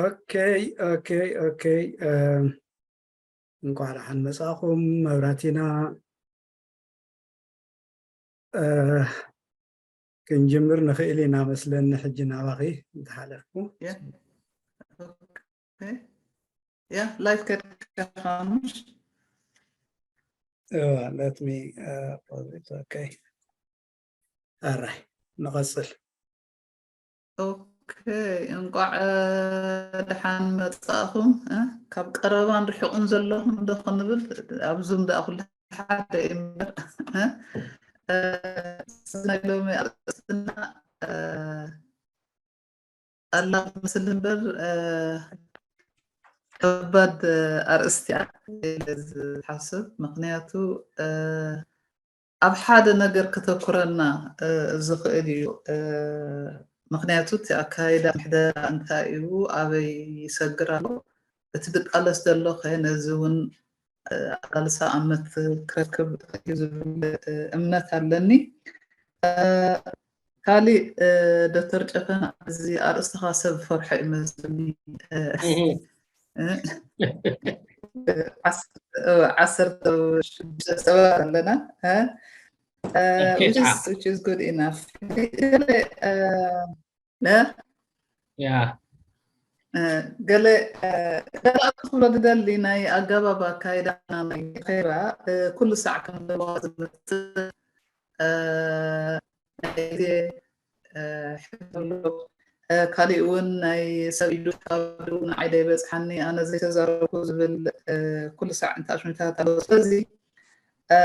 ኦኬ፣ ኦኬ፣ ኦኬ። እ፣ እንኳዕ ደሓን መጻእኹም መብራቲና። እ፣ ክንጅምር ንኽእል ኢና መስለኒ ሕጂ ናባኺ እንተሓለፍኩ። Yeah. Okay. Yeah, live ከድካ ምሽ? እዋ፣ let me, እ፣ pause it. ኦኬ። ኣራይ፣ ንቐጽል። ኦኬ፣ እንቋዕ፣ እ፣ ደሓን መጻእኹም። እ፣ ካብ ቀረባን ርሑቕን ዘለኹም ዶ ክንብል፣ ኣብ ዙም ደኣ ኩሉ ሓደ እዩ እምበር። እ፣ እ፣ ናይ ሎሚ ኣርእስትና፣ እ፣ ቀላል ትመስል እምበር፣ እ፣ ከባድ ኣርእስቲ እያ ኢለ ዝሓስብ። ምኽንያቱ፣ እ፣ ኣብ ሓደ ነገር ከተኩረና፣ እ፣ ዝኽእል እዩ። እ፣ ምኽንያቱ እቲ ኣካይዳ ምሕደራ እንታይ እዩ፣ ኣበይ ይሰግር ኣሎ፣ እቲ ዝቃለስ ዘሎ ከ ነዚ እውን፣ እ፣ ኣቃልሳ ኣመት ክረክብ እዩ ዝብል፣ እ፣ እምነት ኣለኒ። እ፣ ካሊእ፣ እ፣ ዶክተር ጨፈና፣ እዚ ኣርእስትኻ ሰብ ፈርሖ ይመስለኒ። እ፣ እህ። እ፣ ዓስ-፣ እ፣ ዓሰርተ ሽዱሽተ ሰባት ኣለና። እ፣ እ፣ ኦኬ፣ which is, ጻ- which is good enough። እ፣ እ፣ ያ። እ፣ ገለ፣ እ፣ ገለ ኣብ ክብሎ ዝደሊ ናይ ኣገባብ ኣካይዳና ናይ ኼራ፣ እ፣ ኩሉ ሳዕ ከም ዘለዎ ዝመስል፣ እ፣ ናይ ግዜ፣ እ፣ ሕቶ ኣሎ። እ፣ ካሊእ እውን ናይ ሰብ ኢዱ ካብ ንዓይ ዘይበጽሓኒ፣ ኣነ ዘይተዛረብኩ ዝብል፣ እ፣ ኩሉ ሳዕ እንታይ ኣሽሚታት ኣሎ። ስለዚ፣ እ፣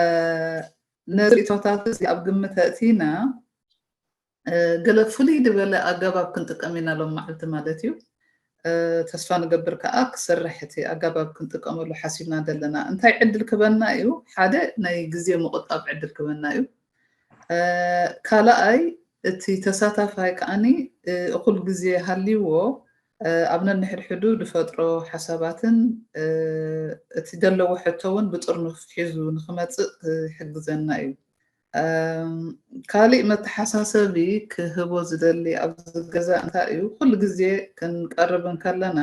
ነዚ ርእቶታት እዚ ኣብ ግምት ኣእቲና፣ እ፣ ገለ ፍልይ ዝበለ ኣገባብ ክንጥቀም ኢና ሎም መዓልቲ ማለት እዩ። እ፣ ተስፋ ንገብር ከኣ ክሰርሕ እቲ ኣገባብ ክንጥቀመሉ ሓሲብና ዘለና። እንታይ ዕድል ክበና እዩ? ሓደ ናይ ግዜ ምቑጣብ ዕድል ክበና እዩ። እ፣ ካልኣይ እቲ ተሳታፋይ ከኣኒ፣ እ፣ እኹል ግዜ ሃልይዎ፣ እ፣ ኣብ ነንሕድሕዱ ዝፈጥሮ ሓሳባትን፣ እ፣ እቲ ዘለዎ ሕቶ እውን ብጥርኑፍ ሒዙ ንኽመጽእ ክሕግዘና እዩ። እም፣ ካሊእ መተሓሳሰቢ ክህቦ ዝደሊ ኣብዚ ገዛ እንታይ እዩ፣ ኩሉ ግዜ ክንቀርብ እንከለና፣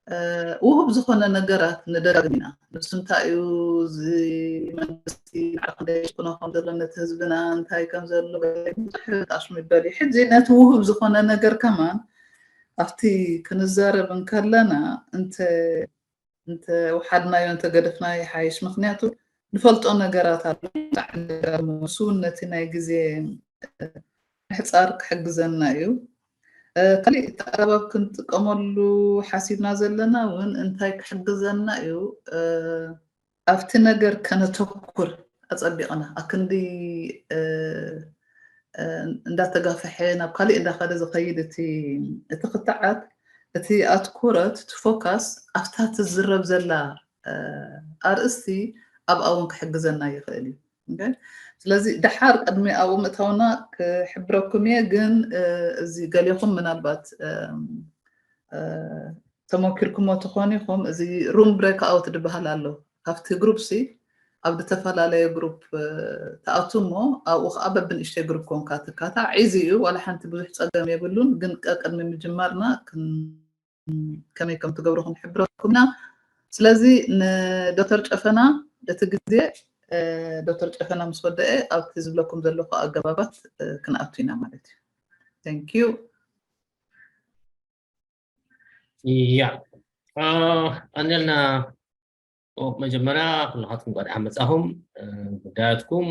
እ፣ ውሁብ ዝኾነ ነገራት ንደጋግም ኢና። ንሱ እንታይ እዩ፣ እዚ መንግስቲ ንዓይ ክንደይ ይጭቁኖ ከም ዘሎ፣ ነቲ ህዝብና እንታይ ከም ዘሎ፣ ብዙሕ ኣሽሙ ይበል እዩ። ሕጂ ነቲ ውሁብ ዝኾነ ነገር ከማን ኣብቲ ክንዛረብ እንከለና እንተ፣ እንተ ወሓድናዮ፣ እንተ ገደፍናዮ ይሓይሽ። ምኽንያቱ ንፈልጦ ነገራት ኣሎ። ንሱ እውን ነቲ ናይ ግዜ ምሕጻር ክሕግዘና እዩ። እ፣ ካሊእ እቲ ኣገባብ ክንጥቀመሉ ሓሲብና ዘለና እውን እንታይ ክሕግዘና እዩ? እ፣ ኣብቲ ነገር ከነተኩር ኣጸቢቕና፣ ኣክንዲ፣ እ፣ እ፣ እንዳተጋፈሐ ናብ ካሊእ እንዳኸደ ዝኸይድ እቲ፣ እቲ ክትዓት፣ እቲ ኣትኩረት፣ እቲ ፎካስ ኣብታ ትዝረብ ዘላ፣ እ፣ ኣርእስቲ ኣብኣ እውን ክሕግዘና ይኽእል እዩ። ኦኬ? ስለዚ ደሓር ቅድሚ ኣብኡ ምእታውና ክሕብረኩም እየ፣ ግን፣ እ፣ እዚ ገሌኹም ምናልባት፣ እም፣ እ፣ ተመኪርኩሞ ትኾኑ ኢኹም። እዚ ሩም ብሬክ ኣውት ዝበሃል ኣሎ። ካብቲ ግሩፕ ሲ ኣብ ዝተፈላለየ ግሩፕ፣ እ፣ ትኣቱ እሞ ኣብኡ ከዓ በብንእሽተይ ግሩፕ ኮንካ ትካታዕ። ኢዚ እዩ፣ ዋላ ሓንቲ ብዙሕ ጸገም የብሉን፣ ግን ቀቅድሚ ምጅማርና ክን-፣ ከመይ ከም ትገብሩ ክንሕብረኩም ኢና። ስለዚ ንዶክተር ጨፈና እቲ ግዜ፣ እ፣ ዶክተር ጨፈና ምስ ወደአ ኣብቲ ዝብለኩም ዘለኹ ኣገባባት፣ እ፣ ክንኣቱ ኢና ማለት እዩ። Thank you። ያ። አ፣ ቀንደልና፣ ኦ፣ መጀመርያ ኩልኻትኩም እንኳዕ ደሓን መጻኹም። እ፣ ጉዳያትኩም፣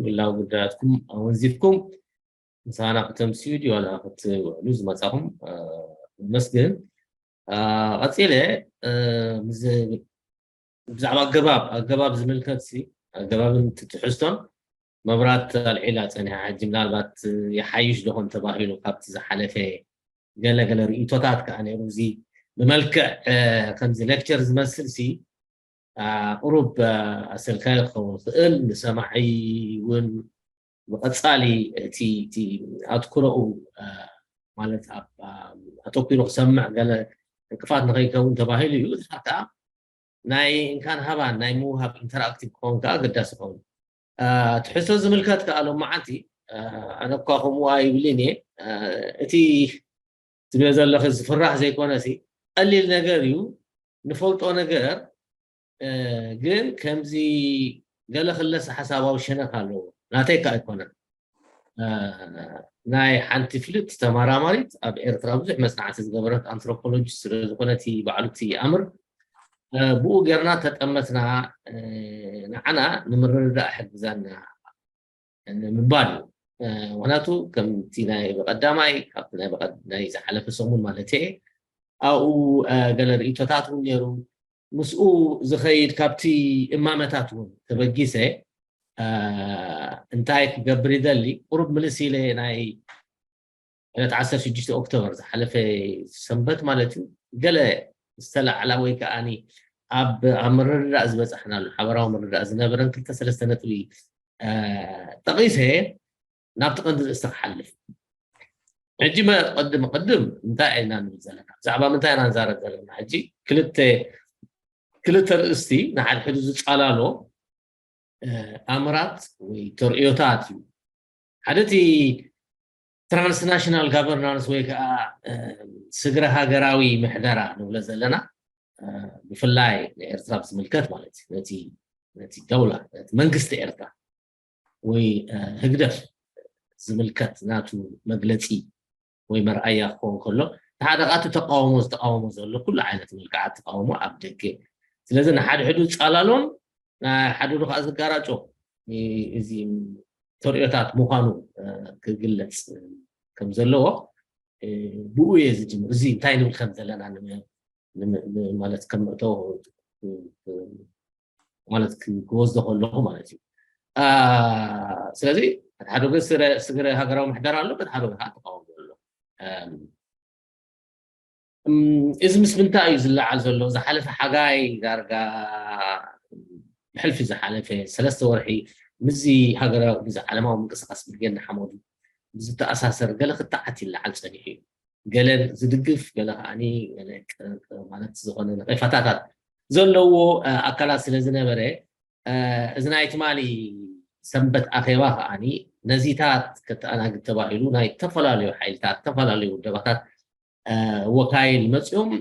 ግላዊ ጉዳያትኩም ኣወንዚፍኩም ምሳና ክተምስዩ ድዩ ዋላ ክትውዕሉ ዝመጻኹም፣ እ፣ ነመስግን። አ፣ ቀጺለ፣ እ፣ ምስ፣ ብዛዕባ ኣገባብ፣ ኣገባብ ዝምልከት ሲ፣ ኣገባብን ትሕዝቶን መብራት ኣልዒላ ጸኒሓ። ሕጂ ምናልባት ይሓይሽ ዶ ኾን ተባሂሉ ካብቲ ዝሓለፈ ገለ ገለ ርእይቶታት ከኣ ነይሩ። እዚ ብመልክዕ፣ እ፣ ከምዚ ሌክቸር ዝመስል ሲ፣ አ፣ ቁሩብ፣ አ፣ ኣሰልካይ ክኸውን ይኽእል፣ ንሰማዒ እውን ብቐጻሊ እቲ፣ እቲ ኣትኩሮኡ፣ አ፣ ማለት ኣብ፣ አ፣ ኣተኲሩ ክሰምዕ ገለ ዕንቅፋት ንኸይከውን ተባሂሉ እዩ። ድሓር ከኣ ናይ እንካን ሃባን ናይ ምውሃብ ኢንተራክቲቭ ክኸውን ከኣ ኣገዳሲ ይኸውን። አ፣ ትሕዝቶ ዝምልከት ከኣ ሎም መዓልቲ፣ አ፣ ኣነ እኳ ከምኡ ኣይብልን እየ። አ፣ እቲ ትብዮ ዘለኺ ዝፍራሕ ዘይኮነ ሲ፣ ቀሊል ነገር እዩ። ንፈልጦ ነገር ግን ከምዚ ገለ ክለስ ሓሳባዊ ሸነኽ ኣለዎ። ናተይ ከ ኣይኮነን። ናይ ሓንቲ ፍልጥ ተመራማሪት ኣብ ኤርትራ ብዙሕ መጽናዕቲ ዝገበረት ኣንትሮፖሎጂ ስለ ዝኾነት ባዕሉ እቲ ኣምር ብኡ ጌርና ተጠመትና ንዓና ንምርድዳእ ሕግዛና ንምባል እዩ። ምክንያቱ ከምቲ ናይ ብቀዳማይ ካብቲ ናይ ዝሓለፈ ሰሙን ማለት እየ ኣብኡ ገለ ርእቶታት እውን ነይሩ። ምስኡ ዝኸይድ ካብቲ እማመታት እውን ተበጊሰ እንታይ ክገብር ይደሊ ቁሩብ ምልስ ኢለ ናይ ዕለት ዓሰርተ ሽዱሽተ ኦክቶበር ዝሓለፈ ሰንበት ማለት እዩ ገለ ዝተላዕላ ወይ ከዓኒ ኣብ ኣብ ምርድዳእ ዝበፃሕናሉ ሓበራዊ ምርድዳእ ዝነበረን ክልተ ሰለስተ ነጥቢ ጠቒሰ ናብቲ ቀንዲ ርእስቲ ክሓልፍ። ሕጂ ቅድም ቅድም እንታይ ኢና ንብል ዘለና? ብዛዕባ ምንታይ ኢና ንዛረብ ዘለና? ሕጂ ክልተ ክልተ ርእስቲ ንሓድሕዱ ዝጻላሎ ኣምራት ወይ ተርእዮታት እዩ። ሓደ እቲ ትራንስናሽናል ጋቨርናንስ ወይ ከዓ ስግረ ሃገራዊ ምሕደራ ንብሎ ዘለና ብፍላይ ንኤርትራ ብዝምልከት ማለት እዩ። ነቲ ደውላ ነቲ መንግስቲ ኤርትራ ወይ ህግደፍ ዝምልከት ናቱ መግለፂ ወይ መርኣያ ክኸውን ከሎ፣ እቲ ሓደ ከኣ እቲ ተቃውሞ ዝተቃወሞ ዘሎ ኩሉ ዓይነት መልክዓት ተቃውሞ ኣብ ደገ። ስለዚ ንሓድሕዱ ዝጻላሎን ንሓድሕዱ ከኣ ዝጋራጮ እዚ ተርእዮታት ምዃኑ ክግለጽ ከም ዘለዎ ብኡ እየ ዝጅምር። እዚ እንታይ ንብል ከም ዘለና ማለት ከም መእተዊ ማለት ክወስዶ ከለኹ ማለት እዩ። ስለዚ ሓደ ወገን ስግረ ሃገራዊ ምሕደራ ኣሎ፣ በቲ ሓደ ወገን ከዓ ተቃውሞ ኣሎ። እዚ ምስ ምንታይ እዩ ዝለዓል ዘሎ? ዝሓለፈ ሓጋይ ዳርጋ ብሕልፊ ዝሓለፈ ሰለስተ ወርሒ ምስዚ ሃገራዊ ምስዚ ዓለማዊ ምንቅስቃስ ብርጌድ ንሓመዱ ብዝተኣሳሰር ገለ ክትዓት ይለዓል ጸኒሑ እዩ። ገለ ዝድግፍ ገለ ከዓኒ ማለት ዝኾነ ነቐፋታታት ዘለዎ ኣካላት ስለ ዝነበረ እዚ ናይ ትማሊ ሰንበት ኣኼባ ከዓኒ ነዚታት ከተኣናግድ ተባሂሉ ናይ ዝተፈላለዩ ሓይልታት ዝተፈላለዩ ውደባታት ወካይል መፅኦም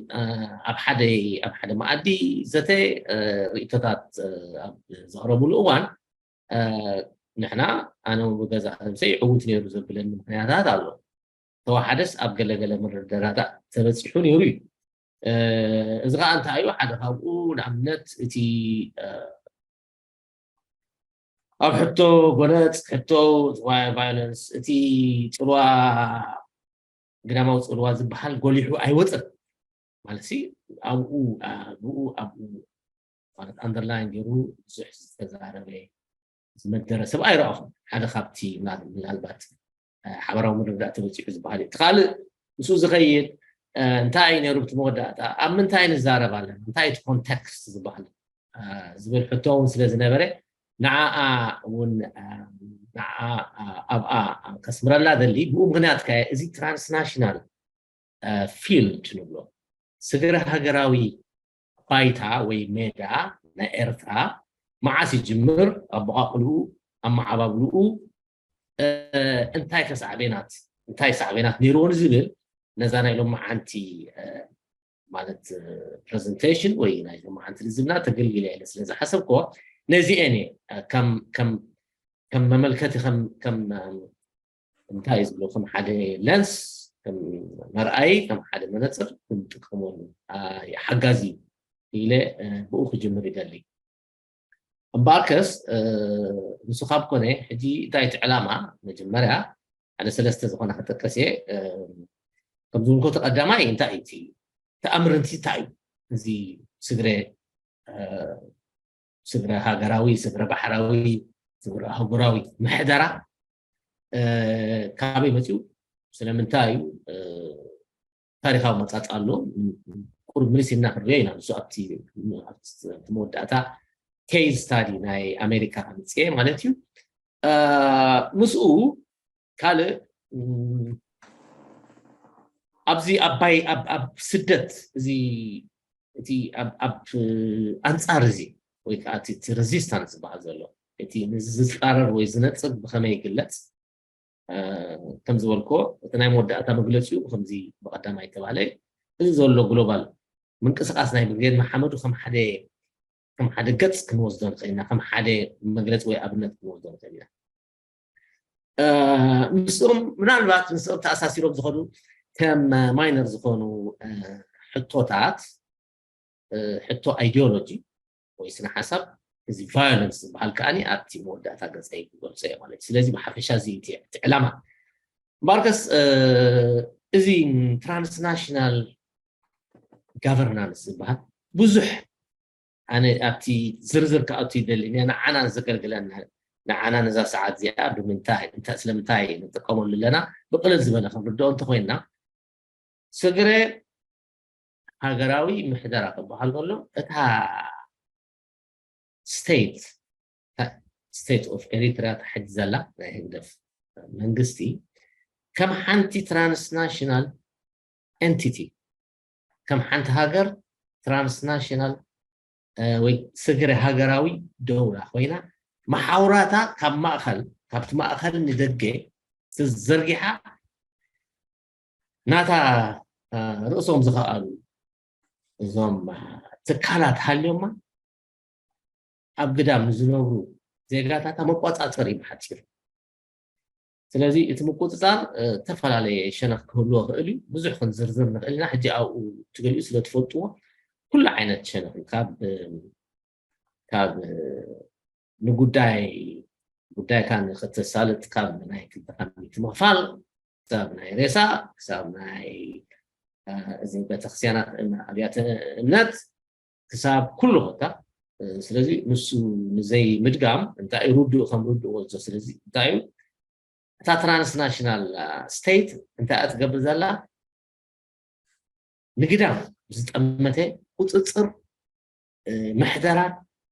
ኣብ ሓደ ኣብ ሓደ መኣዲ ዘተ ርእቶታት ኣብ ዘቕረቡሉ እዋን ንሕና ኣነ ብገዛ ነብሰይ ዕውት ነይሩ ዘብለኒ ምክንያታት ኣሎ። ተወሓደስ ኣብ ገለገለ ምርደራዳእ ተበፂሑ ነይሩ እዩ። እዚ ከዓ እንታይ እዩ? ሓደ ካብኡ ንኣብነት እቲ ኣብ ሕቶ ጎነፅ ሕቶ ቫዮለንስ እቲ ፅልዋ ግዳማዊ ፅልዋ ዝበሃል ጎሊሑ ኣይወፅን ማለት ሲ ኣብኡ ብኡ ኣብኡ ማለት ኣንደርላይን ገይሩ ብዙሕ ዝተዛረበ ዝመደረ ሰብ ኣይረኣኹም። ሓደ ካብቲ ምናልባት ሓበራዊ ምርዳእ ተበፂሑ ዝበሃል እዩ። እቲ ካልእ ምስኡ ዝኸይድ እንታይ እዩ ነይሩ? እቲ መወዳእታ ኣብ ምንታይ ንዛረብ ኣለና? እንታይ እቲ ኮንቴክስት ዝበሃል ዝብል ሕቶ እውን ስለ ዝነበረ ንዓኣ እውን ንዓኣ ኣብኣ ከስምረላ ደሊ ብኡ ምክንያት ከ እዚ ትራንስናሽናል ፊልድ ንብሎ ስግረ ሃገራዊ ባይታ ወይ ሜዳ ናይ ኤርትራ መዓስ ይጅምር? ኣበቓቕልኡ፣ ኣመዓባብልኡ እንታይ ከሳዕቤናት እንታይ ሳዕቤናት ነይርዎ ንዝብል ነዛ ናይ ሎማዓንቲ ማለት ፕረዘንቴሽን ወይ ናይ ሎማዓንቲ ልዝብና ተገልጊለ ኢለ ስለ ዝሓሰብኮ ነዚአን እየ ከም ከም ከም መመልከቲ ከም ከም እንታይ እዩ ዝብሎ ከም ሓደ ለንስ ከም መርኣይ ከም ሓደ መነፅር ክንጥቀመሉ ሓጋዚ ኢለ ብኡ ክጅምር ይደሊ። እምበኣርከስ ንሱ ካብ ኮነ ሕጂ እንታይ እቲ ዕላማ መጀመርያ ሓደ ሰለስተ ዝኾነ ክጠቀስ እየ። ከም ዝምልከቱ ቀዳማይ እንታይ እዩ እቲ ተኣምር እንታይ እዩ እዚ ስግረ ስግረ ሃገራዊ ስግረ ባሕራዊ ስግረ ኣህጉራዊ ምሕደራ ካበይ መፅኡ ስለምንታይ እዩ ታሪካዊ መፃፅ ኣሎ ቁሩብ ምልስ ኢልና ክንሪኦ ኢና ንሱ ኣብቲ መወዳእታ ኬዝ ስታዲ ናይ ኣሜሪካ ከምፅኤ ማለት እዩ ምስኡ ካልእ ኣብዚ ኣባይ ኣብ ስደት እዚ እቲ ኣብ ኣንፃር እዚ ወይ ከዓ እቲ ሬዚስታንስ ዝበሃል ዘሎ እቲ ዝፃረር ወይ ዝነፅግ ብከመይ ይግለፅ ከም ዝበልኮ እቲ ናይ መወዳእታ መግለፂኡ ከምዚ ብቀዳማይ ተባሃለ እዚ ዘሎ ግሎባል ምንቅስቃስ ናይ ብርጌድ መሓመዱ ከም ሓደ ከም ሓደ ገጽ ክንወስዶ ንኽእል ኢና፣ ከም ሓደ መግለፂ ወይ ኣብነት ክንወስዶ ንኽእል ኢና። ምስኦም ምናልባት ምስኦም ተኣሳሲሮም ዝኸዱ ከም ማይነር ዝኾኑ ሕቶታት፣ ሕቶ ኣይዲዮሎጂ ወይ ስነ ሓሳብ፣ እዚ ቫዮለንስ ዝበሃል ከኣ ኣብቲ መወዳእታ ገፀይ ክገልፆ እየ ማለት እዩ። ስለዚ ብሓፈሻ እዚ እቲ ዕላማ እምበኣርከስ፣ እዚ ትራንስናሽናል ጋቨርናንስ ዝበሃል ብዙሕ ኣነ ኣብቲ ዝርዝር ክኣቱ ይደሊ እየ። ንዓና ዘገልግለና፣ ንዓና ነዛ ሰዓት እዚኣ ብምንታይ፣ እንታይ፣ ስለምንታይ ንጥቀመሉ ኣለና፣ ብቕልል ዝበለ ክንርድኦ እንተኮይንና፣ ስግረ ሃገራዊ ምሕደራ ክበሃል ከሎ፣ እታ ስቴት፣ ስቴት ኦፍ ኤሪትሪያ፣ እታ ሕጂ ዘላ ናይ ህግደፍ መንግስቲ፣ ከም ሓንቲ ትራንስናሽናል ኤንቲቲ፣ ከም ሓንቲ ሃገር ትራንስናሽናል ወይ ስግረ ሃገራዊ ደውላ ኮይና፣ መሓውራታ ካብ ማእኸል፣ ካብቲ ማእኸል ንደገ ዘርጊሓ፣ ናታ ርእሶም ዝኸኣሉ እዞም ትካላት ሃልዮማ ኣብ ግዳም ንዝነብሩ ዜጋታታ መቆጻጸሪ ብሓጺሩ። ስለዚ እቲ ምቁጽጻር ዝተፈላለየ ሸነኽ ክህልዎ ይኽእል እዩ። ብዙሕ ክንዝርዝር ንኽእል ኢና። ሕጂ ኣብኡ ትገሊኡ ስለ ትፈልጥዎ፣ ኩሉ ዓይነት ሸነኽ እዩ። ካብ፣ ካብ ንጉዳይ፣ ጉዳይካ ንኽተሳልጥ፣ ካብ ናይ ክልተ ሚእቲ ምኽፋል፣ ክሳብ ናይ ሬሳ፣ ክሳብ ናይ፣ እዚ ቤተክርስትያናት፣ ኣብያተ እምነት፣ ክሳብ ኩሉ ቦታ። ስለዚ ንሱ ንዘይ ምድጋም እንታይ እዩ ርዱእ ከም ርዱእ ወዞ። ስለዚ እንታይ እዩ እታ ትራንስናሽናል ስቴት እንታይ እያ ትገብር ዘላ? ንግዳም ዝጠመተ ቁፅፅር ምሕደራ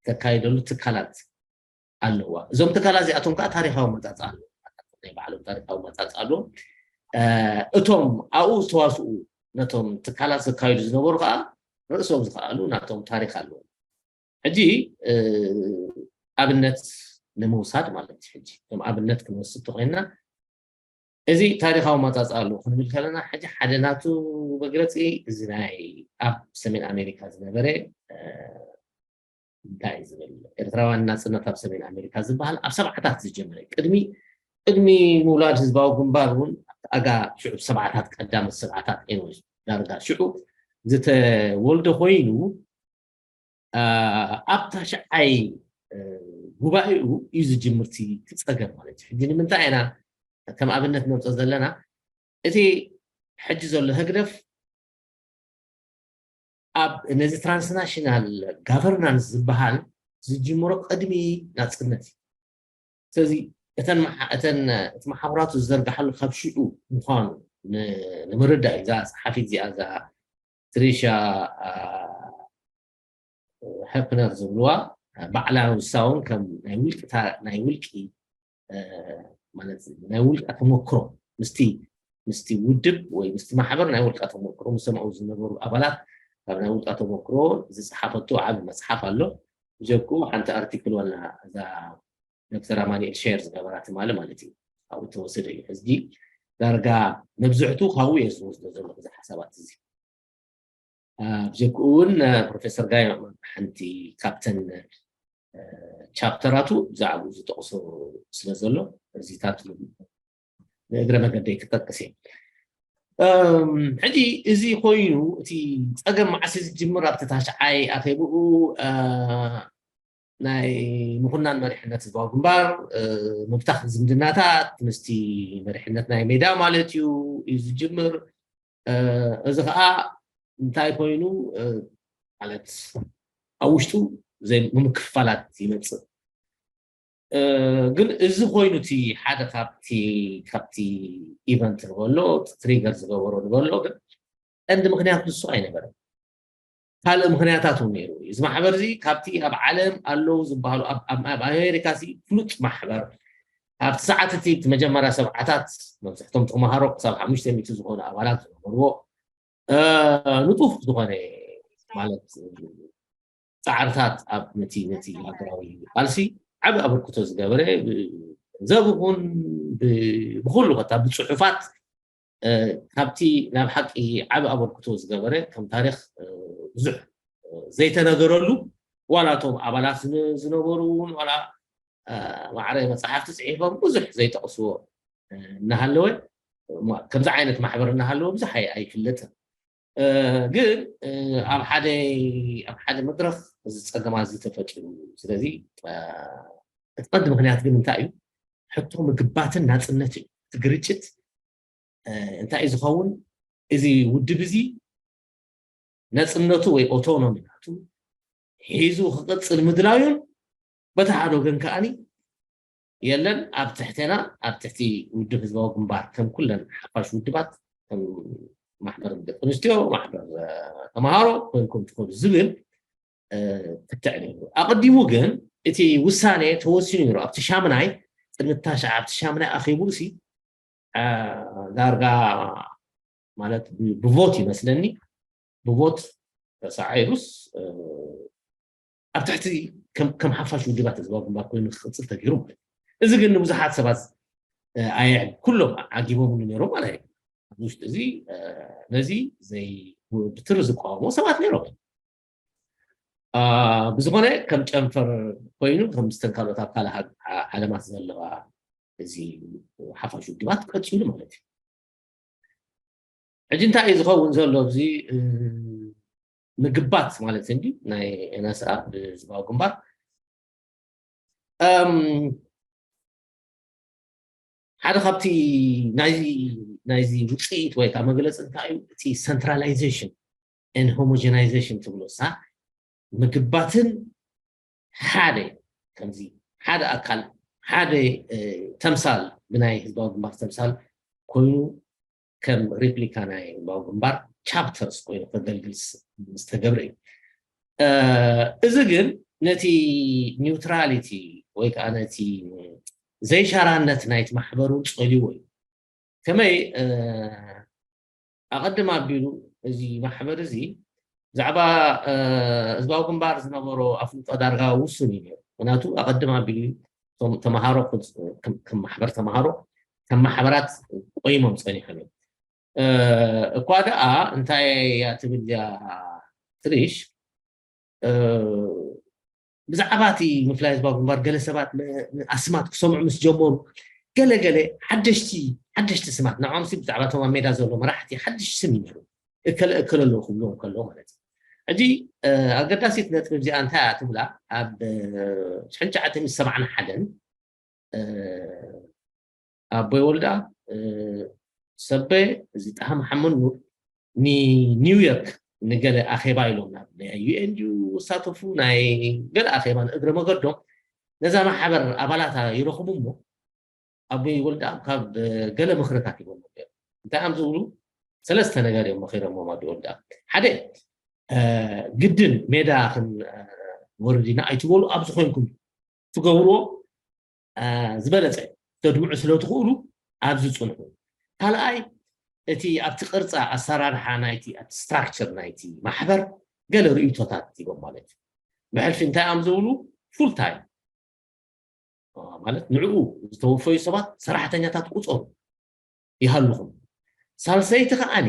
ተካይደሉ ትካላት ኣለዋ። እዞም ትካላት እዚኣቶም ከዓ ታሪካዊ መፃፅእ ኣለዎም። ናይ ባዕሎም ታሪካዊ መፃፅእ ኣለዎም። እቶም ኣብኡ ዝተዋስኡ ነቶም ትካላት ዘካይዱ ዝነበሩ ከዓ ርእሶም ዝኸኣሉ ናቶም ታሪክ ኣለዎም። ሕጂ ኣብነት ንምውሳድ ማለት እዩ። ሕጂ ከም ኣብነት ክንወስድ ተኮይንና እዚ ታሪካዊ መፃፅእ ኣለዎ ክንብል ከለና፣ ሕጂ ሓደ ናቱ መግለፂ እዚ ናይ ኣብ ሰሜን ኣሜሪካ ዝነበረ እንታይ እዩ ዝብል ኤርትራውያን ናፅነት ኣብ ሰሜን ኣሜሪካ ዝበሃል ኣብ ሰብዓታት ዝጀመረ፣ ቅድሚ ቅድሚ ምውላድ ህዝባዊ ግንባር እውን ኣጋ ሽዑ ሰብዓታት፣ ቀዳመት ሰብዓታት፣ ኤንወይ ዳርጋ ሽዑ ዝተወልደ ኮይኑ ኣብ ታሽዓይ ጉባኤኡ እዩ ዝጅምርቲ ትፀገም ማለት እዩ። ሕጂ ንምንታይ ኢና ከም ኣብነት ነምፀ ዘለና? እቲ ሕጂ ዘሎ ህግደፍ ኣብ ነዚ ትራንስናሽናል ጋቨርናንስ ዝበሃል ዝጅምሮ ቅድሚ ናፅነት እዩ። ስለዚ እተን እቲ መሓውራቱ ዝዘርግሓሉ ካብ ሽዑ ምዃኑ ንምርዳእ እዩ። እዛ ፀሓፊት እዚኣ፣ እዛ ትሪሻ ሄፕነር ዝብልዋ፣ ባዕላ ንሳ እውን ከም ናይ ውልቂ ናይ ውልቂ ማለት ናይ ውልቃ ተመክሮ ምስቲ ምስቲ ውድብ ወይ ምስቲ ማሕበር ናይ ውልቃ ተመክሮ፣ ምስቶም ኣብኡ ዝነበሩ ኣባላት ካብ ናይ ውልቃ ተመክሮ ዝፀሓፈቶ ዓቢ መፅሓፍ ኣሎ። ብጀክኡ ሓንቲ ኣርቲክል ዋላ እዛ ዶክተር ኣማኑኤል ሼር ዝገበራ ትማሊ ማለት እዩ፣ ኣብኡ ተወሰደ እዩ። ሕዚ ዳርጋ መብዝሕቱ ካብኡ እየ ዝወስዶ ዘለኹ እዚ ሓሳባት እዚ። ብጀክኡ እውን ፕሮፌሰር ጋይ ሓንቲ ካብተን ቻፕተራቱ ብዛዕባኡ ዝጠቕሶ ስለ ዘሎ እዚታት እውን ንእግረ መገደይ ክጠቅስ እየ። ሕጂ እዚ ኮይኑ እቲ ፀገም መዓስ ዝጅምር ኣብቲ ታሽዓይ ኣኼብኡ ናይ ምኹናን መሪሕነት ህዝባዊ ግንባር፣ ምብታኽ ዝምድናታት ምስቲ መሪሕነት ናይ ሜዳ ማለት እዩ እዩ ዝጅምር። እዚ ከዓ እንታይ ኮይኑ ማለት ኣብ ውሽጡ ዘይምክፍፋላት ይመፅእ። ግን እዚ ኮይኑ እቲ ሓደ ካብቲ ካብቲ ኢቨንት ንበሎ ትሪገር ዝገበሮ ንበሎ ግን ቀንዲ ምክንያት ንሱ ኣይነበረን። ካልእ ምክንያታት እውን ነይሩ እዩ። እዚ ማሕበር እዚ ካብቲ ኣብ ዓለም ኣለዉ ዝበሃሉ ኣብ ኣሜሪካ ሲ ፍሉጥ ማሕበር ኣብቲ ሰዓት እቲ እቲ መጀመርያ ሰብዓታት መብዝሕቶም ተምሃሮ ክሳብ ሓሙሽተ ሚእቲ ዝኾኑ ኣባላት ዝነበርዎ ንጡፍ ዝኾነ ማለት ፃዕርታት ኣብ ነቲ ነቲ ሃገራዊ ቃልሲ ዓቢ ኣበርክቶ ዝገበረ፣ ብገንዘብ ይኹን ብኩሉ ከታ ብፅሑፋት ካብቲ ናብ ሓቂ ዓቢ ኣበርክቶ ዝገበረ፣ ከም ታሪኽ ብዙሕ ዘይተነገረሉ፣ ዋላ እቶም ኣባላት ዝነበሩ እውን ዋላ ማዕረ መፅሓፍቲ ፅሒፎም ብዙሕ ዘይጠቕስዎ እናሃለወ፣ ከምዚ ዓይነት ማሕበር እናሃለወ ብዙሕ ኣይፍለጥን። ግን ኣብ ሓደ ኣብ ሓደ መድረኽ እዚ ፀገማት እዚ ተፈጢሩ። ስለዚ እቲ ቀንዲ ምክንያት ግን እንታይ እዩ? ሕቶ ምግባትን ናፅነት እዩ። እቲ ግርጭት እንታይ እዩ ዝኸውን? እዚ ውድብ እዚ ነፅነቱ ወይ ኦቶኖሚ ናቱ ሒዙ ክቕፅል ምድላዩን፣ በቲ ሓደ ወገን ከዓኒ የለን ኣብ ትሕቴና ኣብ ትሕቲ ውድብ ህዝባዊ ግንባር ከም ኩለን ሓፋሽ ውድባት ከም ማሕበር ደቂ ኣንስትዮ፣ ማሕበር ተምሃሮ ኮይንኩም ትኸዱ ዝብል ክትዕ ነይሩ። ኣቐዲሙ ግን እቲ ውሳኔ ተወሲኑ ነይሩ። ኣብቲ ሻምናይ ቅድሚ ታሽዓ ኣብቲ ሻምናይ ኣኺቡ ሲ ዳርጋ ማለት ብቮት ይመስለኒ ብቮት ተሳዒሩስ ኣብ ትሕቲ ከም ሓፋሽ ውድባት ህዝባዊ ግንባር ኮይኑ ክቅፅል ተገይሩ ማለት እዩ። እዚ ግን ንብዙሓት ሰባት ኣየዕል ኩሎም ዓጊቦምሉ ነይሮም ማለት እዩ። ኣብዚ ውሽጢ እዚ ነዚ ብትሪ ዝቃወሙ ሰባት ነይሮም። ብዝኾነ ከም ጨንፈር ኮይኑ ከም ምስተን ካልኦት ኣብ ካልእ ዓለማት ዘለዋ እዚ ሓፋሽ ውድባት ቀፂሉ ማለት እዩ። ሕጂ እንታይ እዩ ዝኸውን ዘሎ? እዚ ምግባት ማለት እንዲ ናይ ኤናስኣ ብህዝባዊ ግንባር ሓደ ካብቲ ናይዚ ውፅኢት ወይ ከዓ መግለፂ እንታይ እዩ? እቲ centralization and homogenization ትብሎ ሳ ምግባትን ሓደ ከምዚ ሓደ ኣካል ሓደ ተምሳል ብናይ ህዝባዊ ግንባር ተምሳል ኮይኑ ከም ሪፕሊካ ናይ ህዝባዊ ግንባር ቻፕተርስ ኮይኑ ከገልግል ዝተገብረ እዩ። እዚ ግን ነቲ ኒውትራሊቲ ወይ ከዓ ነቲ ዘይሻራነት ናይቲ ማሕበር እውን ፀልይዎ እዩ። ከመይ ኣቐድም ኣቢሉ እዚ ማሕበር እዚ ብዛዕባ ህዝባዊ ግንባር ዝነበሮ ኣፍልጦ ዳርጋ ውሱን እዩ ነይሩ። ምክንያቱ ኣቐድም ኣቢሉ ተምሃሮ ከም ማሕበር ተምሃሮ ከም ማሕበራት ቆይሞም ፀኒሖም እዮም። እኳ ደኣ እንታይ እያ ትብል እያ ትሪሽ ብዛዕባ እቲ ምፍላይ ህዝባዊ ግንባር ገለ ሰባት ኣስማት ክሰምዑ ምስ ጀመሩ ገለ ገለ ሓደሽቲ ሓደሽቲ ስማት ንዖምሲ ብዛዕባ እቶም ኣብ ሜዳ ዘሎ መራሕቲ ሓድሽ ስም ይነሩ እከለ እከለ ኣለዉ ክብልዎም ከለዉ ማለት እዩ። ሕጂ ኣገዳሲት ነጥቢ እዚኣ እንታይ እያ ትብላ ኣብ ሽሕን ትሽዓተ ሚእቲ ሰብዓን ሓደን ኣቦይ ወልዳ ሰበ እዚ ጣሃ መሓመድ ኑር ንኒውዮርክ ንገለ ኣኼባ ኢሎም ናብ ናይ ዩኤን ድዩ ዝሳተፉ ናይ ገለ ኣኼባ ንእግረ መገዶም ነዛ ማሕበር ኣባላታ ይረኽቡ እሞ ኣቦይ ወልዳ ካብ ገለ ምክርታት ይቦም እንታይ ኣም ዝብሉ ሰለስተ ነገር እዮም መኺሮሞም ኣቦይ ወልዳ ሓደ ግድን ሜዳ ክንወርድ ኢና ኣይትበሉ ኣብዚ ኮይንኩም ትገብርዎ ዝበለፀ ተድምዑ ስለ ትኽእሉ ኣብዚ ፅንሑ። ካልኣይ እቲ ኣብቲ ቅርፃ ኣሰራርሓ ናይቲ ኣብቲ ስትራክቸር ናይቲ ማሕበር ገለ ርእይቶታት ሂቦም ማለት እዩ። ብሕልፊ እንታይ እዮም ዝብሉ ፉል ታይም ማለት ንዕኡ ዝተወፈዩ ሰባት ሰራሕተኛታት ቁፀሩ ይሃልኹም። ሳልሰይቲ ከዓኒ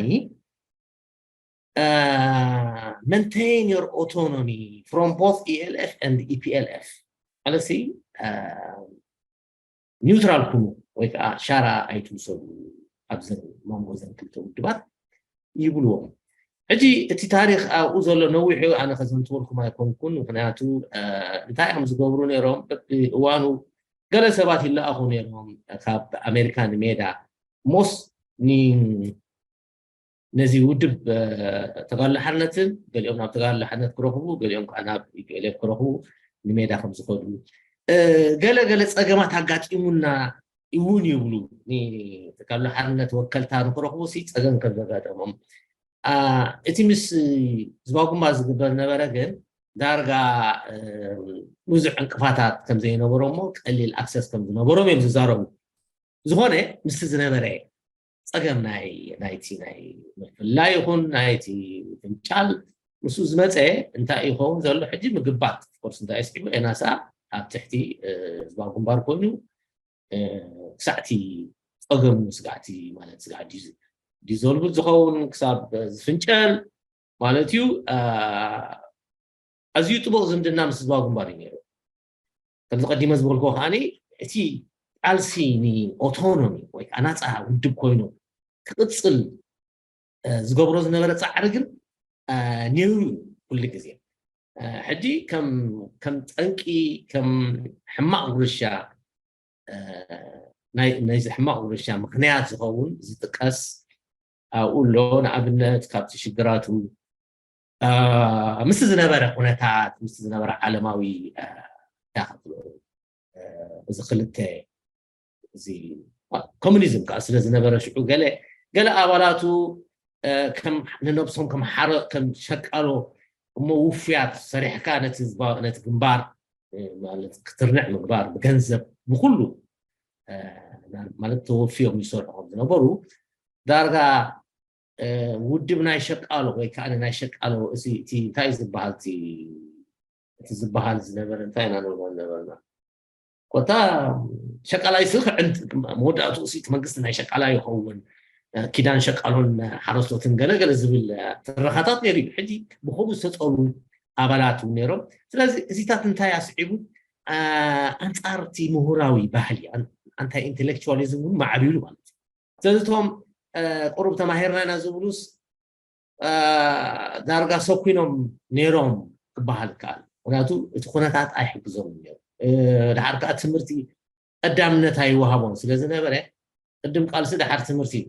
maintain your autonomy from both E L F and E P L F ማለት ሲ ኒውትራል ኩኑ ወይ ከዓ ሻራ ኣይትውሰዱ ኣብ መንጎ ዘን ክልተ ውድባት ይብልዎም። ሕጂ እቲ ታሪክ ኣብኡ ዘሎ ነዊሑ ኣነ ከዘንትወልኩም ኣይኮንኩን ምክንያቱ እንታይ እዮም ዝገብሩ ነይሮም በብእዋኑ ገለ ሰባት ይለኣኹ ነይሮም ካብ ኣሜሪካ ንሜዳ ሞስ ነዚ ውድብ ተጋድሎ ሓርነትን ገሊኦም ናብ ተጋድሎ ሓርነት ክረኽቡ ገሊኦም ከዓ ናብ ኢፒኤልኤፍ ክረኽቡ ንሜዳ ከም ዝኸዱ ገለ ገለ ፀገማት ኣጋጢሙና እውን ይብሉ። ተጋድሎ ሓርነት ወከልታ ንክረኽቡ ሲ ፀገም ከም ዘጋጠሞም እቲ ምስ ህዝባዊ ግንባር ዝግበር ነበረ ግን ዳርጋ ብዙሕ ዕንቅፋታት ከም ዘይነበሮ እሞ ቀሊል ኣክሰስ ከም ዝነበሮም እዮም ዝዛረቡ። ዝኾነ ምስቲ ዝነበረ ፀገም ናይ ናይቲ ናይ ምፍላይ ይኹን ናይቲ ፍንጫል ምስኡ ዝመፀ እንታይ ይኸውን ዘሎ ሕጂ ምግባት ኮርስ እንታይ ስዒቡ ኤናሳ ኣብ ትሕቲ ህዝባዊ ግንባር ኮይኑ ክሳዕቲ ፀገሙ ስጋዕቲ ማለት ስጋዕ ድዩ ዝብል ዲዞልቭ ዝኸውን ክሳብ ዝፍንጨል ማለት እዩ። ኣዝዩ ጥቡቕ ዝምድና ምስ ህዝባዊ ግንባር እዩ ነይሩ። ከምዚ ቀዲመ ዝበልኩ ከዓ እቲ ቃልሲ ንኦቶኖሚ ወይ ከዓ ናፃ ውድብ ኮይኑ ክቅፅል ዝገብሮ ዝነበረ ፃዕሪ ግን ነይሩ። ኩሉ ግዜ ሕጂ ከም ጠንቂ ከም ሕማቅ ውርሻ ናይዚ ሕማቅ ውርሻ ምክንያት ዝኸውን ዝጥቀስ ኣብኡ ኣሎ። ንኣብነት ካብቲ ሽግራቱ ምስቲ ዝነበረ ኩነታት ምስቲ ዝነበረ ዓለማዊ ዳክሎ እዚ ክልተ እዚ ኮሚኒዝም ከዓ ስለ ዝነበረ ሽዑ ገለ ገለ ኣባላቱ ንነብሶም ከም ሸቃሎ እሞ ውፍያት ሰሪሕካ ነቲ ግንባር ክትርንዕ ምግባር ብገንዘብ ብኩሉ ማለት ተወፊዮም ይሰርሑ ከም ዝነበሩ ዳርጋ ውድብ ናይ ሸቃሎ ወይ ከዓ ናይ ሸቃሎ እቲ እንታይ ዝበሃል እቲ ዝበሃል ዝነበረ እንታይ ኢና ንብሎ ነበርና ኮታ ሸቃላይ ስ መወዳእቱ እቲ መንግስቲ ናይ ሸቃላ ይኸውን ኪዳን ሸቃሎን ሓረስቶትን ገለገለ ዝብል ትረኻታት ነይሩ እዩ። ሕጂ ብከምኡ ዝተፀሉ ኣባላት እውን ነይሮም። ስለዚ እዚታት እንታይ ኣስዒቡ ኣንፃርቲ ምሁራዊ ባህሊ ኣንታይ ኢንቴሌክቹዋሊዝም እውን ማዕቢሉ ማለት እዩ። ስለዚ እቶም ቁሩብ ተማሂርና ኢና ዝብሉስ ዳርጋ ሰኩኖም ነይሮም ክበሃል ይከኣል። ምክንያቱ እቲ ኩነታት ኣይሕግዞም ነሩ። ድሓር ከዓ ትምህርቲ ቀዳምነት ኣይወሃቦም ስለዝነበረ ቅድም ቃልሲ ድሓር ትምህርቲ እዩ።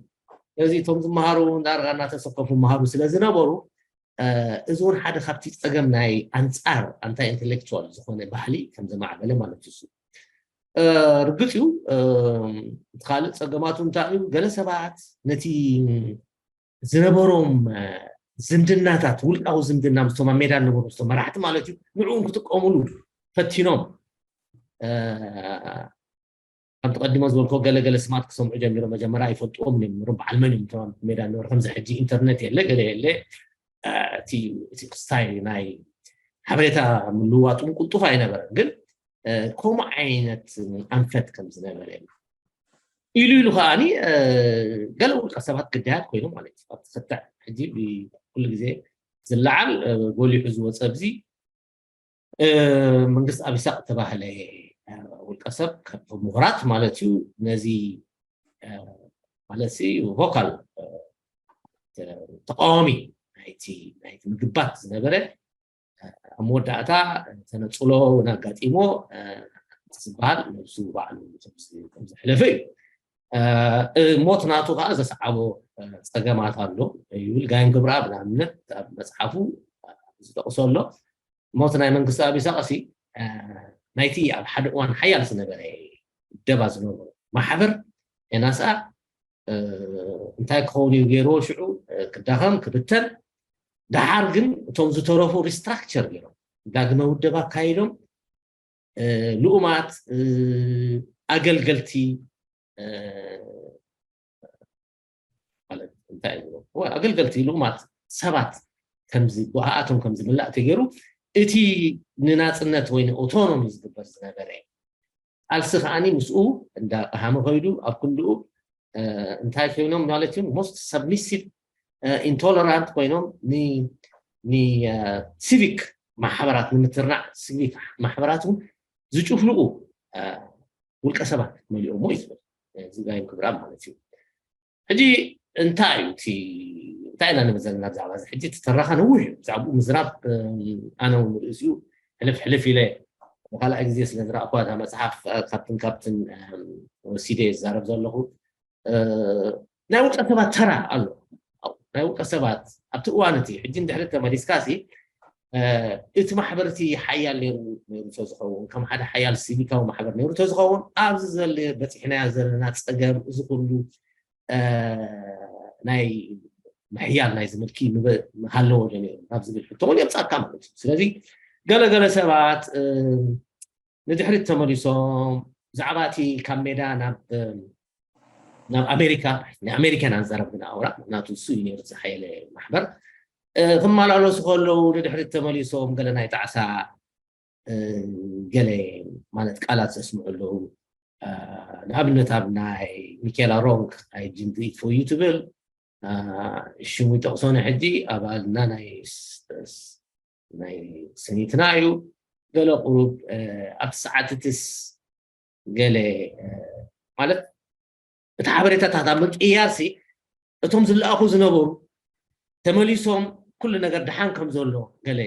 ስለዚ እቶም ዝመሃሩ ዳርጋ እናተሰከፉ መሃሩ ስለዝነበሩ እዚ እውን ሓደ ካብቲ ፀገም ናይ ኣንፃር ኣንታይ ኢንቴሌክቹዋል ዝኾነ ባህሊ ከም ዘማዕበለ ማለት እዩ። ርግፅ እዩ። እቲ ካልእ ፀገማቱ እንታይ እዩ? ገለ ሰባት ነቲ ዝነበሮም ዝምድናታት ውልቃዊ ዝምድና ምስቶም ኣብ ሜዳ ዝነበሩ ምስቶም መራሕቲ ማለት እዩ ንዕኡን ክጥቀሙሉ ፈቲኖም ከም ተቐድሞ ዝበልኮ ገለገለ ስማት ክሰምዑ ጀሚሮ መጀመርያ ይፈልጥዎም እዮም ሩ በዓል መን እዮም ቶም ሜዳ ነበሩ ከምዚ ሕጂ ኢንተርነት የለ ገለ የለ እቲ ክስታይ ናይ ሓበሬታ ምልዋጡ ቅልጡፍ ኣይነበረን ግን ከምኡ ዓይነት ኣንፈት ከም ዝነበረ ኢሉ ኢሉ ከዓኒ ገለ ውልቀ ሰባት ግዳያት ኮይኖም ማለት እዩ ኣብቲ ክትዕ ሕጂ ኩሉ ግዜ ዝለዓል ጎሊሑ ዝወፀ ብዚ መንግስቲ ኣብ ይሳቅ ተባህለ ውልቀ ሰብ ምሁራት ማለት እዩ ነዚ ማለት ሲ ቮካል ተቃዋሚ ናይቲ ናይቲ ምግባት ዝነበረ ኣብ መወዳእታ ተነፅሎ እውን ኣጋጢሞ ዝበሃል ነብሱ ባዕሉ ከምዝሕለፈ እዩ። ሞት ናቱ ከዓ ዘስዓቦ ፀገማት ኣሎ ይብል ጋይም ግብረኣብ ንኣብነት ኣብ መፅሓፉ ዝጠቅሶ ኣሎ። ሞት ናይ መንግስቲ ኣብ ይሳቅሲ ናይቲ ኣብ ሓደ እዋን ሓያል ዝነበረ ደባ ዝነበሩ ማሕበር ኤናስኣ እንታይ ክኸውን እዩ ገይርዎ ሽዑ ክዳኸም ክብተን ደሓር ግን እቶም ዝተረፉ ሪስትራክቸር ገይሮም ዳግመ ውደብ ኣካይዶም ልኡማት ኣገልገልቲ ማለት እንታይ ኣገልገልቲ ልኡማት ሰባት ከምዚ ብኣኣቶም ከም ዝምላእ ተገይሩ እቲ ንናፅነት ወይ ንኦቶኖሚ ዝግበር ዝነበረ ቃልሲ ከዓኒ ምስኡ እንዳ ቀሃመ ከይዱ ኣብ ክንድኡ እንታይ ኮይኖም ማለት እዩ most submissive intolerant ኮይኖም ንሲቪክ ማሕበራት ንምትርናዕ ሲቪክ ማሕበራት እውን ዝጭፍልቁ ውልቀ ሰባት መሊኦሞ እዩ ዝብል ዝጋይም ክብራም ማለት እዩ። ሕጂ እንታይ እዩ እቲ እንታይ ኢና ንብል ዘለና ብዛዕባ እዚ ሕጂ እቲ ተረኻ ነዊሕ እዩ ብዛዕባኡ ምዝራብ ኣነ እውን ርእሲኡ ሕልፍ ሕልፍ ኢለ ንካልኣይ ግዜ ስለ ዝረእኳ እታ መፅሓፍ ካብትን ካብትን ወሲደ ዝዛረብ ዘለኹ ናይ ውልቀ ሰባት ተራ ኣሎ ናይ ውልቀ ሰባት ኣብቲ እዋን እቲ ሕጂ እንድሕሪ ተመሊስካ ሲ እቲ ማሕበር እቲ ሓያል ነሩ ነሩ ተዝኸውን ከም ሓደ ሓያል ሲቪካዊ ማሕበር ነሩ ተዝኸውን ኣብዚ ዘለ በፂሕናዮ ዘለና ፀገም እዚ ኩሉ ናይ ምሕያል ናይ ዝምልኪ ምሃለዎ ዶ ነሩ ናብ ዝብል ሕቶ እውን የምፃካ ማለት እዩ ስለዚ ገለገለ ሰባት ንድሕሪት ተመሊሶም ብዛዕባ እቲ ካብ ሜዳ ናብ ናብ ኣሜሪካ ናይ ኣሜሪካ ኢና ንዛረብ ግን ኣውራ ምክንያቱ እሱ እዩ ነሩ ዝሓየለ ማሕበር ክመላለሱ ከለዉ ንድሕሪት ተመሊሶም ገለ ናይ ጣዕሳ ገለ ማለት ቃላት ዘስምዑ ኣለዉ ንኣብነት ኣብ ናይ ሚካኤላ ሮንክ I didn't do it for you ትብል ሽሙ ይጠቕሶ ንሕጂ ኣባልና ናይ ናይ ስኒትና እዩ። ገለ ቁሩብ ኣብቲ ሰዓትትስ ገለ ማለት እቲ ሓበሬታታት ኣብ ምቅያር ሲ እቶም ዝለኣኹ ዝነበሩ ተመሊሶም ኩሉ ነገር ደሓን ከም ዘሎ ገለ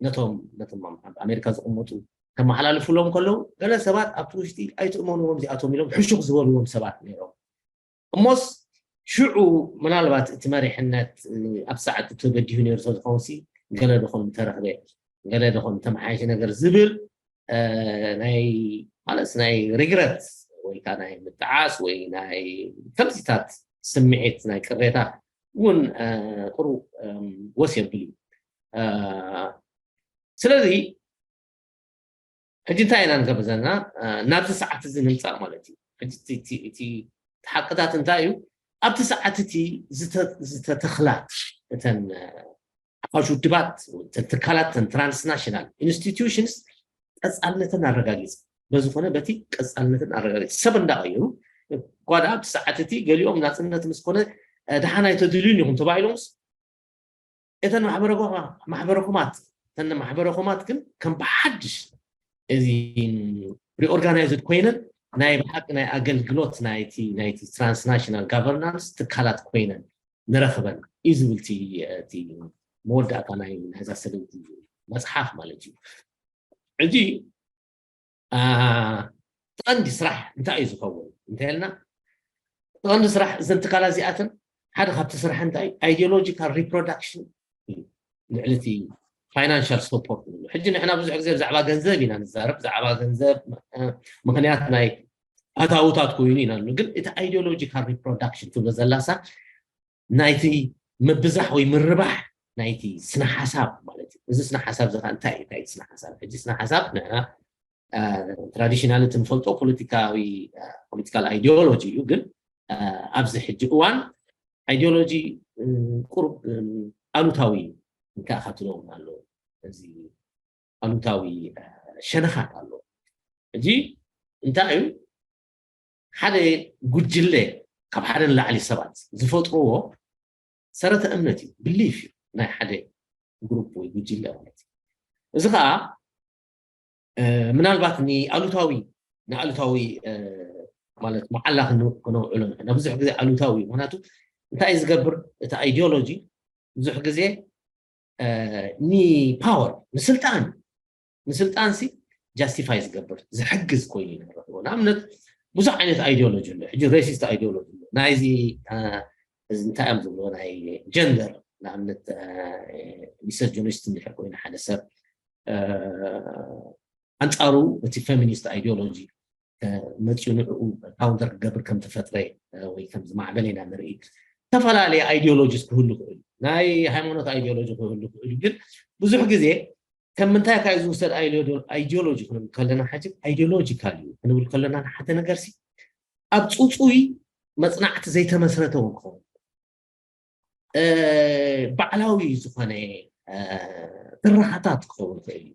ነቶም ነቶም ኣብ ኣሜሪካ ዝቕመጡ ከመሓላልፉሎም ከለዉ ገለ ሰባት ኣብቲ ውሽጢ ኣይትእመንዎም እዚኣቶም ኢሎም ሕሹኽ ዝበልዎም ሰባት ነይሮም። እሞስ ሽዑ ምናልባት እቲ መሪሕነት ኣብ ሰዓት ተበዲሁ ነይሩ ስለዝኸውን ሲ ገለ ደኾን ተረኽበ ገለ ደኾን ተመሓየሸ ነገር ዝብል ናይ ማለት ናይ ሪግረት ወይ ከዓ ናይ ምጥዓስ ወይ ናይ ከምዚታት ስምዒት ናይ ቅሬታ እውን ቁሩ ወስ የብል እዩ። ስለዚ ሕጂ እንታይ ኢና ንገብር ዘለና? ናብዚ ሰዓት እዚ ንምፃእ ማለት እዩ። እቲ ሓቅታት እንታይ እዩ? ኣብቲ ሰዓት እቲ ዝተተኽላ እተን ሓፋሽ ውድባት ትካላት transnational institutions ቀፃልነትን ኣረጋጊፅ በዝኾነ በቲ ቀፃልነትን ኣረጋጊፅ ሰብ እንዳቀየሩ ጓዳ ኣብቲ ሰዓት እቲ ገሊኦም ናፅነት ምስኮነ ደሓን ኣይተድልዩን ኢኹም ተባሂሎምስ እተን ማሕበረኮማት እተን ማሕበረኮማት ግን ከም ብሓድሽ እዚ reorganized ኮይነን ናይ ብሓቂ ናይ ኣገልግሎት ናይቲ ናይቲ transnational governance ትካላት ኮይነን ንረኽበን እዩ ዝብል እቲ መወዳእታ ናይ ናይዛ ሰለይቲ መፅሓፍ ማለት እዩ። ሕጂ ቀንዲ ስራሕ እንታይ እዩ ዝኸውን እንተልና ቀንዲ ስራሕ እዘን ትካላት እዚኣተን ሓደ ካብቲ ስራሕ እንታይ ideological reproduction እዩ። ልዕሊ እቲ financial support ንብሎ ሕጂ ንሕና ብዙሕ ግዜ ብዛዕባ ገንዘብ ኢና ንዛረብ ብዛዕባ ገንዘብ ምክንያት ናይ ኣታውታት ኮይኑ ኢና ንብል ግን እቲ ideological reproduction ትብሎ ዘላሳ ናይቲ ምብዛሕ ወይ ምርባሕ ናይቲ ስነ ሓሳብ ማለት እዩ። እዚ ስነ ሓሳብ እዚ እንታይ እንታይ ስነ ሓሳብ ሕጂ ስነ ሓሳብ ንሕና traditionally ትንፈልጦ ፖለቲካዊ political ideology እዩ ግን ኣብዚ ሕጂ እዋን ideology ቁሩብ ኣሉታዊ እንከኣኻትለውን ኣለዎ። እዚ ኣሉታዊ ሸነኻት ኣለዎ። ሕጂ እንታይ እዩ ሓደ ጉጅለ ካብ ሓደ ንላዕሊ ሰባት ዝፈጥርዎ ሰረተ እምነት እዩ belief እዩ ናይ ሓደ group ወይ ጉጅለ ማለት እዩ። እዚ ከዓ ምናልባት ንኣሉታዊ ንኣሉታዊ ማለት መዓላ ክነውዕሎ ንሕና ብዙሕ ግዜ ኣሉታዊ እዩ ምክንያቱ እንታይ ዝገብር እቲ ideology ብዙሕ ግዜ ኒ power ንስልጣን ንስልጣን ሲ justify ዝገብር ዝሕግዝ ኮይኑ ንረኽቦ ንኣብነት ብዙሕ ዓይነት ideology ኣሎ ሕጂ racist ideology ኣሎ ናይዚ እንታይ እዮም ዝብልዎ ናይ gender ንኣብነት misogynist እንድሕር ኮይኑ ሓደ ሰብ ኣንፃሩ እቲ feminist ideology መፅኡ ንዕኡ counter ክገብር ከም ተፈጥረ ወይ ከም ዝማዕበለ ኢና ንርኢ። ዝተፈላለየ ideologies ክህሉ ክእል ናይ ሃይማኖት ideology ክህሉ ክእል ግን ብዙሕ ግዜ ከም ምንታይ ካብ ዝውሰድ ideology ክንብል ከለና ሕጂ ideological እዩ ክንብል ከለና ሓደ ነገር ሲ ኣብ ፅፁይ መፅናዕቲ ዘይተመስረተ እውን ክኸውን ባዕላዊ ዝኾነ ትረኻታት ክኸውን ይኽእል እዩ።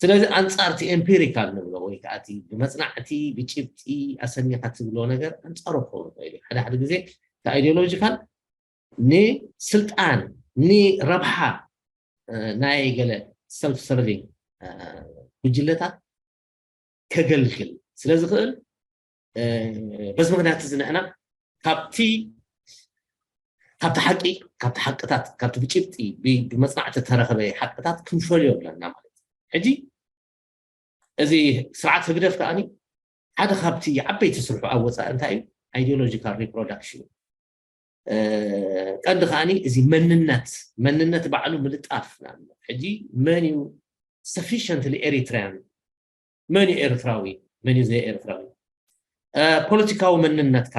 ስለዚ ኣንፃርቲ empirical ንብሎ ወይ ከዓ ብመፅናዕቲ ብጭብጢ ኣሰኒኻ ትብሎ ነገር ኣንፃሩ ክኸውን ይኽእል እዩ። ሓደ ሓደ ግዜ ideological ንስልጣን ንረብሓ ናይ ገለ self serving ጉጅለታት ከገልግል ስለ ዝኽእል በዚ ምክንያት እዚ ንሕና ካብቲ ካብቲ ሓቂ ካብቲ ሓቅታት ካብቲ ብጭብጢ ብመፅናዕቲ ተረኸበ ሓቅታት ክንፈልዮ ኣለና ማለት እዩ። ሕጂ እዚ ስርዓት ህግደፍ ከዓኒ ሓደ ካብቲ ዓበይቲ ስርሑ ኣብ ወፃኢ እንታይ እዩ ideological reproduction ቀንዲ ከዓኒ እዚ መንነት መንነት ባዕሉ ምልጣፍ ሕጂ መን እዩ sufficiently Eritrean መን እዩ ኤርትራዊ መን እዩ ዘይ ኤርትራዊ ፖለቲካዊ መንነትካ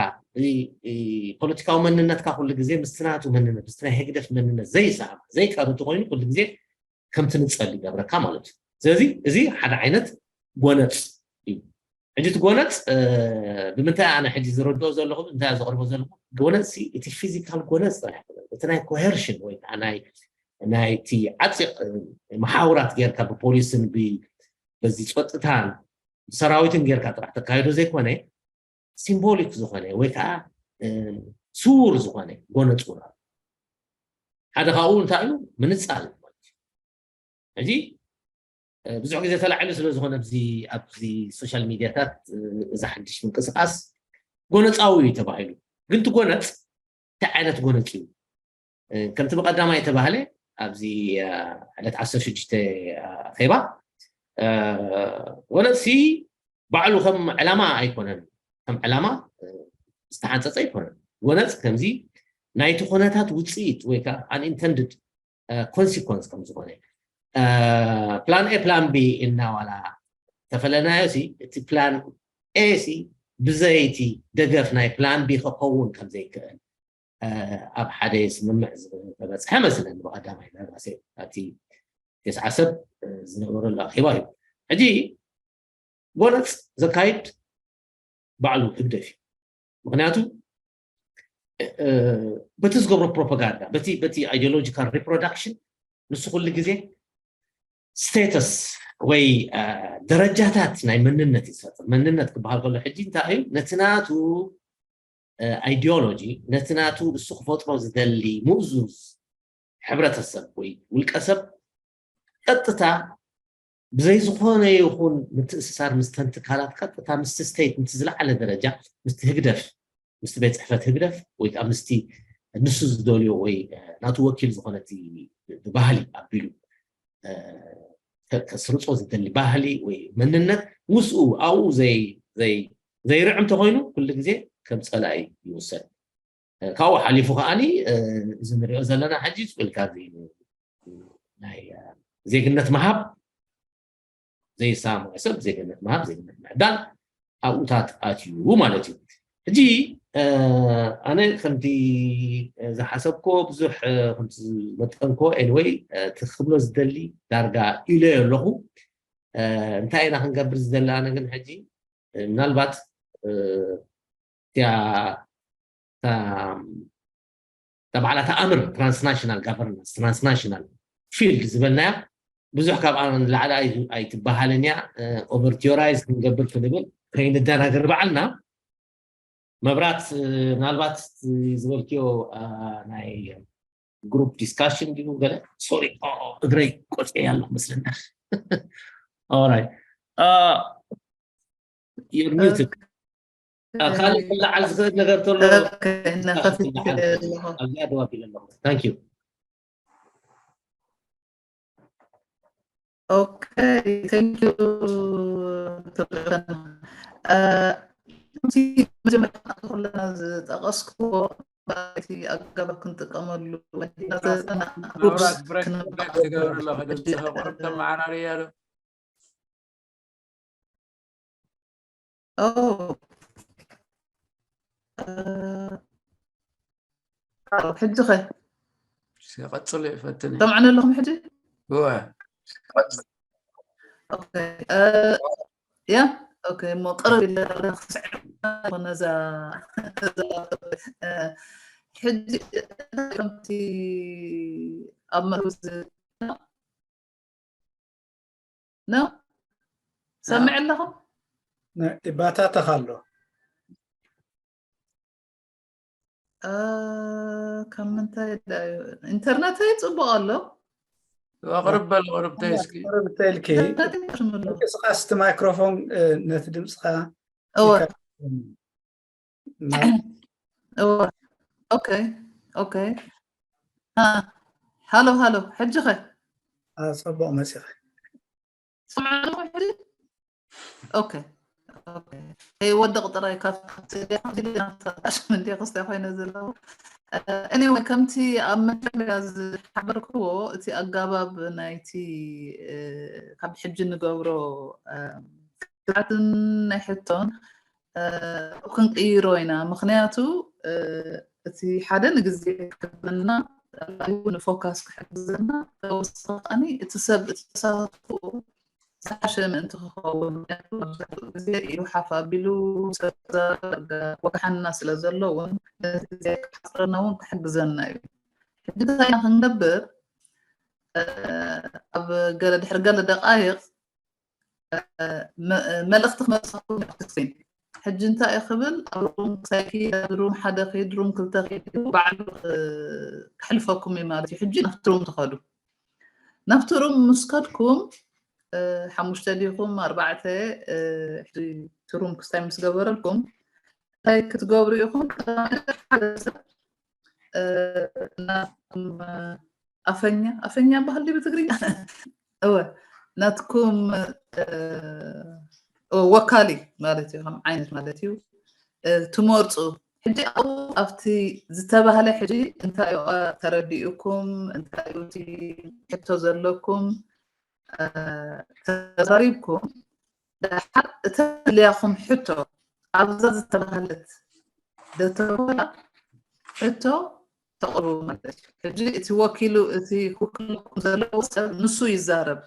ፖለቲካዊ መንነትካ ኩሉ ግዜ ምስቲ ናቱ መንነት ምስቲ ናይ ህግደፍ መንነት ዘይሰኣማ ዘይቀርብ እንተኮይኑ ኩሉ ግዜ ከምቲ ንፀል ይገብረካ ማለት እዩ። ስለዚ እዚ ሓደ ዓይነት ጎነፅ እዩ። ሕጂ እቲ ጎነፅ ብምንታይ ኣነ ሕጂ ዝረድኦ ዘለኹ እንታይ ዘቕርቦ ዘለኹ ጎነፅ እቲ physical ጎነፅ ጥራሕ እቲ ናይ coercion ወይ ከዓ ናይ ናይቲ ዓፂቕ መሓውራት ጌርካ ብፖሊስን በዚ ፀጥታን ብሰራዊትን ጌርካ ጥራሕ ተካይዶ ዘይኮነ symbolic ዝኾነ ወይ ከዓ ስውር ዝኾነ ጎነፅ እውን ኣሎ። ሓደ ካብኡ እንታይ እዩ? ምንፃል ማለት እዩ። ሕጂ ብዙሕ ግዜ ተላዒሉ ስለ ዝኾነ ኣብዚ ኣብዚ ሶሻል ሚድያታት እዚ ሓድሽ ምንቅስቃስ ጎነፃዊ እዩ ተባሂሉ። ግን እቲ ጎነፅ እንታይ ዓይነት ጎነፅ እዩ? ከምቲ ብቀዳማይ ተባህለ ኣብዚ ዕለት ዓሰርተ ሽዱሽተ ኣኼባ ጎነፅሲ ባዕሉ ከም ዕላማ ኣይኮነን፣ ከም ዕላማ ዝተሓንፀፀ ኣይኮነን። ጎነፅ ከምዚ ናይቲ ኩነታት ውፅኢት ወይ ከዓ unintended consequence ከም ዝኾነ plan A plan B ኢልና ዋላ ተፈለናዮ ሲ እቲ plan A ሲ ብዘይቲ ደገፍ ናይ plan B ክኸውን ከም ዘይክእል ኣብ ሓደ ስምምዕ ዝተበፅሐ መስለኒ ብቀዳማይ ደራሲ ኣብቲ ተስዓ ሰብ ዝነበረሉ ኣኼባ እዩ። ሕጂ ጎነፅ ዘካይድ ባዕሉ ህግደፍ እዩ። ምክንያቱ በቲ ዝገብሮ ፕሮፓጋንዳ በቲ በቲ ideological reproduction ንሱ ኩሉ ግዜ status ወይ ደረጃታት ናይ መንነት እዩ ዝፈጥር። መንነት ክበሃል ከሎ ሕጂ እንታይ እዩ? ነቲ ናቱ ideology ነቲ ናቱ እሱ ክፈጥሮ ዝደሊ ምእዙዝ ሕብረተሰብ ወይ ውልቀሰብ ቀጥታ ብዘይ ዝኾነ ይኹን ምትእስሳር ምስ ተን ትካላት ቀጥታ ምስቲ state ምስቲ ዝለዓለ ደረጃ ምስቲ ህግደፍ ምስቲ ቤት ፅሕፈት ህግደፍ ወይ ከዓ ምስቲ ንሱ ዝደልዮ ወይ ናቱ ወኪል ዝኾነ እቲ ብባህሊ ኣቢሉ ከስርፆ ዝደሊ ባህሊ ወይ መንነት ምስኡ ኣብኡ ዘይርዕ እንተኮይኑ ኩሉ ግዜ ከም ፀላኢ ይውሰድ። ካብኡ ሓሊፉ ከዓኒ እዚ ንሪኦ ዘለና ሕጂ ስቁልካ ናይ ዜግነት ምሃብ ዘይሰማማዕ ሰብ ዜግነት ምሃብ ዜግነት ምዕዳል ኣብኡታት ኣትዩ ማለት እዩ። ሕጂ ኣነ ከምቲ ዝሓሰብኮ ብዙሕ ከምቲ ዝመጠንኮ anyway እቲ ክብሎ ዝደሊ ዳርጋ ኢለዮ ኣለኹ። እንታይ ኢና ክንገብር ዝደሊ ኣነ ግን ሕጂ ምናልባት እቲኣ እታ ባዕላ ተኣምር transnational governance transnational field ዝበልናያ ብዙሕ ካብኣ ንላዕሊ ኣይትበሃልን እያ። Over theorize ክንገብር ክንብል ከይንደናገር ባዕልና መብራት ምናልባት ዝበልክዮ ናይ group discussion ድዩ ገለ sorry እግረይ ቆፅየ ኣለኹ መስለና። Alright you're muted ካልእ ክለዓል ዝኽእል ነገር ተሎ ኣብዚኣ ደው ኣቢለ ኣለኹ thank you Okay, thank you. መጀመርያ ኩለና ዝጠቐስኩዎ እቲ ኣገባብ ክንጥቀመሉ ትገብርሎ ከድምፅኸ ቁርብ ተመዓራርያ ዶ ሕጂ ኸ ቀፅሉ ይፈትን ሰምዕኒ ኣለኹም ሕጂ እወ ያ ኦኬ እሞ ቅርብ ኢለ ነዛ ሕጂ ከምቲ ኣብ መርዝ ነው ሰምዕ ኣለኹም ይባታተኽ ኣሎ ካብ ምንታይ ኢንተርነተይ ፅቡቅ ኣሎ ቅርብ በል ቅርብተይ እስኪ ቅርብተይ ኢልኪ ምንቅስቃስ እቲ ማይክሮፎን ነቲ ድምፅካ ኦኬ ኦኬ ሃሎ ሃሎ ሕጂ ኸ ፅቡቅ መፂኸ ሰምዓኹም ሕጂ ኦኬ ከይወድቕ ጥራይ ካብቲ እንዲ ክስታይ ኮይነ ዘለዉ anyway ከምቲ ኣብ መጀመርያ ዝሓበርክዎ እቲ ኣጋባብ ናይቲ ካብ ሕጂ ንገብሮ ስራትን ናይ ሕቶን ክንቅይሮ ኢና ምክንያቱ እቲ ሓደ ንግዜ ክሕግዘና ንፎካስ ክሕግዘና ተወሳኺ እቲ ሰብ እቲ ተሳትፎ ዝሓሸ ምእንቲ ክኸውን ግዜ ኢሉ ሓፍ ኣቢሉ ወግሓና ስለ ዘሎ እውን ነዚ ግዜ ክሓፅረና እውን ክሕግዘና እዩ ሕጂ እንታይ ኢና ክንገብር ኣብ ገለ ድሕሪ ገለ ደቃይቕ መልእኽቲ ክመፅእ ክስቲን ሕጂ እንታይ እዩ ክብል፣ ኣብ ሩም ክሳይ ክይድ፣ ኣብ ሩም ሓደ ክይድ፣ ሩም ክልተ ክይድ፣ ባዕሉ፣ እ፣ ክሕልፈኩም እዩ ማለት እዩ። ሕጂ ናብቲ ሩም ትኸዱ። ናብቲ ሩም ምስ ከድኩም፣ እ፣ ሓሙሽተ ዲኹም፣ ኣርባዕተ፣ እ፣ ሕጂ እቲ ሩም ክስታይ ምስ ገበረልኩም፣ እንታይ ክትገብሩ ኢኹም? ቀዳማይ ነገር ሓደ ሰብ፣ እ፣ ናትኩም፣ እ፣ ኣፈኛ፣ ኣፈኛ በሃል ድዩ ብትግርኛ? እወ፣ ናትኩም፣ እ፣ ወካሊ ማለት እዩ፣ ከም ዓይነት ማለት እዩ፣ እ፣ ትመርጹ። ሕጂ ኣብኡ ኣብቲ ዝተባህለ ሕጂ እንታይ እዩ ተረዲኡኩም፣ እንታይ እዩ እቲ ሕቶ ዘለኩም፣ እ፣ ተዛሪብኩም፣ ደሓር እተድልያኹም ሕቶ ኣብዛ ዝተባህለት ደተባ ሕቶ ተቕርቡ ማለት እዩ። ሕጂ እቲ ወኪሉ፣ እቲ ክውክለኩም ዘለዎ ሰብ ንሱ ይዛረብ።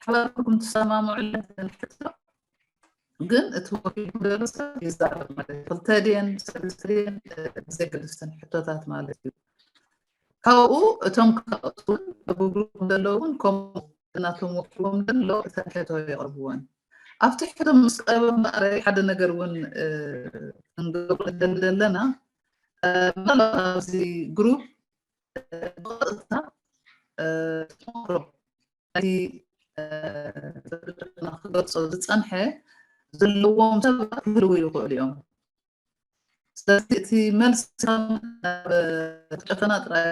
ሓባርኩም ትሰማምዑ ኣለኩም ሕቶ፣ ግን እቲ ወኪልኩም ዘሎ ሰብ ይዛረብ ማለት እዩ። ክልተ ድየን ሰለስተ ድየን፣ እ፣ ብዘየገድስ ሕቶታት ማለት እዩ። ካብኡ እቶም ካልኦት እውን በብግሩፕ ዘለዉ እውን ከምኡ ናቶም ወኪልዎም ዘሎ እተን ሕቶ የቕርብወን። ኣብቲ ሕቶ ምስ ቀረበ እምበኣር ሓደ ነገር እውን፣ እ፣ ክንገብሮ ንደሊ ዘለና፣ እ፣ ምናልባት ኣብዚ ግሩፕ፣ እ፣ ብቐጥታ፣ እ፣ ተመክሮ ናይቲ፣ እ፣ ክገልጾ ዝጸንሐ ዘለዎም ሰባት ክህልዉ ይኽእሉ እዮም። ስለዚ እቲ መልሲ ናብ ጨፈና ጥራይ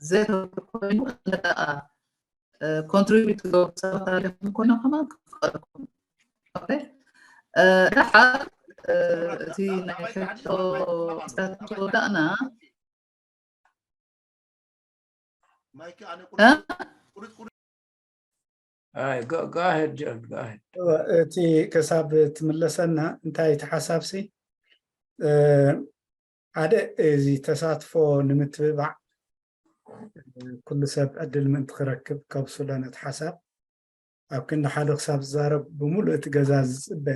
ዘይተኮይኑ፣ እንተ ደኣ፣ እ፣ ኮንትሪቢዩት ትገብሩ ሰባት ኣለኹም ኮይኖም ከማን ክፍቀደኩም። ኦኬ። እ፣ ደሓር፣ እ፣ እቲ ናይ ሕቶ ስታትስ ወዳእና። ማይክ ኣነ እ? ቁርጥ፣ ቁርጥ፣ ቁርጥ። ኣይ፣ go፣ go ahead፣ ጆን፣ go ahead። እወ፣ እቲ ክሳብ ትምለሰና፣ እንታይ እቲ ሓሳብሲ? እ፣ ሓደ፣ እዚ ተሳትፎ ንምትብባዕ፣ እ፣ ኩሉ ሰብ ዕድል ምእንቲ ክረክብ ከብስሎ ነቲ ሓሳብ። ኣብ ክንዲ ሓደ ክሳብ ዝዛረብ ብምሉእ እቲ ገዛ ዝጽበ፣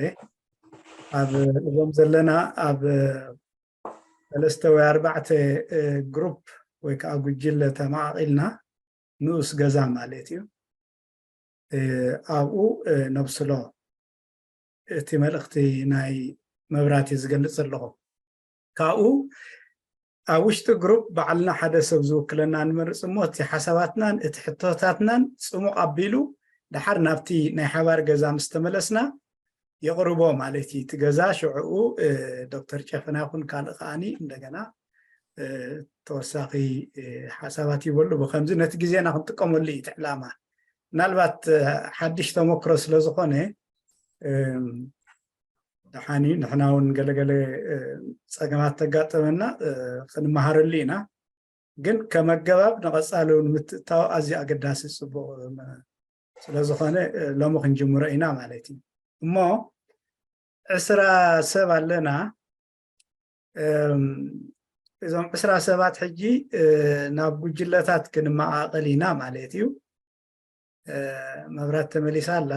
ኣብ እዞም ዘለና ኣብ ሰለስተ ወይ ኣርባዕተ፣ እ፣ ግሩፕ ወይ ከዓ ጉጅለ ተመቓቒልና፣ ንኡስ ገዛ ማለት እዩ። እ፣ ኣብኡ፣ እ፣ ነብስሎ። እቲ መልእኽቲ ናይ መብራህቲ ዝገልጽ ዘለኹ። ካብኡ ኣብ ውሽጢ ግሩፕ ባዕልና ሓደ ሰብ ዝውክለና ንመርጽ እሞ፣ እቲ ሓሳባትናን እቲ ሕቶታትናን ጽሙቕ ኣቢሉ፣ ደሓር ናብቲ ናይ ሓባር ገዛ ምስ ተመለስና፣ የቕርቦ ማለት እዩ። እቲ ገዛ ሽዕኡ፣ እ፣ ዶክተር ጨፈና ይኹን ካልእ ከኣኒ እንደገና፣ እ፣ ተወሳኺ፣ እ፣ ሓሳባት ይበሉ። ብኸምዚ ነቲ ግዜና ክንጥቀመሉ እዩ እቲ ዕላማ። ምናልባት፣ እ፣ ሓድሽ ተመክሮ ስለ ዝኾነ፣ እም፣ ደሓን እዩ። ንሕና እውን ገለገለ፣ እ፣ ጸገማት ተጋጠመና፣ እ፣ ክንመሃረሉ ኢና። ግን ከም ኣገባብ ንቐጻሊ እውን ምትእታው ኣዝዩ ኣገዳሲ፣ ጽቡቕ፣ እ፣ ስለ ዝኾነ፣ እ፣ ሎሚ ክንጅምሮ ኢና ማለት እዩ። እሞ ዕስራ ሰብ ኣለና። እም፣ እዞም ዕስራ ሰባት ሕጂ፣ እ፣ ናብ ጉጅለታት ክንመቓቐል ኢና ማለት እዩ። እ፣ መብራት ተመሊሳ ኣላ።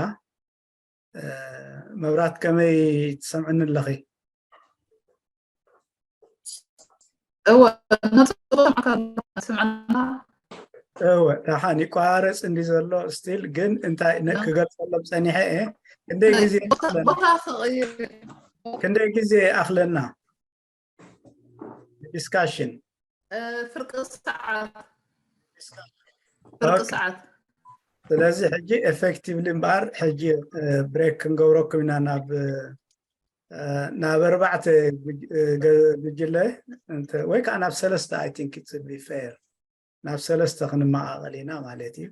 እ፣ መብራት ከመይ ትሰምዕኒ ኣለኺ? እወ፣ እናተሰማዕካ ኣለኹ፣ ስምዕና። እወ፣ ደሓን ይቋረጽ እንዲ ዘሎ ስቲል፣ ግን እንታይ ነ-፣ ነ- ክገልጸሎም ጸኒሐ እየ። ክንደይ ናይ ግዜ ቦታ፣ ኣኽለና? ቦታ ክቕይር። ክንደይ ግዜ ኣኽለና? ዲስካሽን። እ፣ ፍርቂ ሰዓት። ፍርቂ ኦኬ። ሰዓት። ስለዚ ሕጂ ኤፌክቲቭሊ እምበኣር ሕጂ፣ እ፣ ብሬክ ክንገብረኩም ኢና ናብ፣ እ፣ ናብ ኣርባዕተ ጉጅ-፣ እ፣ ገ-፣ ጉጅለ እንተ-፣ ወይ ከዓ ናብ ሰለስተ፣ I think it would be fair፣ ናብ ሰለስተ ክንመቓቐል ኢና ማለት እዩ።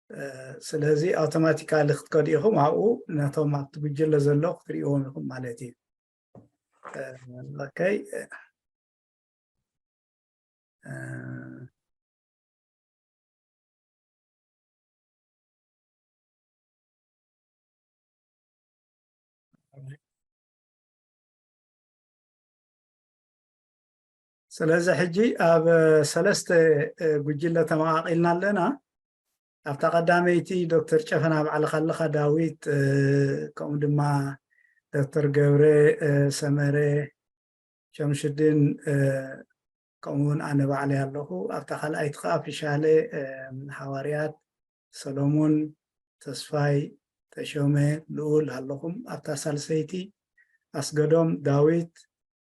እ፣ ስለዚ ኣውቶማቲካሊ ክትከዱ ኢኹም፣ ኣብኡ ነቶም ኣብቲ ጉጅለ ዘለዉ ክትርእይዎም ኢኹም ማለት እዩ። እ፣ ኦኬ። እ፣ ስለዚ ሕጂ ኣብ ሰለስተ፣ እ፣ ጉጅለ ተመቓቒልና ኣለና። ኣብታ ቀዳመይቲ ዶክተር ጨፈና ባዕልኻ ኣለኻ፣ ዳዊት፣ እ፣ ከምኡ ድማ ዶክተር ገብረ፣ እ፣ ሰመረ፣ ሸምሽድን፣ እ፣ ከምኡ እውን ኣነ ባዕለይ ኣለኹ። ኣብታ ካልኣይቲ ከዓ ፊሻለ፣ እ፣ ሃዋርያት፣ ሰሎሙን፣ ተስፋይ፣ ተሾመ ልኡል ኣለኹም። ኣብታ ሳልሰይቲ ኣስገዶም ዳዊት፣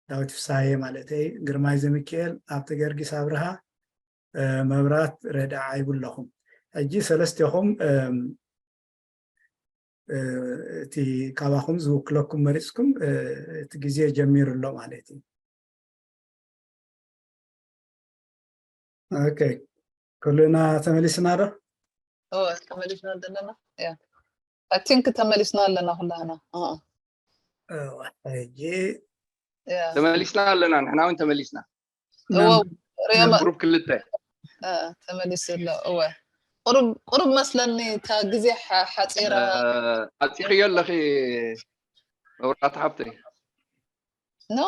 ዳዊት ፍሳሃየ ማለተይ፣ ግርማይ ዘሚካኤል፣ ኣብቲ ገርጊስ ኣብርሃ፣ እ፣ መብራት ረዳ ዓይቡ ኣለኹም። ሕጂ ሰለስቴኹም፣ እም፣ እ፣ እቲ ካባኹም ዝውክለኩም መሪጽኩም፣ እ፣ እቲ ግዜ ጀሚሩ ኣሎ ማለት እዩ። ኦኬ፣ ኩልና ተመሊስና ዶ? እወ፣ ተመሊስና ዘለና። ያ። I think ተመሊስና ኣለና ኩላና። ኣኣ። እወ፣ ሕጂ ያ። ተመሊስና ኣለና፣ ንሕና እውን ተመሊስና። እወ፣ ሪያማ ግሩፕ ክልተ። እ፣ ተመሊሱ ኣሎ። እወ። ቁሩብ፣ ቁሩብ መስለኒ እታ ግዜ ሓ-፣ ሓጺራ። እ፣ ኣጺኽዮ ኣለኺ መብራት ሓብተይ። ኖ?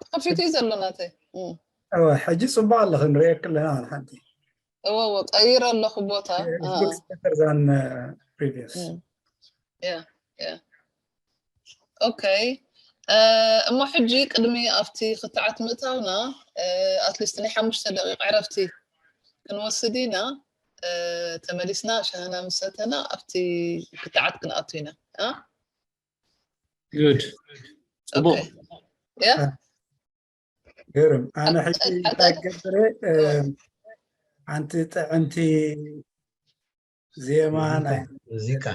ተኸፊቱ እዩ ዘሎ ናተይ። እም። እወ፣ ሕጂ ጽቡቕ ኣለኺ፣ ንርእየኪ ኣለና ሓንቲ። እወ፣ እወ፣ ቀይረ ኣለኹ ቦታ። It እ፣ looks better than, uh, previous. እም። ያ፣ ያ። ኦኬ። እ፣ እሞ ሕጂ ቅድሚ ኣብቲ ክትዓት ምእታውና፣ እ፣ ኣትሊስት ናይ ሓሙሽተ ደቂቕ ዕረፍቲ ክንወስድ ኢና። እ፣ ተመሊስና ሻህና ምስ ሰተና ኣብቲ ክትዓት ክንኣቱ ኢና። እ? Good። ጽቡቕ። ኦኬ። ያ? ግርም። ኣነ ሕጂ ሓቂ-፣ እንታይ ሓቂ-፣ ገብረ፣ እ፣ ሓንቲ ጥዕምቲ ዜማ ናይ ሙዚቃ።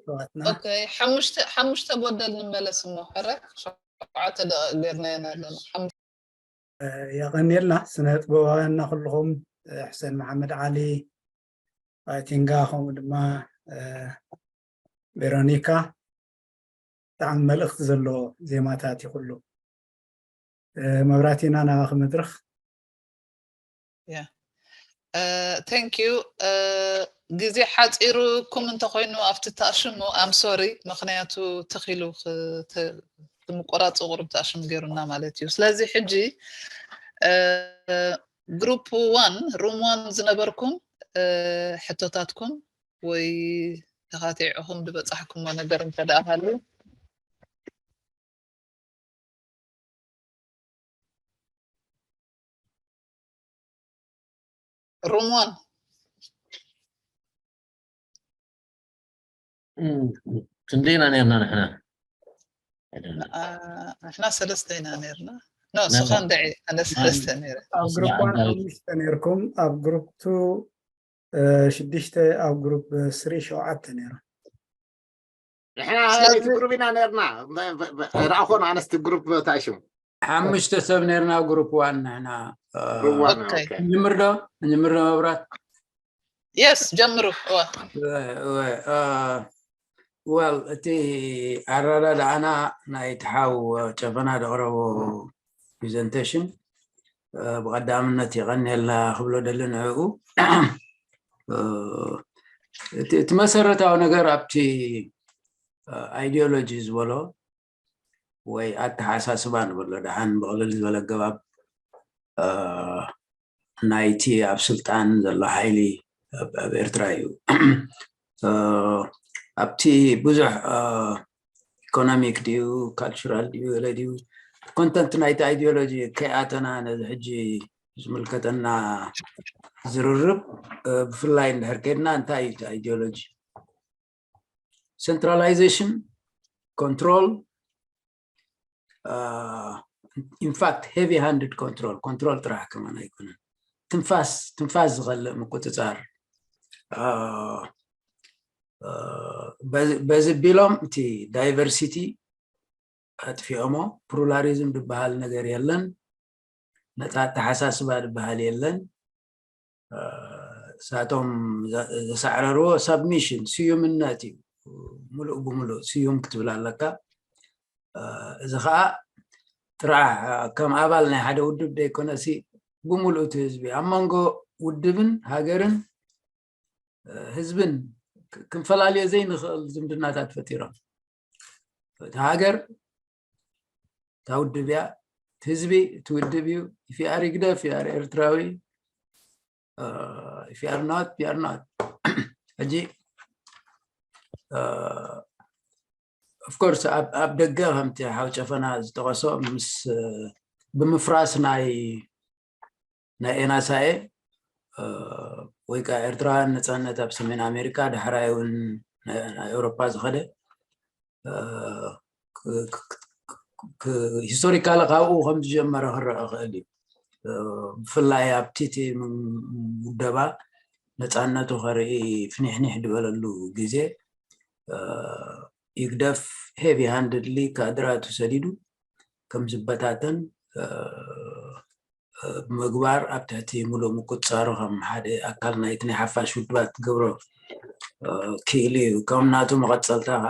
ተዋትና። ኦኬ፣ ሓሙሽተ፣ ሓሙሽተ ጎደል ንመለስ እሞ፣ ሕረ ሸውዓተ ደቂቕ ጌርናየን ኣለና። ሓሙሽተ። የቐንየልና ስነ ጥበባውያንና ኩልኹም፣ እ፣ ሕሰን መሓመድ ዓሊ፣ ፋይቲንጋ፣ ከምኡ ድማ፣ እ፣ ቬሮኒካ፣ ብጣዕሚ መልእኽቲ ዘለዎ ዜማታት እዩ ኩሉ። እ፣ መብራቲና፣ ናባኺ መድረኽ። ያ። እ፣ thank you። እ፣ ግዜ ሓጺሩኩም እንተኾይኑ ኣብቲ ተኣሽሙ፣ I'm sorry፣ ምኽንያቱ ትኺሉ ክ-፣ ተ-፣ ምቁራጽ ቁሩብ ተኣሽሙ ገይሩና ማለት እዩ። ስለዚ ሕጂ፣ እ፣ ግሩፕ ዋን፣ ሩም ዋን ዝነበርኩም፣ እ፣ ሕቶታትኩም ወይ ተኻቲዕኹም ዝበጻሕኩሞ ነገር እንተ ደኣ ሃልዩ፣ ሩም ዋን። እም፣ ክንደይ ኢና ነርና ንሕና? I don't know። አ፣ ንሕና ሰለስተ ኢና ነርና። ኖ፣ ነርና። ንስኻ እንድዒ፣ ኣነ ሰለስተ ነይረ። ኣብ ግሩፕ ዋን ዓባይ። ሓሙሽተ ነርኩም፣ ኣብ ግሩፕ ቱ፣ እ፣ ሽዱሽተ፣ ኣብ ግሩፕ ስሪ ሸውዓተ ነይሩ። ንሕና ስለዚ እቲ ግሩፕ ኢና ነርና። ብ-፣ ብ-፣ ብ-፣ ረኣኾን ኣነስቲ ግሩፕ ተኣሽሙ። ሓሙሽተ ሰብ ነርና ግሩፕ ዋን ንሕና። እ፣ ግሩፕ ዋን፣ ኦኬ። ኦኬ። ንጅምር ዶ? ንጅምር ዶ መብራት? የስ፣ ጀምሩ። እወ። እወ፣ እወ፣ እ፣ ወል፣ እቲ ኣረዳድኣና ናይ ተሓው ጨፈና ዘቕረቦ ፕሬዘንቴሽን፣ እ፣ ብቐዳምነት የቐንየልና ክብሎ ደሊ ንዕኡ። እ፣ እቲ፣ እቲ መሰረታዊ ነገር ኣብቲ፣ እ፣ ኣይዲዮሎጂ ዝበሎ ወይ ኣተሓሳስባ ንበሎ ደሓን ብቕልል ዝበለ ኣገባብ፣ እ፣ ናይቲ ኣብ ስልጣን ዘሎ ሓይሊ ኣብ፣ ኣብ ኤርትራ እዩ። እ፣ ኣብቲ ብዙሕ፣ እ፣ ኢኮኖሚክ ድዩ፣ ካልቸራል ድዩ፣ ገለ ድዩ፣ ኮንተንት ናይቲ ኣይዲዮሎጂ ከይኣተና ነዚ ሕጂ ዝምልከተና ዝርርብ፣ እ፣ ብፍላይ እንድሕር ከድና እንታይ እዩ እቲ ኣይዲዮሎጂ? ሴንትራላይዜሽን፣ ኮንትሮል፣ እ፣ ኢንፋክት ሄቪ ሃንድድ ኮንትሮል፣ ኮንትሮል ጥራሕ ከማን ኣይኮነን። ትንፋስ፣ ትንፋስ ዝኸልእ ምቁጽጻር። እ፣ እ፣ በዚ፣ በዚ ቢሎም እቲ ዳይቨርሲቲ ኣጥፊኦሞ፣ ፕሉራሊዝም ዝበሃል ነገር የለን፣ ነጻ ኣተሓሳስባ ዝበሃል የለን። እ፣ እሳቶም ዘ-፣ ዘሳዕረርዎ ሳብሚሽን፣ ስዩምነት እዩ። ምሉእ ብምሉእ ስዩም ክትብል ኣለካ። እ፣ እዚ ኸኣ ጥራሕ ከም ኣባል ናይ ሓደ ውድብ ዘይኮነሲ፣ ብምሉእ እቲ ህዝቢ፣ ኣብ መንጎ ውድብን ሃገርን፣ እ፣ ህዝብን ክ-፣ ክንፈላልዮ ዘይንኽእል ዝምድናታት ፈጢሮም። እቲ ሃገር እታ ውድብ እያ፣ እቲ ህዝቢ እቲ ውድብ እዩ። ኢፍ ዩ ኣር ይግደፍ፣ ዩ ኣር ኤርትራዊ፣ እ፣ ኢፍ ዩ ኣር ናት፣ ዩ ኣር ናት። ሕጂ፣ እ፣ ኦፍ ኮርስ ኣብ፣ ኣብ ደገ ከምቲ ሓው ጨፈና ዝጠቐሶ ምስ፣ እ፣ ብምፍራስ ናይ፣ ናይ ኤንኤስኣይ፣ እ፣ ወይ ከዓ ኤርትራውያን ነፃነት ኣብ ሰሜን ኣሜሪካ፣ ዳሕራይ እውን ናብ ኤውሮፓ ዝኸደ፣ ሂስቶሪካሊ ካብኡ ከም ዝጀመረ ክረአ ክእል እዩ። ብፍላይ ኣብቲ እቲ ውደባ ነፃነቱ ከርኢ ፍኒሕኒሕ ዝበለሉ ግዜ፣ ይግደፍ ሄቪ ሃንድሊ ካድራቱ ሰዲዱ ከም ዝበታተን ብምግባር፣ ኣብ ትሕቲ ሙሉእ ምቁፅፃሩ ከም ሓደ ኣካል ናይቲ ናይ ሓፋሽ ውድባት ክገብሮ ክኢሉ እዩ። ከም ናቱ መቐፀልታ ከዓ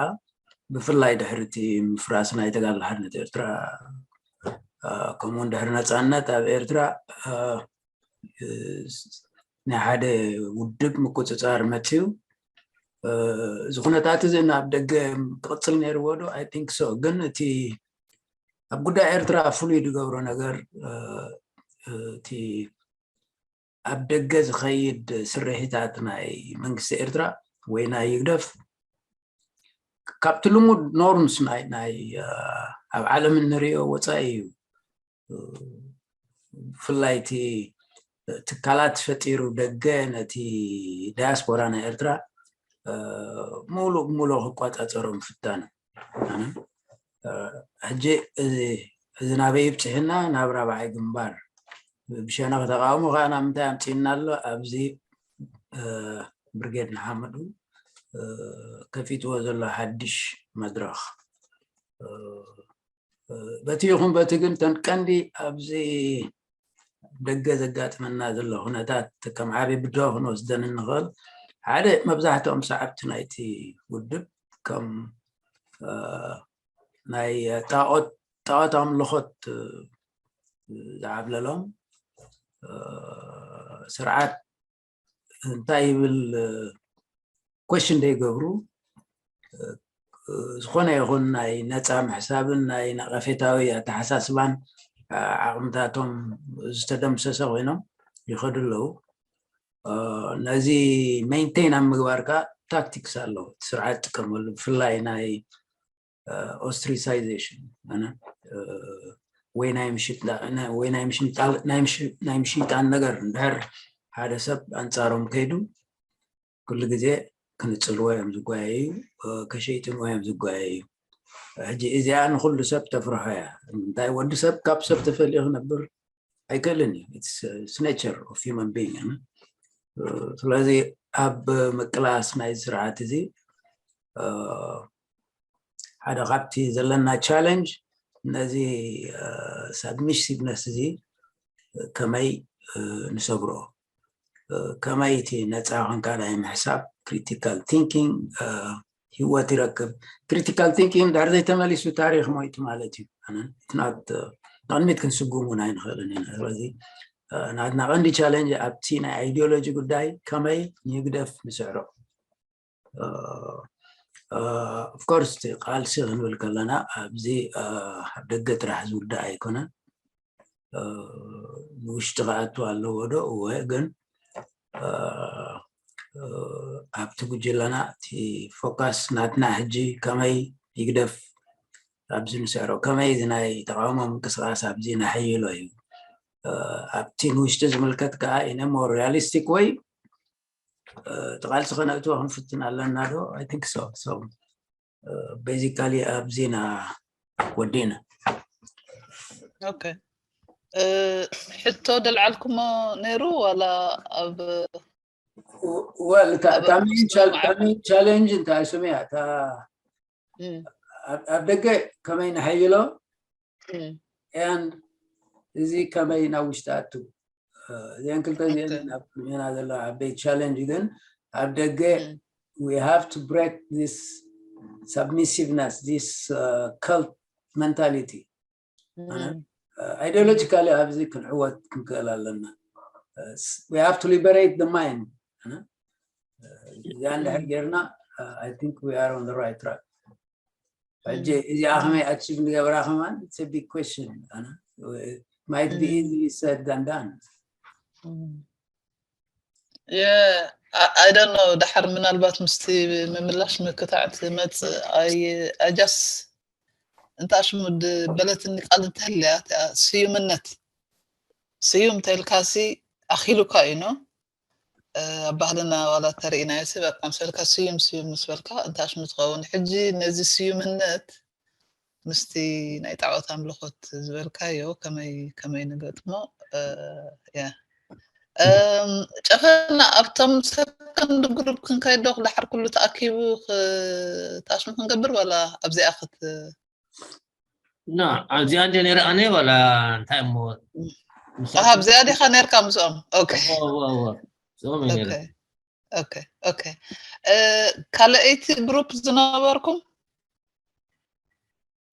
ብፍላይ ድሕሪ እቲ ምፍራስ ናይ ተጋድሎ ሓርነት ኤርትራ፣ ከምኡውን ድሕሪ ነፃነት ኣብ ኤርትራ ናይ ሓደ ውድብ ምቁፅፃር መፅዩ። እዚ ኩነታት እዚ ናብ ደገ ክቕፅል ነይርዎ ዶ? I think so። ግን እቲ ኣብ ጉዳይ ኤርትራ ፍሉይ ዝገብሮ ነገር፣ እቲ ኣብ ደገ ዝኸይድ ስርሒታት ናይ መንግስቲ ኤርትራ ወይ ናይ ይግደፍ ካብቲ ልሙድ ኖርምስ ናይ ኣብ ዓለም እንሪኦ ወፃኢ እዩ። ብፍላይ እቲ ትካላት ፈጢሩ ደገ ነቲ ዳያስፖራ ናይ ኤርትራ ሙሉእ ብሙሉእ ክቋፃፀሮ ምፍታኑ። ሕጂ እዚ ናበይ ይብፅሕና? ናብ ራብዓይ ግንባር ብሸነኽ ተቃውሞ ከዓ ናብ ምንታይ ኣምፅእና ኣሎ? ኣብዚ ብርጌድ ንሓመዱ ከፊትዎ ዘሎ ሓድሽ መድረኽ። በቲ ይኹን በቲ ግን፣ ተን ቀንዲ ኣብዚ ደገ ዘጋጥመና ዘሎ ኩነታት ከም ዓብዪ ብድሆ ክንወስደን እንኽእል፣ ሓደ፣ መብዛሕትኦም ሰዓብቲ ናይቲ ውድብ ከም ናይ ጣዖት ጣዖት ኣምልኾት ዝዓብለሎም ስርዓት እንታይ ይብል ኮሽን ዘይገብሩ፣ ዝኾነ ይኹን ናይ ነፃ ምሕሳብን ናይ ነቐፌታዊ ኣተሓሳስባን ዓቕምታቶም ዝተደምሰሰ ኮይኖም ይኸዱ ኣለዉ። ነዚ ሜንቴን ኣብ ምግባር ከዓ ታክቲክስ ኣለዉ፣ እቲ ስርዓት ዝጥቀመሉ፣ ብፍላይ ናይ ኦስትሪሳይዜሽን ወይ ናይ ምሽጣን ነገር እንድሕር ሓደ ሰብ ኣንፃሮም ከይዱ፣ ኩሉ ግዜ ክንፅልዎ እዮም ዝጓየዩ፣ ከሸይጥንዎ እዮም ዝጓየዩ። ሕጂ እዚኣ ንኩሉ ሰብ ተፍርሖ እያ። እንታይ፣ ወዲ ሰብ ካብ ሰብ ተፈልዩ ክነብር ኣይክእልን እዩ። It's nature of human being። ስለዚ ኣብ ምቅላስ ናይ ስርዓት እዚ ሓደ ካብቲ ዘለና ቻለንጅ ነዚ ሳብሚሲቭነስ እዚ ከመይ ንሰብሮ፣ ከመይ እቲ ነፃ ኮንካ ናይ ምሕሳብ ክሪቲካል ቲንኪንግ ሂወት ይረክብ። ክሪቲካል ቲንኪንግ ድሕር ዘይተመሊሱ ታሪክ ሞይቱ ማለት እዩ። ንቅድሚት ክንስጉም እውን ኣይንኽእልን ኢና። ስለዚ ናትና ቀንዲ ቻለንጅ ኣብቲ ናይ ኣይዲዮሎጂ ጉዳይ ከመይ ንህግደፍ ንስዕሮ። ኦፍኮርስ እቲ ቃልሲ ክንብል ከለና ኣብዚ ኣብ ደገ ጥራሕ ዝውዳእ ኣይኮነን። ንውሽጢ ክኣቱ ኣለዎ ዶ? እወ፣ ግን ኣብቲ ጉጅለና እቲ ፎካስ ናትና ሕጂ ከመይ ይግደፍ ኣብዚ ንስዕሮ፣ ከመይ እዚ ናይ ተቃውሞ ምንቅስቃስ ኣብዚ ነሐይሎ እዩ። ኣብቲ ንውሽጢ ዝምልከት ከዓ ኢነ ሞር ሪያሊስቲክ ወይ እቲ ቃልሲ ከነእትዎ ክንፍትን ኣለና ዶ? I think so። So basically ኣብዚና ወዲና። ኦኬ፣ ሕቶ ደልዓልኩሞ ነይሩ ዋላ ኣብ well እታ ሜን ቻለንጅ እንታይ ስምያ እታ ኣብ ደገ ከመይ ንሓይሎ and እዚ ከመይ ናብ ውሽጢ ኣቱ። እዚአን ክልተ እዚአን ኣብ ቅድሜና ዘለዋ ዓበይቲ ቻለንጅ። ግን ኣብ ደገ we have to break this submissiveness, this cult mentality. Ideologically ኣብዚ ክንዕወት ክንክእል ኣለና። We have to liberate the mind. እዚኣ እንድሕር ጌርና I think we are on the right track. ሕጂ እዚኣ ከመይ ኣቺቭ ንገብራ ከማን it's a big question. Might be easily said than done. I don't know፣ ደሓር ምናልባት ምስቲ ምምላሽ ምክታዕ ትመፅእ። ኣይ ጃስ እንታ ሽሙ በለትኒ ቃል እንተህልያ ስዩምነት፣ ስዩም ተልካሲ ኣኺሉካ እዩ ነው። ኣብ ባህልና ዋላ ተርእናዮ ሲ በቃ ምስ በልካ ስዩም ስዩም ምስ በልካ እንታሽ ምትኸውን። ሕጂ ነዚ ስዩምነት ምስቲ ናይ ጣዖት ኣምልኾት ዝበልካዮ ከመይ ከመይ ንገጥሞ። ያ ጨፈና ኣብቶም ሰከንድ ግሩፕ ክንከይድ ዶ ክዳሓር ኩሉ ተኣኪቡ ታሽሙ ክንገብር ዋላ ኣብዚኣ ክት ና ኣብዚኣ እንደ ነረ ኣነ ዋላ እንታይ እሞ ኣብዚኣ ዲኻ ነርካ ምስኦም? ኦኬ ኦኬ። ካልኣይቲ ግሩፕ ዝነበርኩም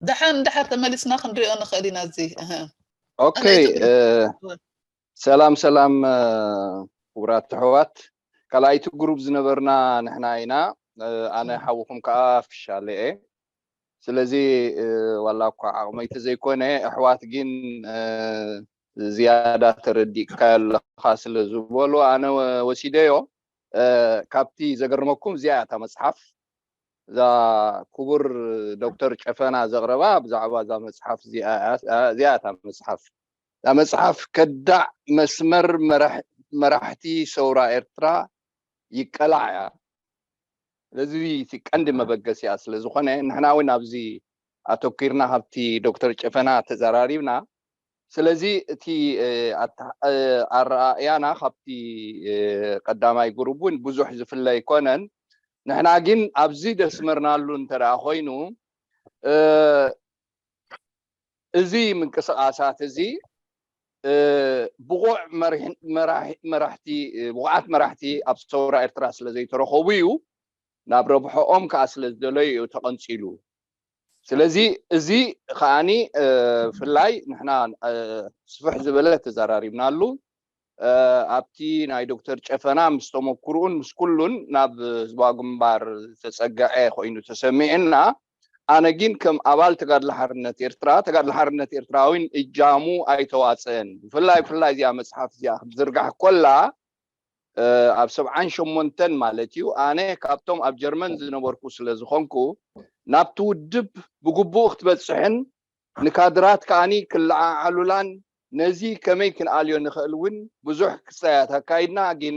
ደሓን ደሓር ተመሊስና ክንሪኦ ንኽእል ኢና። እዚ ኦኬ። ሰላም ሰላም ክቡራት ኣሕዋት፣ ካልኣይቲ ግሩፕ ዝነበርና ንሕና ኢና። ኣነ ሓውኹም ከዓ ፍሻለ እየ። ስለዚ ዋላ እኳ ዓቕመይ ተዘይኮነ ኣሕዋት ግን ዝያዳ ተረዲእካ ኣለኻ ስለ ዝበሉ ኣነ ወሲደዮ። ካብቲ ዘገርመኩም እዚኣ እታ መፅሓፍ እዛ ክቡር ዶክተር ጨፈና ዘቕረባ ብዛዕባ እዛ መፅሓፍ እዚኣ እታ መፅሓፍ እዛ መፅሓፍ ከዳዕ መስመር መራሕቲ ሰውራ ኤርትራ ይቀላዕ እያ። ስለዚ እቲ ቀንዲ መበገሲ እያ። ስለ ዝኾነ ንሕና እውን ኣብዚ ኣተኪርና ካብቲ ዶክተር ጨፈና ተዘራሪብና። ስለዚ እቲ ኣረኣእያና ካብቲ ቀዳማይ ግሩብ እውን ብዙሕ ዝፍለ ኣይኮነን። ንሕና ግን ኣብዚ ደስመርናሉ እንተ ደኣ ኮይኑ እዚ ምንቅስቓሳት እዚ ብቑዕ መራሕቲ ብቑዓት መራሕቲ ኣብ ሰውራ ኤርትራ ስለ ዘይተረኸቡ እዩ። ናብ ረብሖኦም ከዓ ስለ ዝደለዩ እዩ ተቐንፂሉ። ስለዚ እዚ ከዓኒ ብፍላይ ንሕና ስፍሕ ዝበለ ተዘራሪብናሉ። ኣብቲ ናይ ዶክተር ጨፈና ምስ ተመክርኡን ምስ ኩሉን ናብ ህዝባዊ ግንባር ዝተፀገዐ ኮይኑ ተሰሚዕና። ኣነ ግን ከም ኣባል ተጋድሎ ሓርነት ኤርትራ ተጋድሎ ሓርነት ኤርትራዊን እጃሙ ኣይተዋፀን። ብፍላይ ብፍላይ እዚኣ መፅሓፍ እዚኣ ክትዝርጋሕ ኮላ ኣብ ሰብዓን ሸሞንተን ማለት እዩ። ኣነ ካብቶም ኣብ ጀርመን ዝነበርኩ ስለ ዝኾንኩ ናብቲ ውድብ ብግቡእ ክትበፅሕን ንካድራት ከዓኒ ክለዓዓሉላን ነዚ ከመይ ክንኣልዮ ንኽእል እውን ብዙሕ ክሳያት ኣካይድና፣ ግን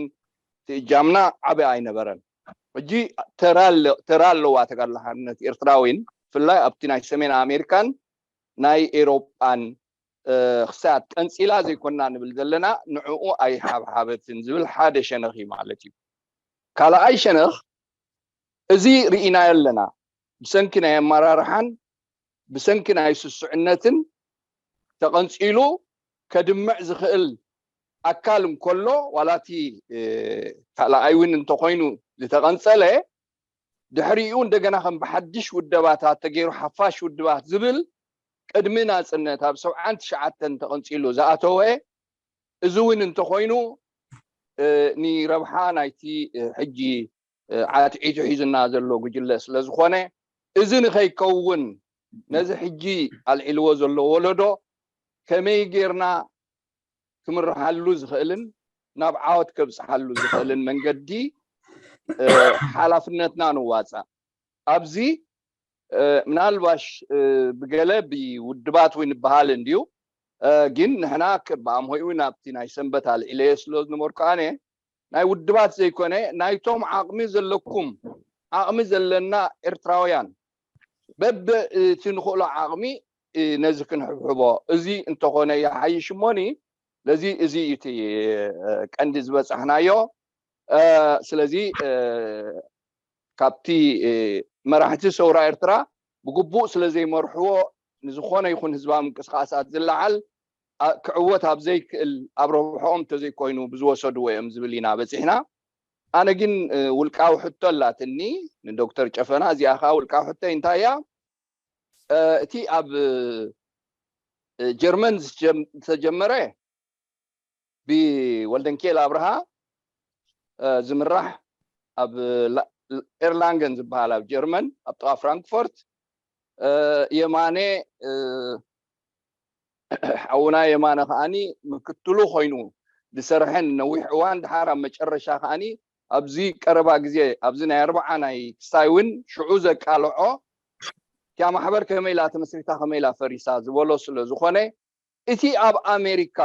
እቲ እጃምና ዓቢ ኣይነበረን። ሕጂ ተራ ኣለዋ ተጋድሎ ሓርነት ኤርትራዊን ብፍላይ ኣብቲ ናይ ሰሜን ኣሜሪካን ናይ ኤሮጳን ክሳያት ቀንፂላ ዘይኮና ንብል ዘለና ንዕኡ ኣይሓብሓበትን ዝብል ሓደ ሸነኽ እዩ ማለት እዩ። ካልኣይ ሸነኽ እዚ ርኢናዮ ኣለና። ብሰንኪ ናይ ኣመራርሓን ብሰንኪ ናይ ስስዕነትን ተቐንፂሉ ከድምዕ ዝኽእል ኣካል እንከሎ ዋላ እቲ ካልኣይ እውን እንተኾይኑ ዝተቐንፀለ ድሕሪኡ እንደገና ከም ብሓድሽ ውደባታት ተገይሩ ሓፋሽ ውድባት ዝብል ቅድሚ ናፅነት ኣብ ሰብዓን ትሽዓተን ተቐንፂሉ ዝኣተወ እዚ እውን እንተኾይኑ ንረብሓ ናይቲ ሕጂ ዓትዒቱ ሒዙና ዘሎ ጉጅለ ስለ ዝኾነ እዚ ንኸይከውን ነዚ ሕጂ ኣልዒልዎ ዘሎ ወለዶ ከመይ ጌርና ክምርሓሉ ዝኽእልን ናብ ዓወት ከብፅሓሉ ዝኽእልን መንገዲ ሓላፍነትና ንዋፃእ። ኣብዚ ምናልባሽ ብገለ ብውድባት እውን ይበሃል እንድዩ፣ ግን ንሕና ብኣምሆይ እውን ኣብቲ ናይ ሰንበት ኣልዒለየ ስለ ዝነበርኩ ኣነ ናይ ውድባት ዘይኮነ ናይቶም ዓቕሚ ዘለኩም ዓቕሚ ዘለና ኤርትራውያን በብ እቲ ንኽእሎ ዓቕሚ ነዚ ክንሕብሕቦ እዚ እንተኾነ ይሓይሽ እሞኒ ለዚ እዚ እዩ እቲ ቀንዲ ዝበፃሕናዮ። ስለዚ ካብቲ መራሕቲ ሰውራ ኤርትራ ብግቡእ ስለ ዘይመርሕዎ ንዝኾነ ይኹን ህዝባዊ ምንቅስቃሳት ዝለዓል ክዕወት ኣብ ዘይክእል ኣብ ረብሖኦም እንተዘይኮይኑ ብዝወሰድዎ እዮም ዝብል ኢና በፂሕና። ኣነ ግን ውልቃዊ ሕቶ ኣላትኒ ንዶክተር ጨፈና፣ እዚኣ ከዓ ውልቃዊ ሕቶ እንታይ እያ? እቲ ኣብ ጀርመን ዝተጀመረ ብወልደንኬል ኣብርሃ ዝምራሕ ኣብ ኤርላንገን ዝበሃል ኣብ ጀርመን ኣብ ጥቓ ፍራንክፎርት የማነ ሓውና የማነ ከዓኒ ምክትሉ ኮይኑ ዝሰርሐን ነዊሕ እዋን ድሓር ኣብ መጨረሻ ከዓኒ ኣብዚ ቀረባ ግዜ ኣብዚ ናይ ኣርባዓ ናይ ክሳይ እውን ሽዑ ዘቃልዖ እቲያ ማሕበር ከመይ ኢላ ተመስሪታ ከመይ ኢላ ፈሪሳ ዝበሎ ስለ ዝኾነ እቲ ኣብ ኣሜሪካ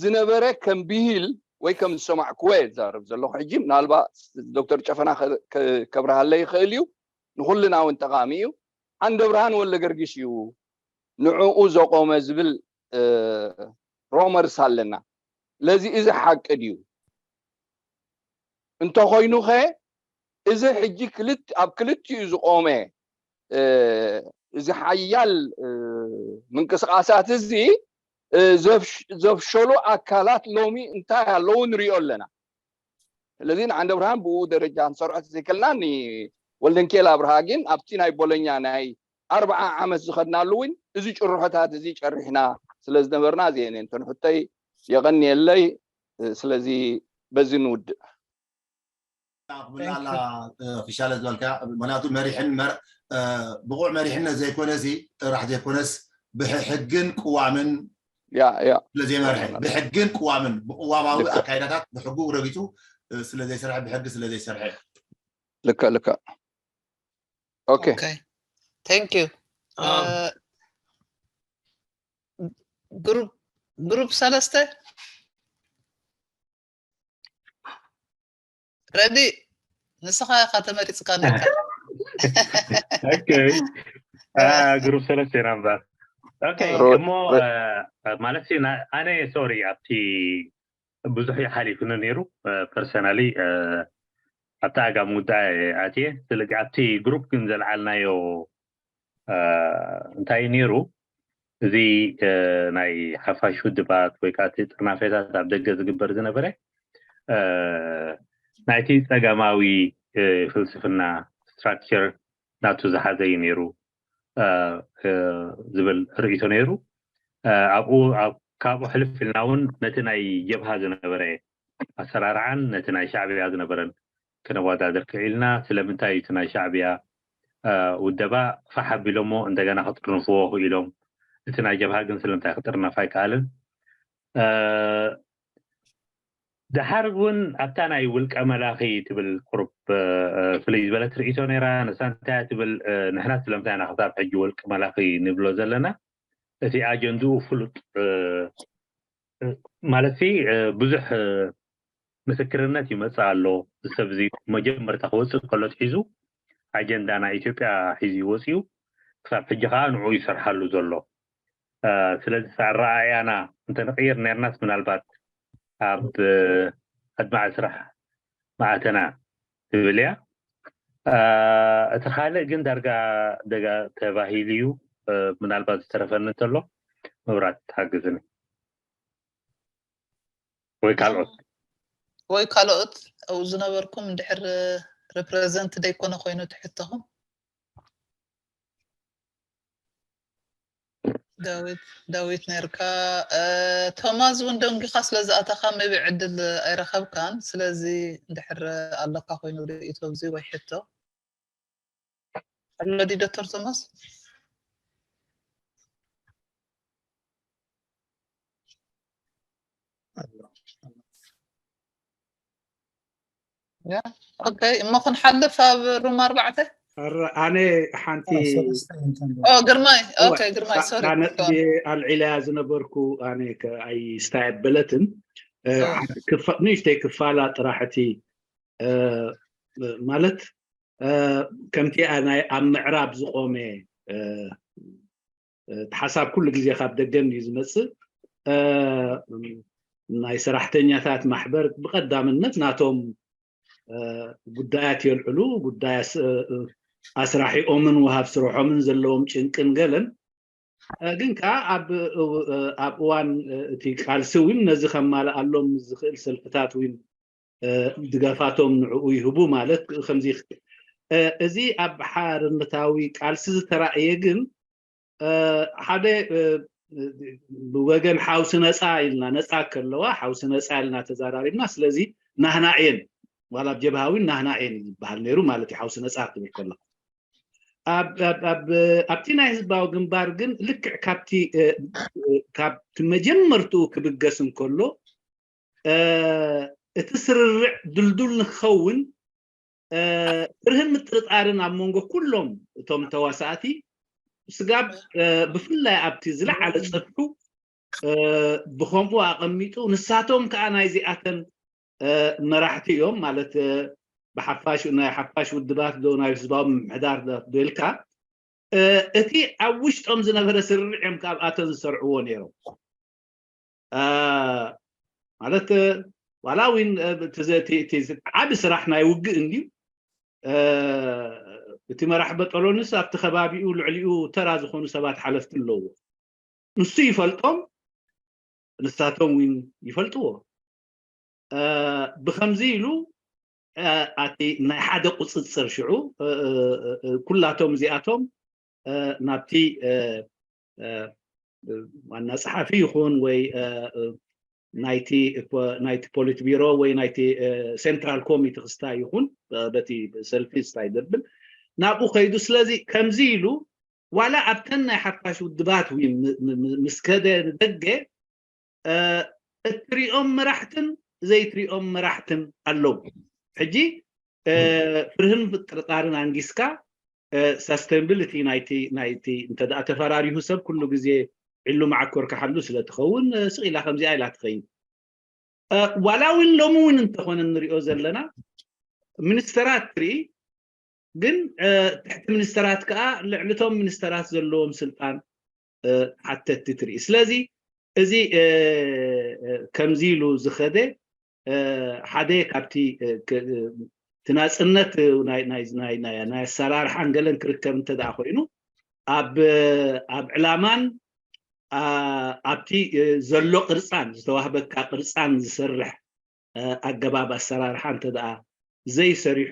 ዝነበረ ከም ብሂል ወይ ከም ዝሰማዕኩዎ እየ ዝዛረብ ዘለኹ። ሕጂ ምናልባት ዶክተር ጨፈና ከብርሃለይ ይኽእል እዩ፣ ንኹልና እውን ጠቓሚ እዩ። ዓንደ ብርሃን ወልደ ገርጊስ እዩ ንዕኡ ዘቆመ ዝብል ሮመርስ ኣለና። ለዚ እዚ ሓቂ ድዩ? እንተኾይኑኸ እዚ ሕጂ ኣብ ክልቲኡ ዝቆመ እዚ ሓያል ምንቅስቃሳት እዚ ዘፍሸሉ ኣካላት ሎሚ እንታይ ኣለዉ ንሪኦ ኣለና። ስለዚ ንዓንደ ብርሃን ብኡ ደረጃ ንሰርዖ ተዘይከልና፣ ንወልደንኬል ኣብርሃ ግን ኣብቲ ናይ ቦሎኛ ናይ ኣርብዓ ዓመት ዝኸድናሉ እውን እዚ ጭርሖታት እዚ ጨሪሕና ስለ ዝነበርና፣ እዚአን እየን እተን ሕቶይ። የቐንየለይ። ስለዚ በዚ ንውድእ። ክብላላ ክሻለ ዝበልካ፣ ምክንያቱ መሪሕን ብቑዕ መሪሕነት ዘይኮነ ሲ ጥራሕ ዘይኮነስ ብሕግን ቅዋምን ያ ያ ስለዘይመርሐ፣ ብሕግን ቅዋምን ብቅዋማዊ ኣካይዳታት ብሕጉ ረጊፁ ስለዘይሰርሐ፣ ብሕጊ ስለዘይሰርሐ። ልክዕ ልክዕ። ኦኬ Okay. Thank you. ግሩፕ ሰለስተ ረዲ፣ ንስኻ ኢኻ ተመሪፅካ ነካ። ግሩፕ ሰለስተ ኢና እምበር። እሞ ማለት ኣነ ሶሪ ኣብቲ ብዙሕ ሓሊፍኒ ነይሩ። ፐርሰናሊ ኣብቲ ኣጋም ጉዳይ ኣትየ። ስለዚ ኣብቲ ግሩፕ ግን ዘልዓልናዮ እንታይ ነይሩ፣ እዚ ናይ ሓፋሽ ውድባት ወይ ከዓ እቲ ጥርናፌታት ኣብ ደገ ዝግበር ዝነበረ ናይቲ ፀገማዊ ፍልስፍና ስትራክቸር ናቱ ዝሓዘ እዩ ነይሩ ዝብል ርእይቶ ነይሩ። ኣብኡ ካብኡ ሕልፍ ኢልና እውን ነቲ ናይ ጀብሃ ዝነበረ ኣሰራርዓን ነቲ ናይ ሻዕብያ ዝነበረን ክነወዳድር ክኢልና። ስለምንታይ እቲ ናይ ሻዕብያ ውደባ ፋሕ ኣቢሎሞ እንደገና ክጥርንፍዎ ክኢሎም፣ እቲ ናይ ጀብሃ ግን ስለምንታይ ክጥርነፍ ኣይከኣልን? ደሓር እውን ኣብታ ናይ ውልቀ መላኺ ትብል ቁሩብ ፍልይ ዝበለት ርእይቶ ነይራ። ንሳ እንታይ ትብል፣ ንሕና ስለምንታይ ኢና ክሳብ ሕጂ ውልቀ መላኺ ንብሎ ዘለና? እቲ ኣጀንድኡ ፍሉጥ ማለት ብዙሕ ምስክርነት ይመፅእ ኣሎ። እዚ ሰብ እዚ መጀመርታ ክወፅእ ከሎ ኣትሒዙ ኣጀንዳ ናይ ኢትዮጵያ ሒዙ ይወፅኡ፣ ክሳብ ሕጂ ከዓ ንዑ ይሰርሓሉ ዘሎ። ስለዚ ኣረኣእያና እንተንቕይር ነርናስ ምናልባት ኣብ ኣድማዒ ስራሕ ምኣተና ትብል እያ። እቲ ካልእ ግን ዳርጋ ደጋ ተባሂሉ እዩ። ምናልባት ዝተረፈኒ እንተሎ ምብራት ትሓግዝኒ ወይ ካልኦት ወይ ካልኦት ኣብኡ ዝነበርኩም እንድሕር ሪፕረዘንት ደይኮነ ኮይኑ ትሕተኹም ዳዊት ዳዊት ነርካ። ቶማዝ እውን ደንጊኻ ስለ ዝኣተኻ maybe ዕድል ኣይረኸብካን። ስለዚ እንድሕር ኣለካ ኮይኑ ርእይቶ ኣብዚ ወይ ሕቶ ኣሎ ድዩ ዶክተር ቶማስ? ኦኬ፣ እሞ ክንሓልፍ ኣብ ሩም ኣርባዕተ። ኣነ ሓንቲ ግርማይ፣ ኦኬ ግርማይ፣ ሶሪ። ነጥቢ ኣልዒላያ ዝነበርኩ ኣነ ኣይስታይ ኣበለትን። ንእሽተይ ክፋላ ጥራሕ እቲ ማለት ከምቲ ናይ ኣብ ምዕራብ ዝቆመ እቲ ሓሳብ ኩሉ ግዜ ካብ ደገን እዩ ዝመፅእ። ናይ ሰራሕተኛታት ማሕበር ብቀዳምነት ናቶም ጉዳያት የልዕሉ፣ ጉዳይ ኣስራሒኦምን ወሃብ ስርሖምን ዘለዎም ጭንቅን ገለን። ግን ከዓ ኣብ እዋን እቲ ቃልሲ እውን ነዚ ከማልኣሎም ዝኽእል ሰልፍታት እውን ድጋፋቶም ንዕኡ ይህቡ ማለት ከምዚ። እዚ ኣብ ሓርነታዊ ቃልሲ ዝተራእየ ግን ሓደ ብወገን ሓውሲ ነፃ ኢልና ነፃ ከለዋ ሓውሲ ነፃ ኢልና ተዛራሪብና። ስለዚ ናህና እየን ዋላ ኣብ ጀብሃ እውን ናህና እየን ዝበሃል ነይሩ ማለት እዩ። ሓውሲ ነፃ ክብል ከሎ ኣብቲ ናይ ህዝባዊ ግንባር ግን ልክዕ ካብቲ ካብቲ መጀመርትኡ ክብገስ እንከሎ እቲ ስርርዕ ድልዱል ንክኸውን ፍርህን ምጥርጣርን ኣብ መንጎ ኩሎም እቶም ተዋሳእቲ ስጋብ ብፍላይ ኣብቲ ዝለዓለ ፀፍሑ ብከምኡ ኣቐሚጡ፣ ንሳቶም ከዓ ናይዚኣተን መራሕቲ እዮም። ማለት ብሓፋሽ ናይ ሓፋሽ ውድባት ዶ ናይ ህዝባዊ ምምሕዳር ዶ ኢልካ፣ እቲ ኣብ ውሽጦም ዝነበረ ስርርዕ እዮም ካብኣተን ዝሰርዕዎ ነይሮም። ማለት ዋላ እውን ዓብ ስራሕ ናይ ውግእ እንድዩ። እቲ መራሕ በጠሎንስ ኣብቲ ከባቢኡ ልዕሊኡ ተራ ዝኾኑ ሰባት ሓለፍቲ ኣለዎ። ንሱ ይፈልጦም፣ ንሳቶም እውን ይፈልጥዎ። ብከምዚ ኢሉ ኣቲ ናይ ሓደ ቁፅፅር ሽዑ ኩላቶም እዚኣቶም ናብቲ ዋና ፀሓፊ ይኹን ወይ ናይቲ ፖሊት ቢሮ ወይ ናይቲ ሴንትራል ኮሚቲ ክስታይ ይኹን በቲ ሰልፊ ስታይ ዘብል ናብኡ ከይዱ። ስለዚ ከምዚ ኢሉ ዋላ ኣብተን ናይ ሓፋሽ ውድባት እውን ምስ ከደ ንደገ እትሪኦም መራሕትን ዘይትሪኦም መራሕትን ኣለዉ። ሕጂ ፍርህን ጥርጣርን ኣንጊስካ ሳስተንብልቲ ናይቲ ናይቲ እንተ ተፈራሪሁ ሰብ ኩሉ ግዜ ዕሉ መዓኮር ክሓሉ ስለ ትኸውን ስቕ ኢላ ከምዚኣ ኢላ ትኸይድ። ዋላ እውን ሎሚ እውን እንተኾነ ንሪኦ ዘለና ሚኒስተራት ትርኢ፣ ግን ትሕቲ ሚኒስተራት ከዓ ልዕልቶም ሚኒስተራት ዘለዎም ስልጣን ሓተቲ ትርኢ። ስለዚ እዚ ከምዚ ኢሉ ዝኸደ ሓደ ካብቲ ትናፅነት ናይ ኣሰራርሓን ገለን ክርከብ እንተ ደኣ ኮይኑ ኣብ ዕላማን ኣብቲ ዘሎ ቅርፃን ዝተዋህበካ ቅርፃን ዝሰርሕ ኣገባብ ኣሰራርሓ እንተ ደኣ ዘይሰሪሑ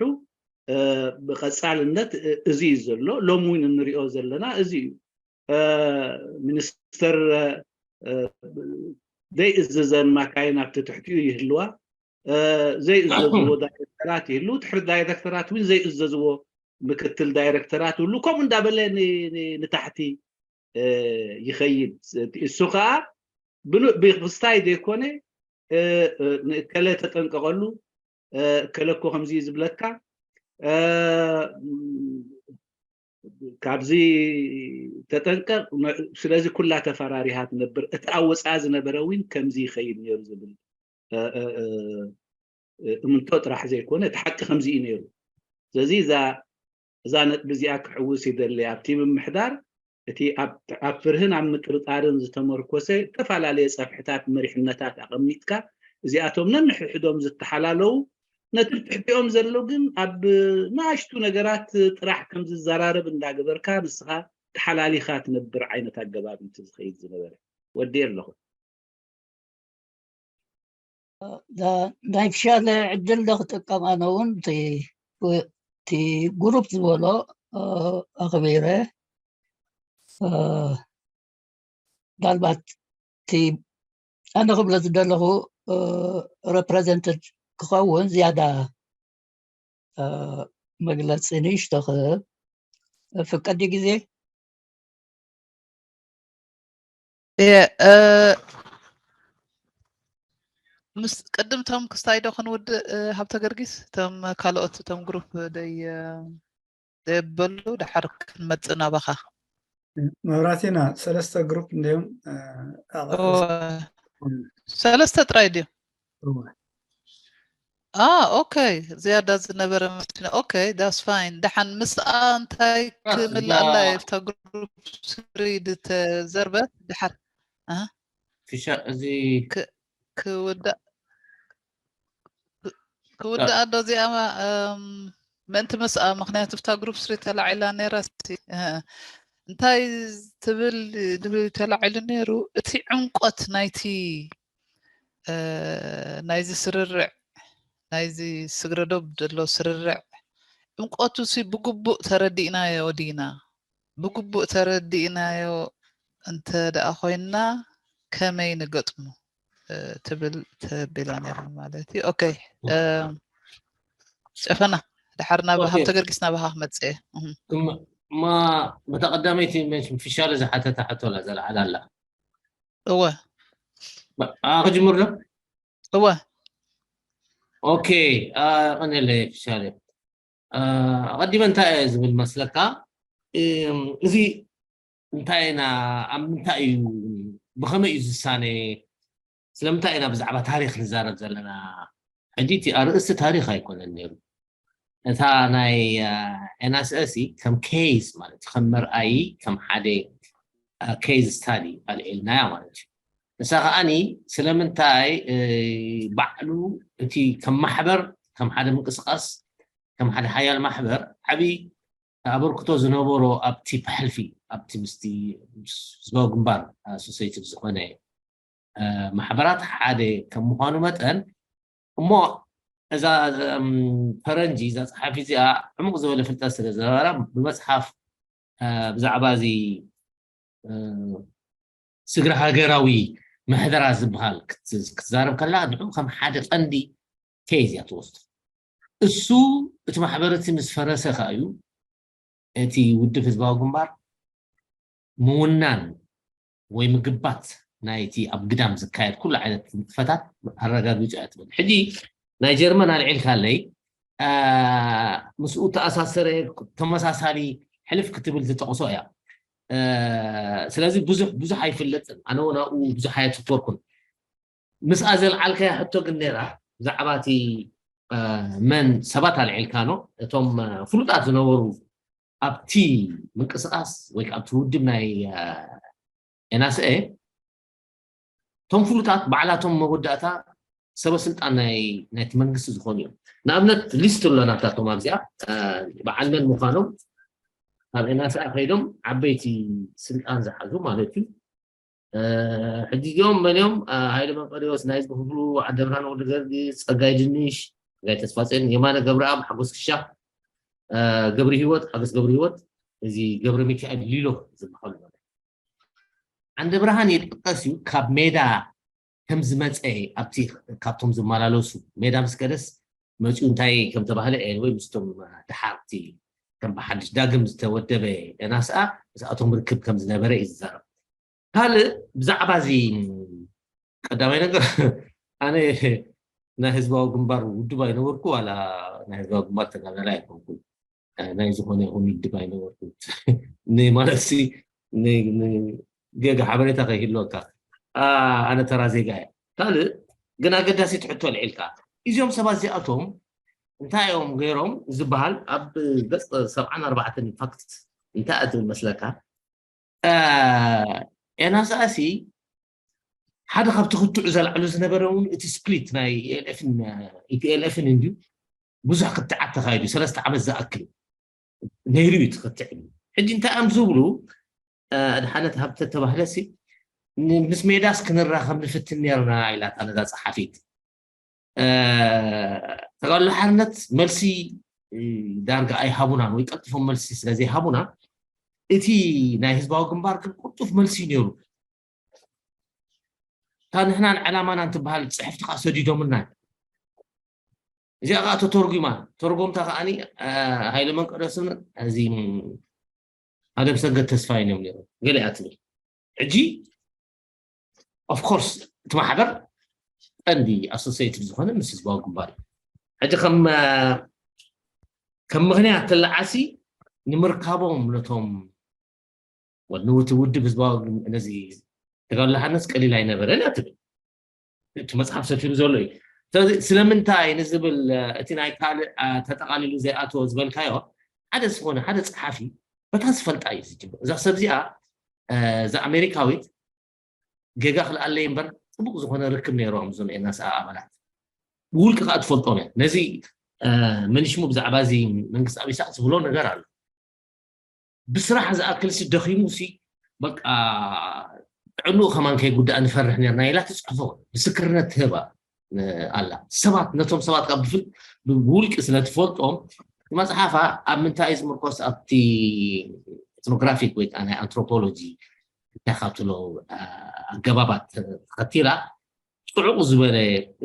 ብቐፃልነት እዚ እዩ ዘሎ። ሎም እውን እንሪኦ ዘለና እዚ እዩ። ሚኒስተር ዘይእዝዘን ማካይን ኣብቲ ትሕቲኡ ይህልዋ፣ ዘይእዘዝዎ ዳይረክተራት ይህልው፣ ትሕቲ ዳይረክተራት እውን ዘይእዘዝዎ ምክትል ዳይረክተራት ይህሉ፣ ከምኡ እንዳበለ ንታሕቲ ይኸይድ። እሱ ከዓ ብክስታይ ዘይኮነ ንእከለ ተጠንቀቐሉ፣ እከለ እኮ ከምዚ ዝብለካ ካብዚ ተጠንቀቕ። ስለዚ ኩላ ተፈራሪሃ ትነብር። እቲ ኣብ ወፃኢ ዝነበረ እውን ከምዚ ይኸይድ ነይሩ ዝብል እምንቶ ጥራሕ ዘይኮነ እቲ ሓቂ ከምዚ እዩ ነይሩ። ስለዚ እዛ እዛ ነጥቢ እዚኣ ክሕውስ ይደሊ። ኣብቲ ምምሕዳር እቲ ኣብ ፍርህን ኣብ ምጥርጣርን ዝተመርኮሰ ዝተፈላለየ ፀፍሕታት መሪሕነታት ኣቐሚጥካ እዚኣቶም ነንሕድሕዶም ዝተሓላለዉ ነቲ ትሕቲኦም ዘሎ ግን ኣብ ንኣሽቱ ነገራት ጥራሕ ከም ዝዘራረብ እንዳገበርካ ንስኻ ተሓላሊኻ ትነብር ዓይነት ኣገባብ እዩ ዝኸይድ ዝነበረ። ወዲ ኣለኹ ናይ ፍሻለ ዕድል ዶ ክጥቀም ኣነ እውን እቲ ግሩፕ ዝበሎ ኣኽቢረ ምናልባት ኣነ ክብሎ ዝደለኹ ሬፕሬዘንትድ ክኸውን ዝያዳ መግለፂ ንእሽቶ ክህብ ፍቀዲ ግዜ ምስ ቅድም ቶም ክስታይ ዶ ክንውድእ ሃብተ ገርጊስ ቶም ካልኦት ቶም ግሩፕ ደይ ደየበሉ ድሓር ክንመፅእ ናባኻ መብራቲና ሰለስተ ግሩፕ እንዲዮም ሰለስተ ጥራይ ድዮም ኦኬ ዝያዳ ዝነበረ መስነ ኦኬ that's fine ደሓን ምስኣ እንታይ ክምልኣላ እታ ግሩፕ ስሪ ዝተዘርበት ድሓር ፊሻ እዚ ክውዳእ ክውዳእ ዶ እዚኣ ምእንቲ ምስኣ ምክንያቱ ብታ ግሩፕ ስሪ ተላዒላ ነይራ እንታይ ትብል ድብል ተላዒሉ ነይሩ እቲ ዕምቆት ናይቲ ናይዚ ስርርዕ ናይዚ ስግረዶብ ዘሎ ስርርዕ ዕምቆቱ ሲ ብግቡእ ተረዲእናዮ ዲና ብግቡእ ተረዲእናዮ እንተ ደኣ ኮይንና ከመይ ንገጥሙ ትብል ተቢላ ነራ ማለት እዩ okay ጨፈና ድሓር ናብ ሃብተ ገርጊስ ናባኻ ክመፅእ እማ በታ ቀዳመይቲ ፊሻለ ዝሓተታ ሕቶ ላ ዘለዓላ ኣላ እወ ክጅምር ዶ እወ okay ቀኒለ ፊሻለ ኣቐዲመ እንታይ እየ ዝብል መስለካ እዚ እንታይ ኢና ኣብ ምንታይ እዩ ብኸመይ እዩ ዝሳነ? ስለምንታይ ኢና ብዛዕባ ታሪኽ ንዛረብ ዘለና? ሕጂ እቲ ኣርእስቲ ታሪኽ ኣይኮነን ነይሩ። እታ ናይ ኤንኤስኤስ ከም ኬዝ ማለት እዩ፣ ከም መርኣዪ፣ ከም ሓደ ኬዝ ስታዲ ኣልዒልናያ ማለት እዩ። ንሳ ከዓኒ ስለምንታይ ባዕሉ እቲ ከም ማሕበር፣ ከም ሓደ ምንቅስቃስ፣ ከም ሓደ ሓያል ማሕበር ዓብዪ ኣበርክቶ ዝነበሮ ኣብቲ ሕልፊ ኣብቲ ምስቲ ህዝባዊ ግንባር ኣሶሴይትድ ዝኾነ ማሕበራት ሓደ ከም ምዃኑ መጠን እሞ እዛ ፈረንጂ እዛ ፀሓፊ እዚኣ ዕሙቕ ዝበለ ፍልጠት ስለ ዝነበራ ብመፅሓፍ ብዛዕባ እዚ ስግረ ሃገራዊ ምሕደራ ዝበሃል ክትዛረብ ከላ ንዑ ከም ሓደ ቀንዲ ኬዝ እያ ትወስዶ። እሱ እቲ ማሕበር እቲ ምስ ፈረሰ ከኣ እዩ እቲ ውድብ ህዝባዊ ግንባር ምውናን ወይ ምግባት ናይቲ ኣብ ግዳም ዝካየድ ኩሉ ዓይነት ንጥፈታት ኣረጋጊጹ እያ ትብል። ሕጂ ናይ ጀርመን ኣልዒልካለይ ምስኡ ተኣሳሰረ ተመሳሳሊ ሕልፍ ክትብል ዝጠቕሶ እያ። ስለዚ ብዙሕ ብዙሕ ኣይፍለጥን ኣነ ናብኡ ብዙሕ ኣየተኮርኩን። ምስኣ ዘልዓልካያ ሕቶ ግን ነይራ ብዛዕባ እቲ መን ሰባት ኣልዒልካኖ እቶም ፍሉጣት ዝነበሩ ኣብቲ ምንቅስቃስ ወይ ኣብቲ ውድብ ናይ ኤናስኤ እቶም ፍሉጣት ባዕላቶም መወዳእታ ሰበ ስልጣን ናይ ናይቲ መንግስቲ ዝኾኑ እዮም። ንኣብነት ሊስት ኣሎ ናታቶም ኣብዚኣ በዓል መን ምዃኖም ካብ ኤናስኤ ከይዶም ዓበይቲ ስልጣን ዝሓዙ ማለት እዩ። ሕጂ እዚኦም መን እዮም? ሃይለ መንቀሪዎስ ናይ ህዝቢ ክፍሉ፣ ዓንደብርሃን ወልደገርጊስ፣ ፀጋይ ድንሽ፣ ፀጋይ ተስፋፅዮን፣ የማነ ገብረኣብ፣ ሓጎስ ክሻ፣ ገብሪ ህይወት፣ ሓጎስ ገብሪ ህይወት፣ እዚ ገብረ ሚካኤል ሊሎ ዝበሃሉ ማለት ዓንደ ብርሃን ይጥቀስ እዩ። ካብ ሜዳ ከም ዝመፀ ኣብቲ ካብቶም ዝመላለሱ ሜዳ ምስ ከደስ መፂኡ እንታይ ከም ተባህለ ወይ ምስቶም ደሓርቲ ከም ብሓድሽ ዳግም ዝተወደበ ኤናስኣ ምስኣቶም ርክብ ከም ዝነበረ እዩ ዝዛረብ። ካልእ ብዛዕባ እዚ ቀዳማይ ነገር ኣነ ናይ ህዝባዊ ግንባር ውድብ ኣይነበርኩ ዋላ ናይ ህዝባዊ ግንባር ተጋዳላይ ኣይኮንኩ ናይ ዝኾነ ይኹን ውድብ ኣይነበርኩ ማለት ሲ ገጋ ሓበሬታ ከይህልወካ ኣነ ተራ ዜጋ እየ። ካልእ ግን ኣገዳሲት ሕቶ ልዒልካ እዚኦም ሰባት እዚኣቶም እንታይ እዮም ገይሮም ዝበሃል ኣብ ገፅ ሰብዓን ኣርባዕተን ፋክት እንታይ ኣትብል መስለካ? ኤናስኣሲ ሓደ ካብቲ ክትዑ ዘልዕሉ ዝነበረ እውን እቲ ስፕሊት ናይ ኢፒኤልኤፍን እንድዩ ብዙሕ ክትዓት ተካይዱ ሰለስተ ዓመት ዝኣክል ነይሩ እዩ ትክትዕ። ሕጂ እንታይ እዮም ዝብሉ ኣድሓነት ሃብተ ተባህለሲ ምስ ሜዳስ ክንራኸብ ንፍትን ነርና ኢላታ ነዛ ፀሓፊት። ተጋድሎ ሓርነት መልሲ ዳርጋ ኣይሃቡናን ወይ ቀልጥፎም መልሲ ስለ ዘይሃቡና እቲ ናይ ህዝባዊ ግንባር ግን ቅልጡፍ መልሲ እዩ ነይሩ። እታ ንሕናን ዕላማናን ትበሃል ፅሕፍቲ ከዓ ሰዲዶምና እዚኣ ከዓ ተተርጉማ ተርጎምታ ከዓ ሃይለ መንቀደስን እዚ ኣደም ሰገድ ተስፋይን እዮም ነይሮም ገሊኣ ትብል ሕጂ ኦፍኮርስ እቲ ማሕበር ቀንዲ ኣሶሴይትድ ዝኾነ ምስ ህዝባዊ ግንባር እዩ። ሕጂ ከም ከም ምክንያት ተለዓሲ ንምርካቦም ነቶም ንውቲ ውድብ ህዝባዊ ነዚ ተጋድሎ ሓርነት ቀሊል ኣይነበረን እያ ትብል። እቲ መፅሓፍ ሰፊሩ ዘሎ እዩ። ስለዚ ስለምንታይ ንዝብል እቲ ናይ ካልእ ተጠቓሊሉ ዘይኣትዎ ዝበልካዮ ሓደ ዝኾነ ሓደ ፀሓፊ በታ ዝፈልጣ እዩ ዝጅምር። እዛ ሰብ እዚኣ እዛ ኣሜሪካዊት ጌጋ ክልኣለይ እምበር ፅቡቅ ዝኾነ ርክብ ነይሮም እዞም ኤናስኣ ኣባላት ብውልቂ ከዓ ትፈልጦም እያ። ነዚ መንሽሙ ብዛዕባ እዚ መንግስቲ ኣብ ኢሳቅ ዝብሎ ነገር ኣሎ። ብስራሕ ዝኣክል ሲ ደኺሙ ሲ በቃ ጥዕንኡ ከማን ከይጉዳእ ንፈርሕ ነርና ኢላ ትፅሕፎ ምስክርነት ትህባ ኣላ። ሰባት ነቶም ሰባት ካብ ብውልቂ ስለ ትፈልጦም መፅሓፋ ኣብ ምንታይ እዩ ዝምርኮስ ኣብቲ ኤትኖግራፊክ ወይ ከዓ ናይ ኣንትሮፖሎጂ እንታይ ካብ ትብሎ ኣገባባት ተኸቲላ ፅዑቕ ዝበለ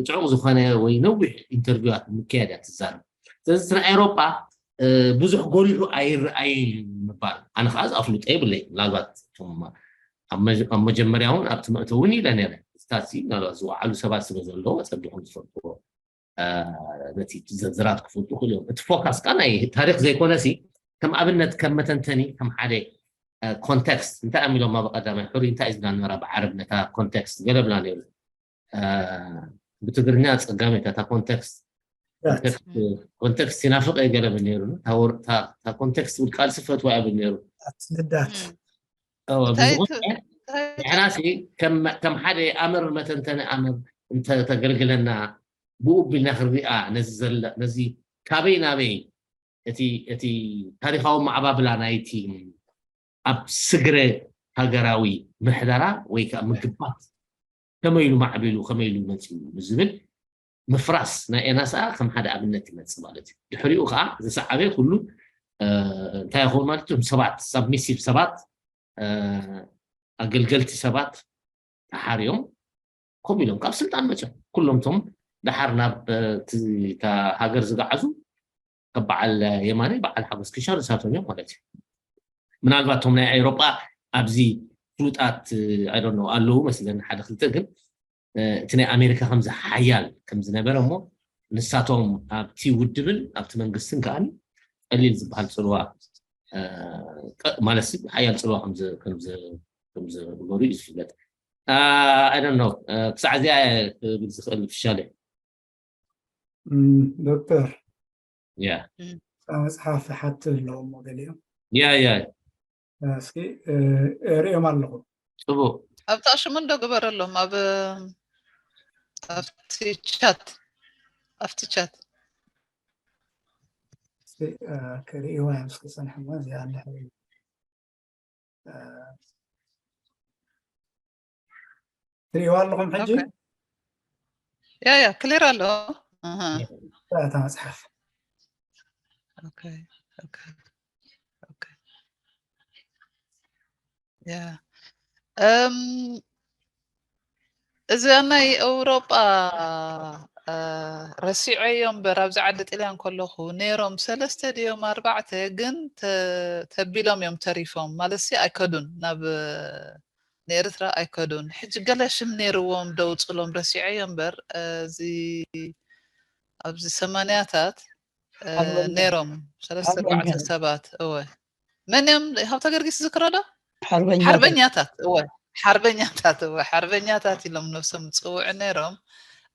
ፅዑቕ ዝኾነ ወይ ነዊሕ ኢንተርቪዋት ምክያድ እያ ትዛረብ። ስለዚ እቲ ናይ ኤሮጳ ብዙሕ ጎሊሑ ኣይረኣይን ምባል ኣነ ከዓ ዝኣፍልጦ የብለይ ምናልባት ኣብ መጀመርያ እውን ኣብቲ መእተዊ እውን ኢለ ነረ እዚታት ምናልባት ዝወዓሉ ሰባት ስለ ዘለዎ ፀቢኹም ዝፈልጥዎ ነቲ ዝርዝራት ክፈልጡ ክእል እዮም እቲ ፎካስ ከዓ ናይ ታሪክ ዘይኮነ ሲ ከም ኣብነት ከም መተንተኒ ከም ሓደ ኮንቴክስት እንታይ እዮም ኢሎም ኣብ ቀዳማይ ሕሩይ እንታይ እዩ ዝብላ ነበራ ብዓረብ ነታ ኮንቴክስት ገለ ብላ ነይሩ። ብትግርኛ ጸጋም እታ ኮንቴክስት ኮንቴክስት ይናፍቕ እየ ገለ ብል ነይሩ። እታ ኮንቴክስት ብል ቃል ስፈት ወይ ብል ነይሩ። ንዳት ንሕናሲ ከም ሓደ ኣምር መተንተኒ ኣምር እንተተገልግለና ብኡ ቢልና ክንሪኣ ነዚ ዘለ ነዚ ካበይ ናበይ እቲ እቲ ታሪኻዊ ማዕባብላ ናይቲ ኣብ ስግረ ሃገራዊ ምሕደራ ወይ ከዓ ምግባት ከመይ ኢሉ ማዕቢሉ ከመይ ኢሉ መፂኡ ዝብል ምፍራስ ናይ ኤናስኣ ከም ሓደ ኣብነት ይመፅእ ማለት እዩ። ድሕሪኡ ከዓ ዝሰዓበ ኩሉ እንታይ ይኸውን ማለት እዩ? ሰባት ሳብሚሲቭ ሰባት ኣገልገልቲ ሰባት ተሓርዮም ከምኡ ኢሎም ካብ ስልጣን መፅኦም ኩሎም ቶም ደሓር ናብ እታ ሃገር ዝገዓዙ ካብ በዓል የማነ በዓል ሓጎስ ክሻር እሳቶም እዮም ማለት እዩ። ምናልባት ቶም ናይ ኤውሮጳ ኣብዚ ፍሉጣት ኣይዶኖ ኣለዉ መስለኒ ሓደ ክልተ ግን እቲ ናይ ኣሜሪካ ከምዚ ሓያል ከምዝነበረ እሞ ንሳቶም ኣብቲ ውድብን ኣብቲ መንግስትን ከዓ ቀሊል ዝበሃል ፅልዋ ማለት ሓያል ፅልዋ ከምዝገበሩ እዩ ዝፍለጥ። ኣይዶኖ ክሳዕ እዚኣ ክብል ዝኽእል ፍሻለ ዶክተር ያ መፅሓፍ ሓቲ ኣለዎ እሞ ገሊኦም ያ ያ እስኪ ርእዮም ኣለኹ ፅቡቅ ኣብታ ሽሙ እንዶ ግበረሎም ኣብ ኣብቲ ቻት ኣብቲ ቻት እስኪ ክርእይዋ እዮም እስኪ ፀንሕሞ እዚኣ እንድሕር ትርእይዋ ኣለኹም ሕጂ ያ ያ ክሊር ኣሎ እታ መፅሓፍ ያ እዚ ናይ ኤውሮጳ ረሲዐዮ እምበር ኣብዚ ዓዲ ጥልያን ከለኹ ነይሮም ሰለስተ ድዮም ኣርባዕተ ግን ተቢሎም እዮም ተሪፎም ማለት ሲ ኣይከዱን ናብ ንኤርትራ ኣይከዱን ሕጂ ገለ ሽም ነይርዎም ደውፅሎም ረሲዐዮ እምበር እዚ ኣብዚ ሰማንያታት ነይሮም ሰለስተ ኣርባዕተ ሰባት እወ መን እዮም ሃብተ ገርጊስ ዝክረዶ ሓርበኛታት እወ ሓርበኛታት እወ ሓርበኛታት ኢሎም ነብሶም ዝፅውዑ ነይሮም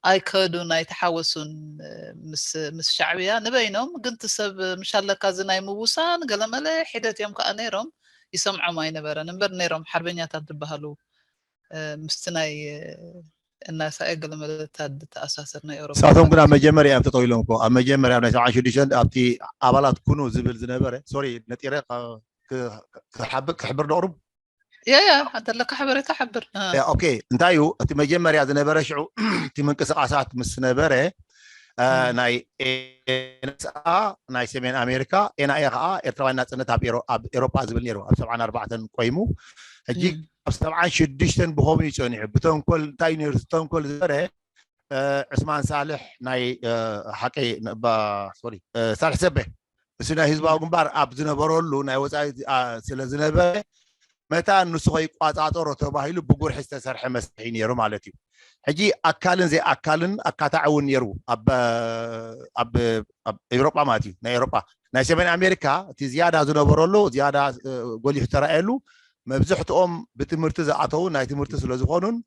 ኣይከዱን ኣይተሓወሱን ምስ ሻዕብያ ንበይኖም ግን እቲ ሰብ ምሻለካ እዚ ናይ ምውሳን ገለመለ ሒደት እዮም ከዓ ነይሮም ይሰምዖም ኣይነበረን እምበር ነይሮም ሓርበኛታት ዝበሃሉ ምስቲ ናይ እናሳኤ ገለመለ ተኣሳሰር ናይ ኤውሮፓ ንሳቶም ግን ኣብ መጀመርያ እዮም ተጠው ኢሎም እኮ ኣብ መጀመርያ ናይ ሰብዓን ሽዱሽተን ኣብቲ ኣባላት ኩኑ ዝብል ዝነበረ ሶሪ ነጢረ ክሕብር ዶ ቅሩብ ያ ያ እንተለካ ሓበሬታ ሓብር ኦኬ እንታይ እዩ እቲ መጀመርያ ዝነበረ ሽዑ እቲ ምንቅስቃሳት ምስ ነበረ ናይ ኤንስኣ ናይ ሰሜን ኣሜሪካ ኤንኣኤ ከዓ ኤርትራውያን ናፅነት ኣብ ኤሮፓ ዝብል ነይሩ ኣብ ሰብዓን ኣርባዕተን ቆይሙ ሕጂ ኣብ ሰብዓን ሽዱሽተን ብኸምኡ እዩ ፀኒሑ ብተንኮል እንታይ ነይሩ ተንኮል ዝበረ ዕስማን ሳልሕ ናይ ሓቀይ ሶሪ ሳልሕ ሰበ እሱ ናይ ህዝባዊ ግንባር ኣብ ዝነበረሉ ናይ ወፃኢ ስለ ዝነበረ መታን ንሱ ከይቋፃፀሮ ተባሂሉ ብጉርሒ ዝተሰርሐ መስርሒ ነይሩ ማለት እዩ ሕጂ ኣካልን ዘይኣካልን ኣካታዕ እውን ነይሩ ኣብ ኤውሮጳ ማለት እዩ ናይ ኤውሮጳ ናይ ሰሜን ኣሜሪካ እቲ ዝያዳ ዝነበረሉ ዝያዳ ጎሊሑ ዝተረኣየሉ መብዝሕትኦም ብትምህርቲ ዝኣተው ናይ ትምህርቲ ስለዝኾኑን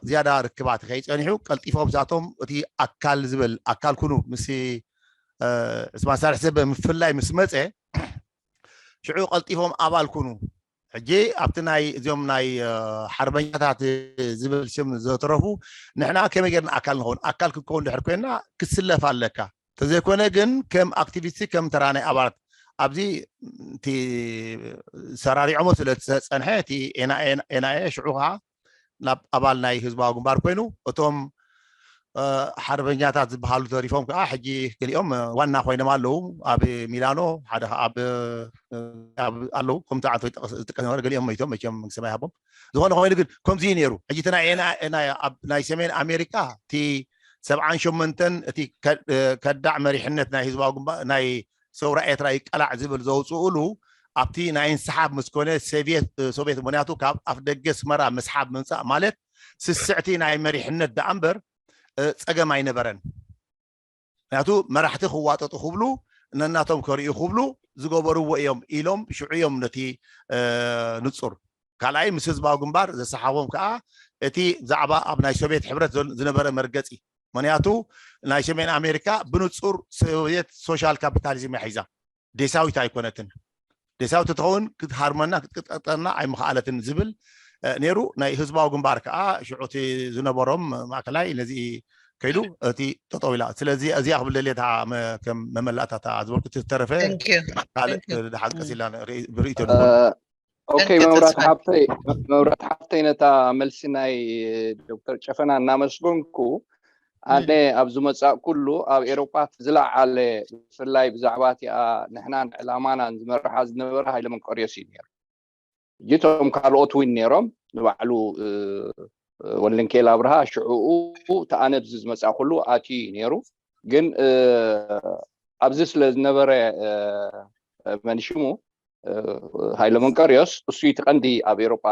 ዝያዳ ርክባት ከይፀኒሑ ቀልጢፎም ዛቶም እቲ ኣካል ዝብል ኣካል ኩኑ ምስ ዕስማን ሳልሕ ዘበ ምፍላይ ምስ መፀ ሽዑ ቀልጢፎም ኣባል ኩኑ ሕጂ ኣብቲ ናይ እዚኦም ናይ ሓርበኛታት ዝብል ሽም ዘተረፉ ንሕና ከመይ ገርና ኣካል ንኸውን ኣካል ክንከውን ድሕር ኮይና ክስለፍ ኣለካ ተዘይኮነ ግን ከም ኣክቲቪስት ከም ተራ ናይ ኣባላት ኣብዚ እቲ ሰራሪዖሞ ስለ ዝፀንሐ እቲ ኤንኣኤ ሽዑ ከዓ ናብ ኣባል ናይ ህዝባዊ ግንባር ኮይኑ እቶም ሓርበኛታት ዝበሃሉ ተሪፎም ከዓ ሕጂ ገሊኦም ዋና ኮይኖም ኣለዉ ኣብ ሚላኖ ሓደ ኣብ ኣለዉ ከምቲ ዓንቶ ዝጥቀስ ነበረ ገሊኦም መይቶም መቸም መንግስቲ ሰማይ ሃቦም ዝኾነ ኮይኑ ግን ከምዚ እዩ ነይሩ ሕጂ እቲ ናይ ሰሜን ኣሜሪካ እቲ ሰብዓን ሸመንተን እቲ ከዳዕ መሪሕነት ናይ ህዝባዊ ግንባር ናይ ሰውራ ኤርትራ ይቀላዕ ዝብል ዘውፅእሉ ኣብቲ ናይ እንስሓብ ምስ ኮነ ሶቪየት ሶቪየት ምክንያቱ ካብ ኣፍ ደገ ስመራ ምስሓብ ምምፃእ ማለት ስስዕቲ ናይ መሪሕነት ደኣ እምበር ፀገም ኣይነበረን ምክንያቱ መራሕቲ ክዋጠጡ ክብሉ ነናቶም ከርእዩ ክብሉ ዝገበርዎ እዮም ኢሎም ሽዑ እዮም ነቲ ንፁር። ካልኣይ ምስ ህዝባዊ ግንባር ዘሰሓቦም ከዓ እቲ ብዛዕባ ኣብ ናይ ሶቪየት ሕብረት ዝነበረ መርገፂ፣ ምክንያቱ ናይ ሰሜን ኣሜሪካ ብንፁር ሶቪየት ሶሻል ካፒታሊዝም እያ ሒዛ፣ ዴሳዊት ኣይኮነትን። ዴሳዊት ትኸውን ክትሃርመና ክትቅጥቀጠና ኣይምኽኣለትን ዝብል ነይሩ። ናይ ህዝባዊ ግንባር ከዓ ሽዑ እቲ ዝነበሮም ማእከላይ ነዚ ከይዱ እቲ ጠጠው ኢላ። ስለዚ እዚኣ ክብል ደልየ እታ ከም መመላእታ እታ ዝበልኩ፣ ዝተረፈ ካልእ ድሓን ቀስ ኢልና ብርእይቶ ንኾን። ኦኬ፣ መብራት ሓብተይ፣ መብራት ሓብተይ፣ ነታ መልሲ ናይ ዶክተር ጨፈና እናመስገንኩ፣ ኣነ ኣብ ዝመጻእ ኩሉ ኣብ ኤሮጳ ዝለዓለ ብፍላይ ብዛዕባ እቲኣ ንሕናን ዕላማናን ዝመርሓ ዝነበረ ሃይለ መንቀርዮስ እዩ ነይሩ። እቶም ካልኦት እውን ነይሮም፣ ንባዕሉ ወልንኬል ኣብርሃ ሽዕኡ ተኣነብዚ ዝመጻእ ኩሉ ኣትዩ እዩ ነይሩ። ግን ኣብዚ ስለ ዝነበረ መንሽሙ ሃይለ መንቀርዮስ እሱ እቲ ቀንዲ ኣብ ኤሮጳ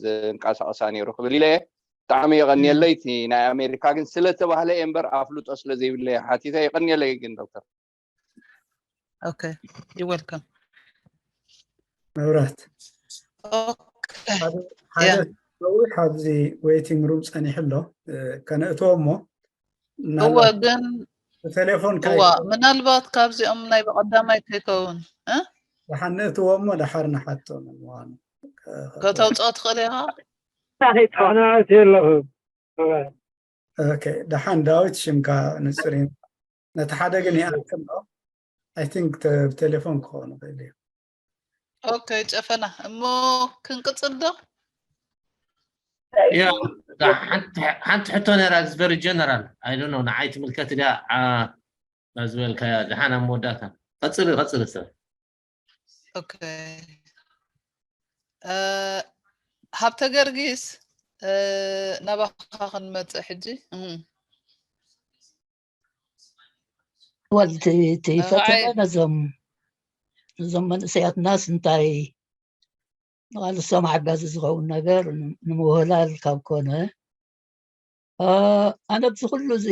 ዝንቀሳቐሳ ነይሩ ክብል ኢለ። ብጣዕሚ የቐንየለይ። እቲ ናይ ኣሜሪካ ግን ስለተባህለ እየ እምበር ኣፍልጦ ስለ ዘይብለይ ሓቲተ። የቐንየለይ ግን ዶክተር። Okay, you're welcome. መብራት ሓደ ነዊሕ ኣብዚ waiting room ጸኒሑ ኣሎ። ከነእትዎ እሞ እወ ግን ብቴሌፎን እዋ ምናልባት ካብዚኦም ናይ ብቐዳማይ ከይከውን እ ደሓን ንእትዎ እሞ ደሓር ንሓቶ ንምዃኑ ከተውፅኦ ትኽእል ኢኻ። ኣነ ኣእትየ ኣለኹ። ኦኬ፣ ደሓን ዳዊት ሽምካ ንፅር እዩ። ነቲ ሓደ ግን ይኣክል ነው። I think ብቴሌፎን ክኸውን ይኽእል እዩ። ኦኬ ጨፈና እሞ ክንቅፅል ዶ? ያ ሓንቲ ሕቶ ነራ is very general, I don't know, ንዓይ ትምልከት ድያ ዝበልካያ ደሓን ኣብ መወዳእታ። ቀፅሊ ቀፅሊ ሰብ ኦኬ፣ ሃብተ ገርጊስ ናባኻ ክንመፅእ ሕጂ። ወልቲ እቲ ፈተነ ነዞም እዞም መንእሰያትናስ እንታይ ንቓልሶም ሓጋዚ ዝኸውን ነገር ንምውህላል ካብ ኮነ፣ ኣነ ኣብዚ ኩሉ እዚ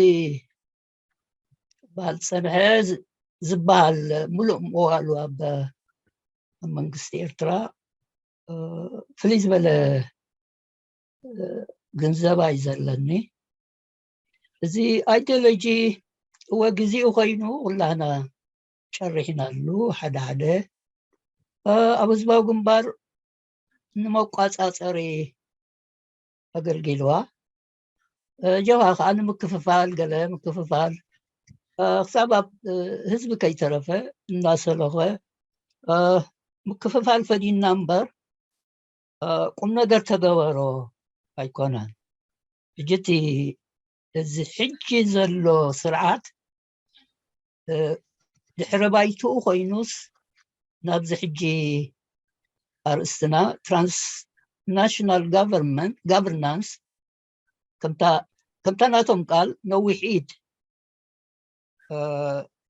በሃል ፀንሐ ዝበሃል ሙሉእ ምዋሉ ኣብ መንግስቲ ኤርትራ ፍልይ ዝበለ ግንዘባ እዩ ዘለኒ። እዚ ኣይዲዮሎጂ እወ ግዚኡ ኮይኑ ኩላህና ጨሪሕናሉ። ሓደ ሓደ ኣብ ህዝባዊ ግንባር ንመቋፃፀሪ ኣገልጊልዋ። ጀብሃ ከዓ ንምክፍፋል ገለ ምክፍፋል ክሳብ ኣብ ህዝቢ ከይተረፈ እናሰለኸ ምክፍፋል ፈዲና እምበር ቁም ነገር ተገበሮ ኣይኮነን። ሕጂ እቲ እዚ ሕጂ ዘሎ ስርዓት ድሕረ ባይትኡ ኮይኑስ ናብዚ ሕጂ ኣርእስትና ትራንስናሽናል ጋቨርንመንት ጋቨርናንስ ከምታ ናቶም ቃል ነዊሕ ኢድ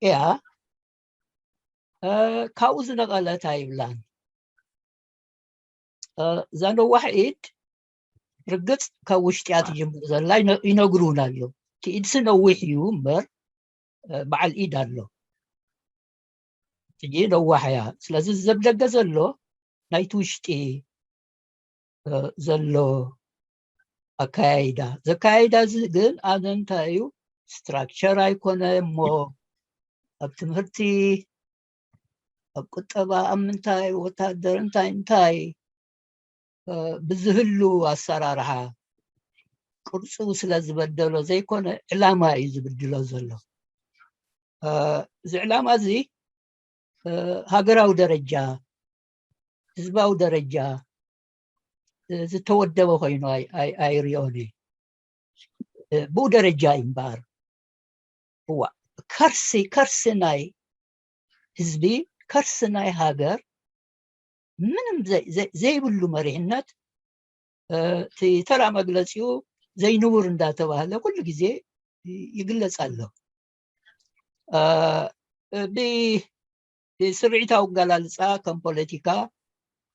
እያ ካብኡ ዝነቐለት ኣይብላን። እዛ ነዋሕ ኢድ ርግፅ ካብ ውሽጢ እያ ትጅምር ዘላ ይነግሩና ኣለዉ። እቲ ኢድሲ ነዊሕ እዩ እምበር በዓል ኢድ ኣሎ። ሕጂ ነዋሕ እያ። ስለዚ ዘብደገ ዘሎ ናይቲ ውሽጢ ዘሎ ኣካያይዳ ዘካያይዳ እዚ ግን ኣነ እንታይ እዩ ስትራክቸር ኣይኮነ እሞ ኣብ ትምህርቲ ኣብ ቁጠባ ኣብ ምንታይ ወታደር እንታይ እንታይ ብዝህሉ ኣሰራርሓ ቅርፁ ስለ ዝበደሎ ዘይኮነ ዕላማ እዩ ዝብድሎ ዘሎ። እዚ ዕላማ እዚ ሃገራዊ ደረጃ ህዝባዊ ደረጃ ዝተወደበ ኮይኑ ኣይሪኦን እየ። ብኡ ደረጃ እዩ እምበኣር እዋ ከርሲ ከርሲ ናይ ህዝቢ ከርሲ ናይ ሃገር ምንም ዘይብሉ መሪሕነት እቲ ተራ መግለፂኡ ዘይንቡር እንዳተባህለ ኩሉ ግዜ ይግለፅ ኣሎ። ብስርዒታዊ ኣገላልፃ ከም ፖለቲካ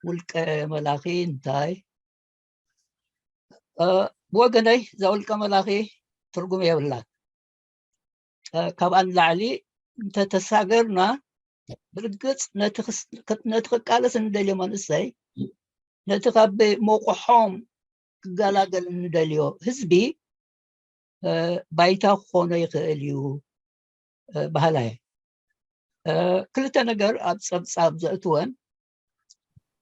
ውልቀ መላኺ እንታይ ብወገነይ እዛ ውልቀ መላኺ ትርጉም የብላን። ካብኣ ንላዕሊ እንተተሳገርና ብርግጽ ነቲ ክቃለስ እንደልዮ መንእሰይ፣ ነቲ ካብ መቑሖም ክገላገል እንደልዮ ህዝቢ ባይታ ክኾኖ ይኽእል እዩ በሃላይ። ክልተ ነገር ኣብ ጸብጻብ ዘእትወን፣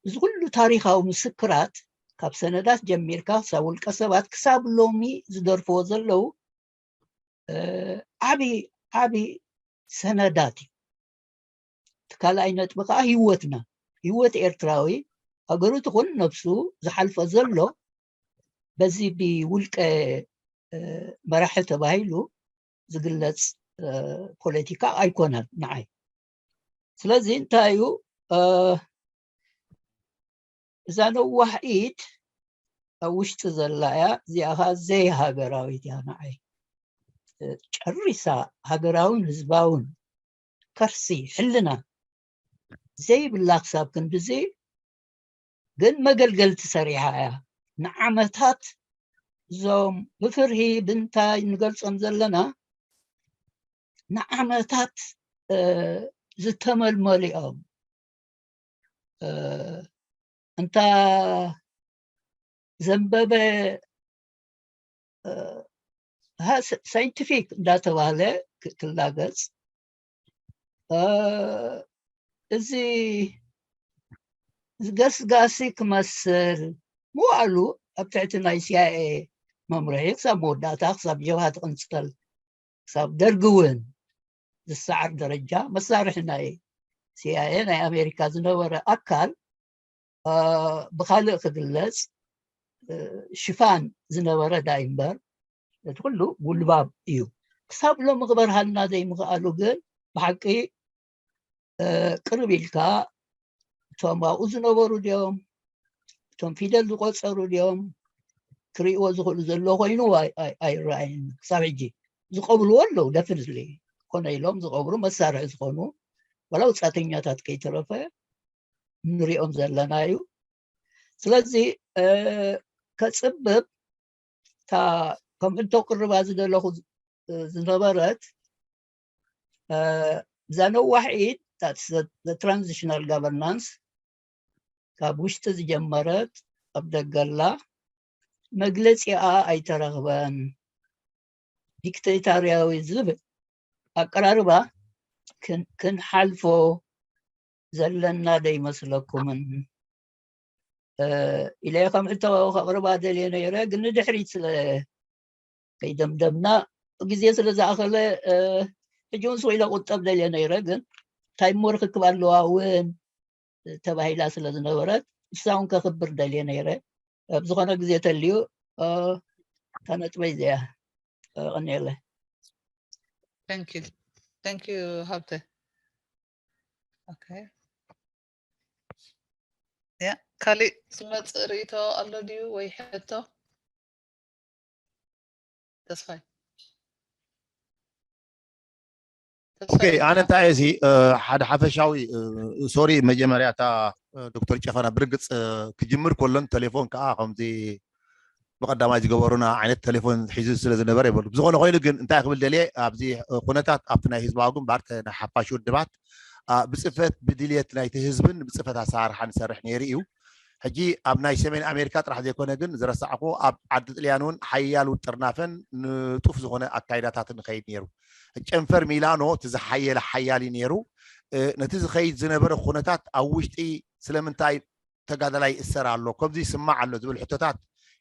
እዚ ኩሉ ታሪኻዊ ምስክራት፣ ካብ ሰነዳት ጀሚርካ ክሳብ ውልቀ ሰባት ክሳብ ሎሚ ዝደርፍዎ ዘለዉ ዓቢ ዓቢ ሰነዳት እዩ። እቲ ካልኣይ ነጥቢ ከዓ ህይወትና፣ ህይወት ኤርትራዊ ሃገሩ ትኹን ነብሱ ዝሓልፎ ዘሎ በዚ ብውልቀ መራሒ ተባሂሉ ዝግለጽ ፖለቲካ ኣይኮነን ንዓይ። ስለዚ እንታይ እዩ፣ እዛ ነዋሕ ኢድ ኣብ ውሽጢ ዘላ እያ፣ እዚኣ ከዓ ዘይሃገራዊት እያ ንዓይ። ጨሪሳ ሃገራውን ህዝባውን ከርሲ ሕልና ዘይብላ ክሳብ ክንድዚ ግን መገልገልቲ ሰሪሓ እያ። ንዓመታት እዞም ብፍርሂ ብንታይ ንገልጾም ዘለና ንዓመታት ዝተመልመሉ እዮም። እንታ ዘንበበ ሳይንቲፊክ እንዳተባህለ ክላገጽ፣ እዚ ገስጋሲ ክመስል ምዋሉ ኣብ ትሕቲ ናይ ሲኣይኤ መምርሒ ክሳብ መወዳእታ ክሳብ ጀብሃ ትቕንጸል ክሳብ ደርጊ እውን ዝሰዓር ደረጃ መሳርሒ ናይ ሲኣይኤ ናይ ኣሜሪካ ዝነበረ ኣካል ብካልእ ክግለጽ ሽፋን ዝነበረ ዳይ እምበር እቲ ኩሉ ጉልባብ እዩ። ክሳብ ሎሚ ክበርሃልና ዘይምኽኣሉ ግን ብሓቂ ቅርብ ኢልካ እቶም ኣብኡ ዝነበሩ ድዮም እቶም ፊደል ዝቆጸሩ ድዮም ክርእይዎ ዝኽእሉ ዘሎ ኮይኑ ኣይረኣይን። ክሳብ ሕጂ ዝቀብርዎ ኣለዉ ደፍንትሊ ኮነ ኢሎም ዝቀብሩ መሳርሒ ዝኾኑ ዋላ ውፃተኛታት ከይተረፈ ንሪኦም ዘለና እዩ። ስለዚ ከፅብብ እታ ከም ሕቶ ቅርባ ዝደለኹ ዝነበረት እዛ ነዋሕ ኢድ transitional governance ካብ ውሽጢ ዝጀመረት ኣብ ደገላ መግለፂኣ ኣይተረኽበን። ዲክቴታርያዊ ዝብል ኣቀራርባ ክንሓልፎ ዘለና ደይመስለኩምን ኢለ ከም ሕቶ ከቕርባ ደልየ ነይረ፣ ግን ንድሕሪት ስለ ከይደምደምና ግዜ ስለ ዝኣኸለ ሕጂ እውን ስቕ ኢለ ቁጠብ ደልየ ነይረ፣ ግን ታይሞ ርክክብ ኣለዋ እውን ተባሂላ ስለ ዝነበረት ንሳ እውን ከኽብር ደልየ ነይረ። ኣብ ዝኾነ ግዜ ተልዩ እታ ነጥበይ እዚኣ ቀኒየለ። Thank you. Thank you ሃብተ። Okay. ያ ካሊእ ዝመፅእ ርእይቶ ኣሎ ድዩ ወይ ሕቶ? ተስፋይ ኦኬ፣ ኣነ እንታይ እዚ ሓደ ሓፈሻዊ ሶሪ፣ መጀመርያ እታ ዶክተር ጨፈና ብርግፅ ክጅምር ከሎን ቴሌፎን ከዓ ከምዚ ብቀዳማይ ዝገበሩና ዓይነት ቴሌፎን ሒዙ ስለ ዝነበረ ይበሉ። ብዝኾነ ኮይኑ ግን እንታይ ክብል ደልየ ኣብዚ ኩነታት ኣብቲ ናይ ህዝባዊ ግንባር ናይ ሓፋሽ ውድባት ብፅፈት ብድልየት ናይቲ ህዝብን ብፅፈት ኣሰራርሓ ንሰርሕ ነይሩ እዩ። ሕጂ ኣብ ናይ ሰሜን ኣሜሪካ ጥራሕ ዘይኮነ ግን ዝረሳዕኩ ኣብ ዓዲ ጥልያን እውን ሓያል ውጥርናፈን ንጡፍ ዝኾነ ኣካይዳታትን ንኸይድ ነይሩ። ጨንፈር ሚላኖ እቲ ዝሓየለ ሓያል እዩ ነይሩ። ነቲ ዝኸይድ ዝነበረ ኩነታት ኣብ ውሽጢ ስለምንታይ ተጋዳላይ ይእሰር ኣሎ ከምዚ ይስማዕ ኣሎ ዝብል ሕቶታት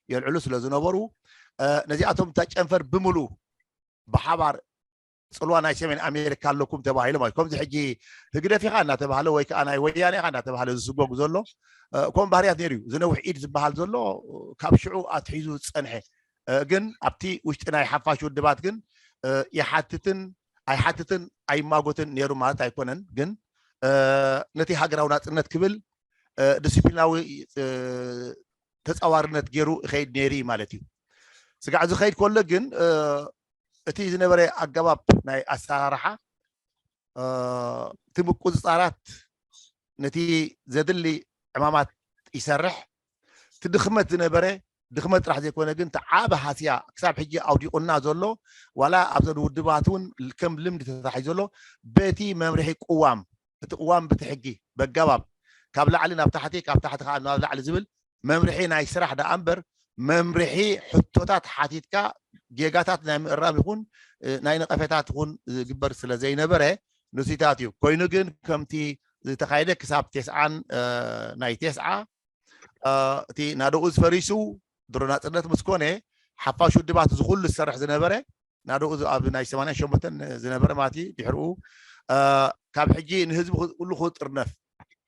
የልዕሉ ስለ ዝነበሩ ነዚኣቶም እታ ጨንፈር ብምሉ ብሓባር ፅልዋ ናይ ሰሜን ኣሜሪካ ኣለኩም ተባሂሎም ከምዚ ሕጂ ህግደፍ ኢኻ እናተባህለ ወይ ከዓ ናይ ወያነ ኢኻ እናተባህለ ዝስጎግ ዘሎ ከምኡ ባህርያት ነይሩ እዩ። ዝነውሕ ኢድ ዝበሃል ዘሎ ካብ ሽዑ ኣትሒዙ ዝፀንሐ ግን ኣብቲ ውሽጢ ናይ ሓፋሽ ውድባት ግን ይሓትትን ኣይሓትትን ኣይማጎትን ነይሩ ማለት ኣይኮነን። ግን ነቲ ሃገራዊ ናፅነት ክብል ዲስፕሊናዊ ተፃዋርነት ገይሩ ይኸይድ ነይሩ እዩ ማለት እዩ። ስጋዕ ዝኸይድ ከሎ ግን እቲ ዝነበረ ኣገባብ ናይ ኣሰራርሓ እቲ ምቁፅፃራት ነቲ ዘድሊ ዕማማት ይሰርሕ። እቲ ድኽመት ዝነበረ ድኽመት ጥራሕ ዘይኮነ ግን እቲ ዓቢ ሃስያ ክሳብ ሕጂ ኣውዲቑና ዘሎ ዋላ ኣብዘን ውድባት እውን ከም ልምዲ ተታሒዙ ዘሎ በቲ መምርሒ ቅዋም እቲ ቅዋም ብቲ ሕጊ በገባብ ካብ ላዕሊ ናብ ታሕቲ ካብ ታሕቲ ከዓ ናብ ላዕሊ ዝብል መምርሒ ናይ ስራሕ ደኣ እምበር መምርሒ ሕቶታት ሓቲትካ ጌጋታት ናይ ምእራም ይኹን ናይ ነቐፌታት ይኹን ዝግበር ስለ ዘይነበረ ንሱታት እዩ። ኮይኑ ግን ከምቲ ዝተኻየደ ክሳብ ቴስዓን ናይ ቴስዓ እቲ ናደኡ ዝፈሪሱ ድሮ ናፅነት ምስ ኮነ ሓፋሽ ውድባት ዝኩሉ ዝሰርሕ ዝነበረ ናደኡ ኣብ ናይ ሰማንያ ሸሞንተ ዝነበረ ማለት ድሕርኡ ካብ ሕጂ ንህዝቢ ኩሉ ክጥርነፍ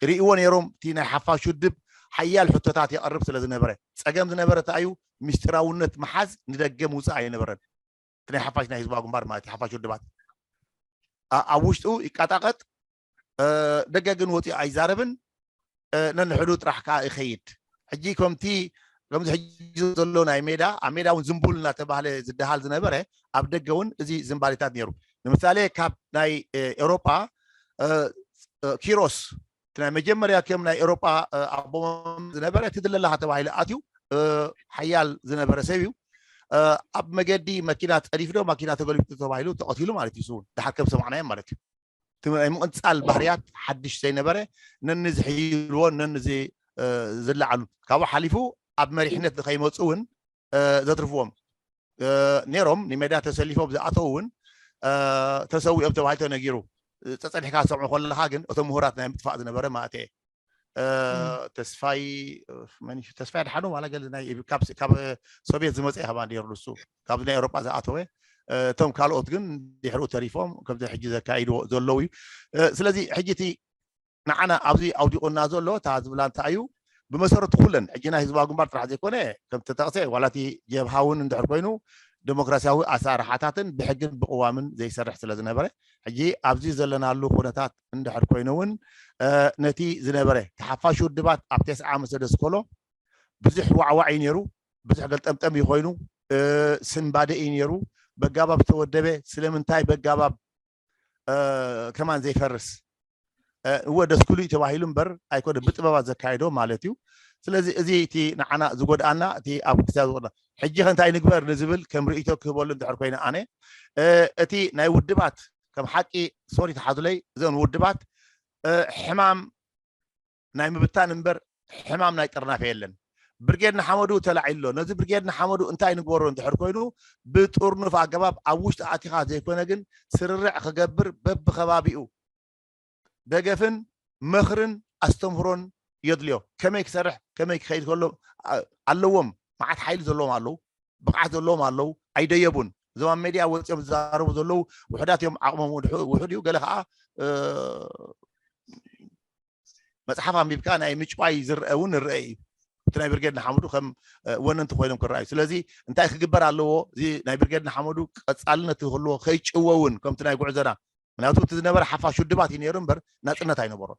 ርእዎ ነይሮም። እቲ ናይ ሓፋሽ ውድብ ሓያል ሕቶታት የቐርብ ስለ ዝነበረ ፀገም ዝነበረ እንታይ እዩ? ምስጢራውነት ምሓዝ ንደገ ምውፃእ ኣይነበረን። እቲ ናይ ሓፋሽ ናይ ህዝባዊ ግንባር ማለት ሓፋሽ ውድባት ኣብ ውሽጡ ይቃጣቀጥ ደገ ግን ወፂኡ ኣይዛረብን። ነንሕዱ ጥራሕ ከዓ ይኸይድ። ሕጂ ከምቲ ከምዚ ሕጂ ዘሎ ናይ ሜዳ ኣብ ሜዳ እውን ዝንቡል እናተባህለ ዝደሃል ዝነበረ ኣብ ደገ እውን እዚ ዝንባሌታት ነይሩ። ንምሳሌ ካብ ናይ ኤውሮጳ ኪሮስ እቲ ናይ መጀመርያ ከም ናይ ኤውሮጳ ኣቦ ዝነበረ እቲ ድለላኻ ተባሂሉ ኣትዩ ሓያል ዝነበረ ሰብ እዩ። ኣብ መገዲ መኪና ፀዲፉ ዶ መኪና ተገልቢጡ ተባሂሉ ተቐቲሉ ማለት እዩ። ስውን ድሓር ከም ሰማዕናዮ ማለት እዩ። ናይ ምቕንፃል ባህርያት ሓድሽ ዘይነበረ ነኒ ዝሕይልዎ ነኒ ዝለዓሉ ካብኡ ሓሊፉ ኣብ መሪሕነት ንኸይመፁ እውን ዘትርፍዎም ነይሮም። ንሜዳ ተሰሊፎም ዝኣተው እውን ተሰዊኦም ተባሂሉ ተነጊሩ። ፀፀኒሕካ ሰምዑ ከለካ ግን እቶም ምሁራት ናይ ምጥፋእ ዝነበረ ማለት እየ። ተስፋይ ተስፋይ ኣድሓኖም ዋላ ገለ ካብ ሶቪየት ዝመፀ ከማ ነይሩ ንሱ ካብዚ ናይ ኤውሮጳ ዝኣተወ እቶም ካልኦት ግን ድሕሪኡ ተሪፎም ከምዚ ሕጂ ዘካይድዎ ዘለዉ እዩ። ስለዚ ሕጂ እቲ ንዓና ኣብዚ ኣውዲቑና ዘሎ እታ ዝብላ እንታይ እዩ? ብመሰረቱ ኩለን ሕጂ ናይ ህዝባዊ ግንባር ጥራሕ ዘይኮነ ከም ተጠቕሰ ዋላ እቲ ጀብሃ እውን እንድሕር ኮይኑ ዴሞክራሲያዊ ኣሰራርሓታትን ብሕግን ብቅዋምን ዘይሰርሕ ስለ ዝነበረ ሕጂ ኣብዚ ዘለናሉ ኩነታት እንድሕር ኮይኑ እውን ነቲ ዝነበረ ተሓፋሽ ውድባት ኣብ ተስዓ ምስ ደስኮሎ ብዙሕ ዋዕዋዕ እዩ ነይሩ። ብዙሕ ገልጠምጠም እዩ ኮይኑ ስንባደ እዩ ነይሩ። በጋባብ ዝተወደበ ስለምንታይ በጋባብ ከማን ዘይፈርስ እወ ደስኩሉ እዩ ተባሂሉ እምበር ኣይኮነ ብጥበባት ዘካየዶ ማለት እዩ። ስለዚ እዚ እቲ ንዓና ዝጎድኣና እቲ ኣብ ክሳ ዝጎድና ሕጂ ከ እንታይ ንግበር ንዝብል ከም ርእይቶ ክህበሉ እንድሕር ኮይነ ኣነ እቲ ናይ ውድባት ከም ሓቂ ሶሪ ተሓዙለይ እዘን ውድባት ሕማም ናይ ምብታን እምበር ሕማም ናይ ጥርናፈ የለን። ብርጌድ ንሓመዱ ተላዒሎ ነዚ ብርጌድ ንሓመዱ እንታይ ንግበሮ እንድሕር ኮይኑ ብጥርኑፍ ኣገባብ ኣብ ውሽጢ ኣቲኻ ዘይኮነ ግን ስርርዕ ክገብር በብከባቢኡ ደገፍን ምኽርን ኣስተምህሮን የድልዮ። ከመይ ክሰርሕ ከመይ ክኸይድ ከሎ ኣለዎም። መዓት ሓይሊ ዘለዎም ኣለዉ፣ ብቕዓት ዘለዎም ኣለዉ፣ ኣይደየቡን። እዞም ኣብ ሜድያ ወፂኦም ዝዛረቡ ዘለዉ ውሕዳት እዮም፣ ዓቕሞም ውሑድ እዩ። ገለ ከዓ መፅሓፍ ኣንቢብካ ናይ ምጭዋይ ዝረአ እውን ንረአ እዩ። እቲ ናይ ብርጌድ ንሓመዱ ከም ወነንቲ ኮይኖም ክረኣዩ። ስለዚ እንታይ ክግበር ኣለዎ? እዚ ናይ ብርጌድ ንሓመዱ ቀፃልነት ክህልዎ ከይጭወውን ከምቲ ናይ ጉዕዞና ምክንያቱ እቲ ዝነበረ ሓፋሽ ውድባት እዩ ነይሩ እምበር ናፅነት ኣይነበሮን።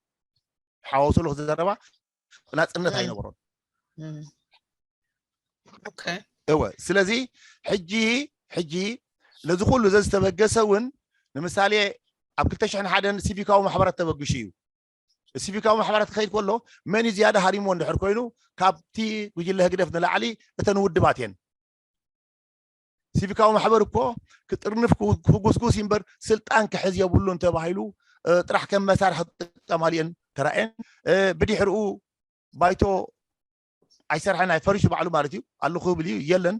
ሓዋውሱ ኣለኹ ዘረባ ናፅነት ኣይነበሮን። እወ ስለዚ ሕጂ ሕጂ ነዚ ኩሉ ዘዝተበገሰ እውን ንምሳሌ ኣብ ክልተ ሽሕን ሓደን ሲቪካዊ ማሕበራት ተበግሹ እዩ። ሲቪካዊ ማሕበራት ክኸይድ ከሎ መን እዩ ዝያዳ ሃሪሞ እንድሕር ኮይኑ ካብቲ ጉጅለ ህግደፍ ንላዕሊ እተን ውድባት እየን። ሲቪካዊ ማሕበር እኮ ክጥርንፍ ክጉስጉስ እምበር ስልጣን ክሕዝ የብሉን ተባሂሉ ጥራሕ ከም መሳርሒ ክጥቀማሉ እየን ተራእየን። ብድሕሪኡ ባይቶ ኣይሰርሐን ኣይፈሪሱ ባዕሉ ማለት እዩ ኣሉ ክብል እዩ የለን።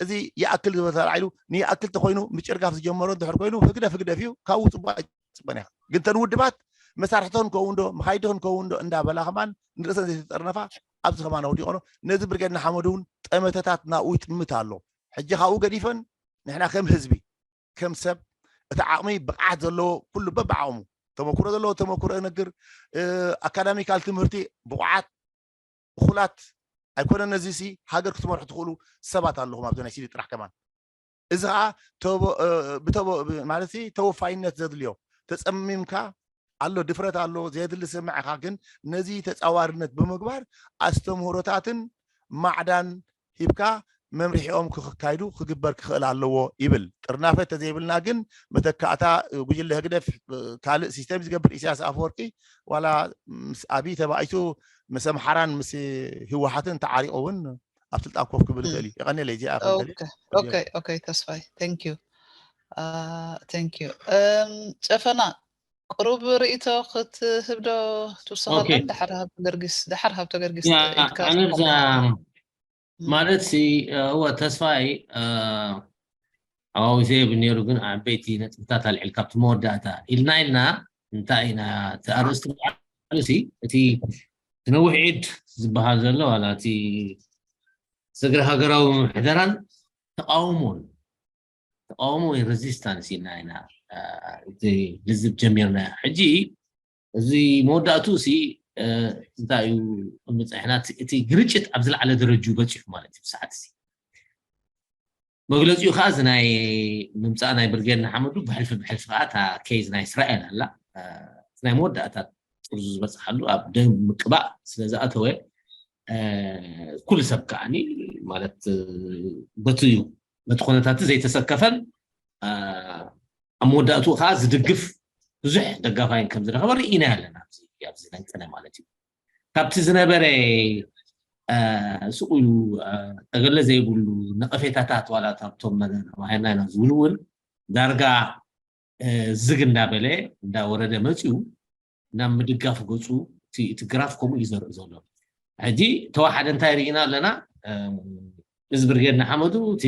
እዚ ይኣክል ዝበል ተላዒሉ ንይኣክል ተኮይኑ ምጭርጋፍ ዝጀመሮ እንድሕር ኮይኑ ህግደፍ ህግደፍ እዩ ካብኡ ፅቡቅ ኣይፅበን እያ። ግን ተን ውድባት መሳርሕተን ከውን ዶ መካይድኽን ከውን ዶ እንዳበላ ከማን ንርእሰን ዘይተጠርነፋ ኣብዚ ከማን ኣውዲቆኖ ነዚ ብርጌድ ንሓመዱ እውን ጠመተታት ናብኡ ይጥምት ኣሎ። ሕጂ ካብኡ ገዲፈን ንሕና ከም ህዝቢ ከም ሰብ እቲ ዓቕሚ ብቕዓት ዘለዎ ኩሉ በብዓቕሙ ተመክሮ ዘለዎ ተመክሮ የነግር ኣካዳሚካል ትምህርቲ ብቑዓት እኹላት ኣይኮነን ነዚ ሲ ሃገር ክትመርሑ ትኽእሉ ሰባት ኣለኹም ኣብዚ ናይ ሲዲ ጥራሕ ከማን እዚ ከዓ ማለት ተወፋይነት ዘድልዮ ተፀሚምካ ኣሎ ድፍረት ኣሎ ዘየድሊ ስምዕኻ ግን ነዚ ተፃዋርነት ብምግባር ኣስተምህሮታትን ማዕዳን ሂብካ መምርሒኦም ክካይዱ ክግበር ክኽእል ኣለዎ ይብል። ጥርናፈ ተዘይብልና ግን መተካእታ ጉጅለ ህግደፍ ካልእ ሲስተም ዝገብር ኢሳያስ ኣፈወርቂ ዋላ ምስ ኣብይ ተባኢሱ ምስ ኣምሓራን ምስ ህወሓትን ተዓሪቑ እውን ኣብ ስልጣን ኮፍ ክብል ይኽእል እዩ። የቐንየለይ እዚኣ okay okay ተስፋይ thank you thank you ጨፈና ቁሩብ ርእይቶ ክትህብ ዶ ትውስኸለን? Okay. ድሓር ሃብተ ገርጊስ ድሓር ሃብተ ገርጊስ ያ ኢድካ ኣነ ብዛ ስምዓልና። ማለት ሲ እወ ተስፋይ ዓዋዊሰ የብል ነይሩ፣ ግን ዓበይቲ ነጥብታት ኣልዒል ካብቲ መወዳእታ ኢልና ኢልና እንታይ ኢና እቲ ኣርእስቲ በዓሉ ሲ እቲ እቲ ነዊሕ ዒድ ዝበሃል ዘሎ ዋላ እቲ ስግረ ሃገራዊ ምሕደራን ተቃውሞን ተቃውሞ ወይ resistance ኢልና ኢና እቲ ልዝብ ጀሚርና። ሕጂ እዚ መወዳእቱ ሲ እንታይ እዩ ምፅሕና እቲ ግርጭት ኣብ ዝለዓለ ደረጅኡ በፂሑ ማለት እዩ። ሰዓት ሲ መግለፂኡ ከዓ እዚ ናይ ምምፃእ ናይ ብርጌድ ንሓመዱ ብሕልፊ ብሕልፊ ከዓ እታ ኬዝ ናይ እስራኤል ኣላ ናይ መወዳእታ ጥርዙ ዝበፅሓሉ ኣብ ደም ምቅባእ ስለዝኣተወ ኩሉ ሰብ ከዓኒ ማለት በቲ በቲ ኩነታት ዘይተሰከፈን ኣብ መወዳእትኡ ከዓ ዝድግፍ ብዙሕ ደጋፋይን ከም ዝረኸበ ርኢና ኣለና ኣብዚ ለንቅነ ማለት እዩ። ካብቲ ዝነበረ ስቕ ኢሉ ጠገለ ዘይብሉ ነቐፌታታት ዋላ ካብቶም ተባሂልና ኢና ዝብሉ እውን ዳርጋ ዝግ እንዳበለ እንዳወረደ መፅዩ ናብ ምድጋፍ ገፁ እቲ ግራፍ ከምኡ እዩ ዘርኢ ዘሎ። ሕጂ ተዋሓደ እንታይ ርኢና ኣለና? እዚ ብርጌድ ንሓመዱ እቲ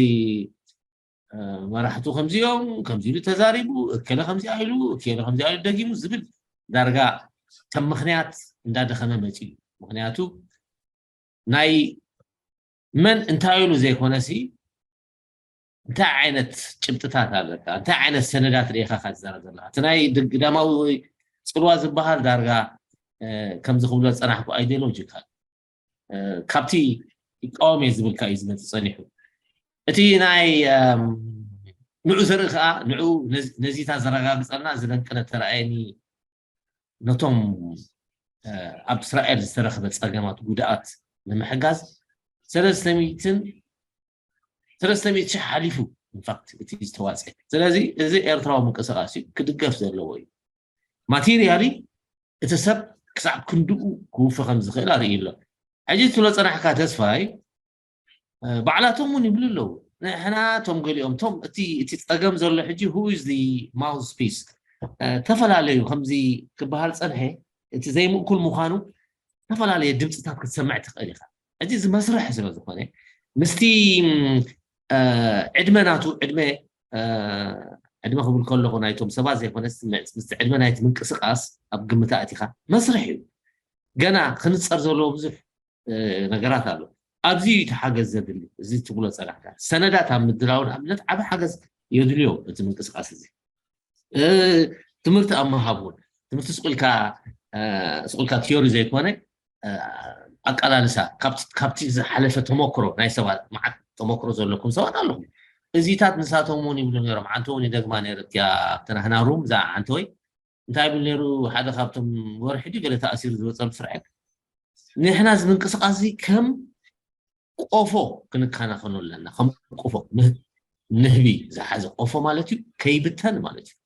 መራሕቱ ከምዚኦም ከምዚ ኢሉ ተዛሪቡ እከለ ከምዚ ኢሉ እከለ ከምዚ ኢሉ ደጊሙ ዝብል ዳርጋ ከም ምክንያት እንዳደኸመ መፂኡ። ምክንያቱ ናይ መን እንታይ ኢሉ ዘይኮነሲ እንታይ ዓይነት ጭብጥታት ኣለካ፣ እንታይ ዓይነት ሰነዳት ርኢኻ ኢኻ ትዛረብ ዘለኻ? እቲ ናይ ግዳማዊ ወይ ፅልዋ ዝበሃል ዳርጋ ከምዚ ክብሎ ዝፀናሕኩ ኣይዲዮሎጂካል ካብቲ ይቃወም እየ ዝብልካ እዩ ዝመፅእ ፀኒሑ። እቲ ናይ ንዑ ዘርኢ ከዓ ንዑ ነዚታ ዘረጋግፀልና ዝደንቀነ ተረኣየኒ ነቶም ኣብ እስራኤል ዝተረኽበ ፀገማት ጉድኣት ንምሕጋዝ ሰለስተ ሚእትን ሰለስተ ሚእቲ ሺሕ ሓሊፉ ኢንፋክት እቲ ዝተዋፀ። ስለዚ እዚ ኤርትራዊ ምንቅስቃስ እዩ ክድገፍ ዘለዎ እዩ። ማቴሪያሊ እቲ ሰብ ክሳብ ክንድኡ ክውፈ ከም ዝኽእል ኣርኢ ኣሎ። ሕጂ ትብሎ ፀናሕካ ተስፋይ ባዕላቶም እውን ይብሉ ኣለዉ። ንሕና ቶም ገሊኦም ቶም እቲ እቲ ፀገም ዘሎ ሕጂ who is the mouthpiece ተፈላለዩ ከምዚ ክበሃል ፀንሐ እቲ ዘይምእኩል ምዃኑ ዝተፈላለየ ድምፅታት ክትሰምዕ ትኽእል ኢኻ። እዚ እዚ መስርሕ ስለ ዝኾነ ምስቲ ዕድመ ናቱ ዕድመ ዕድመ ክብል ከለኹ ናይቶም ሰባት ዘይኮነስ ምስቲ ዕድመ ናይቲ ምንቅስቃስ ኣብ ግምት ኣእቲኻ መስርሕ እዩ። ገና ክንፀር ዘለዎ ብዙሕ ነገራት ኣሎ። ኣብዚ እዩ እቲ ሓገዝ ዘድሊ። እዚ ትብሎ ፀናሕካ ሰነዳት ኣብ ምድላው ንኣብነት ዓቢ ሓገዝ የድልዮ እቲ ምንቅስቃስ እዚ። ትምህርቲ ኣብ ምሃብ እውን ትምህርቲ ስቁልካ ስቁልካ ቲዮሪ ዘይኮነ ኣቀላልሳ ካብቲ ዝሓለፈ ተመክሮ ናይ ሰባት መዓት ተመክሮ ዘለኩም ሰባት ኣለኹም። እዚታት ንሳቶም እውን ይብሉ ነይሮም። ዓንተ እውን ይደግማ ነይረ እቲያ ኣብተናህና ሩም እዛ ዓንተ ወይ እንታይ ይብል ነይሩ ሓደ ካብቶም ወርሒ ድዩ ገለ ተኣሲሩ ዝወፀሉ ስርዐ ንሕና እዚ ምንቅስቃስ እዚ ከም ቆፎ ክንከናኸኖ ኣለና። ከም ቆፎ ንህቢ ዝሓዘ ቆፎ ማለት እዩ፣ ከይብተን ማለት እዩ።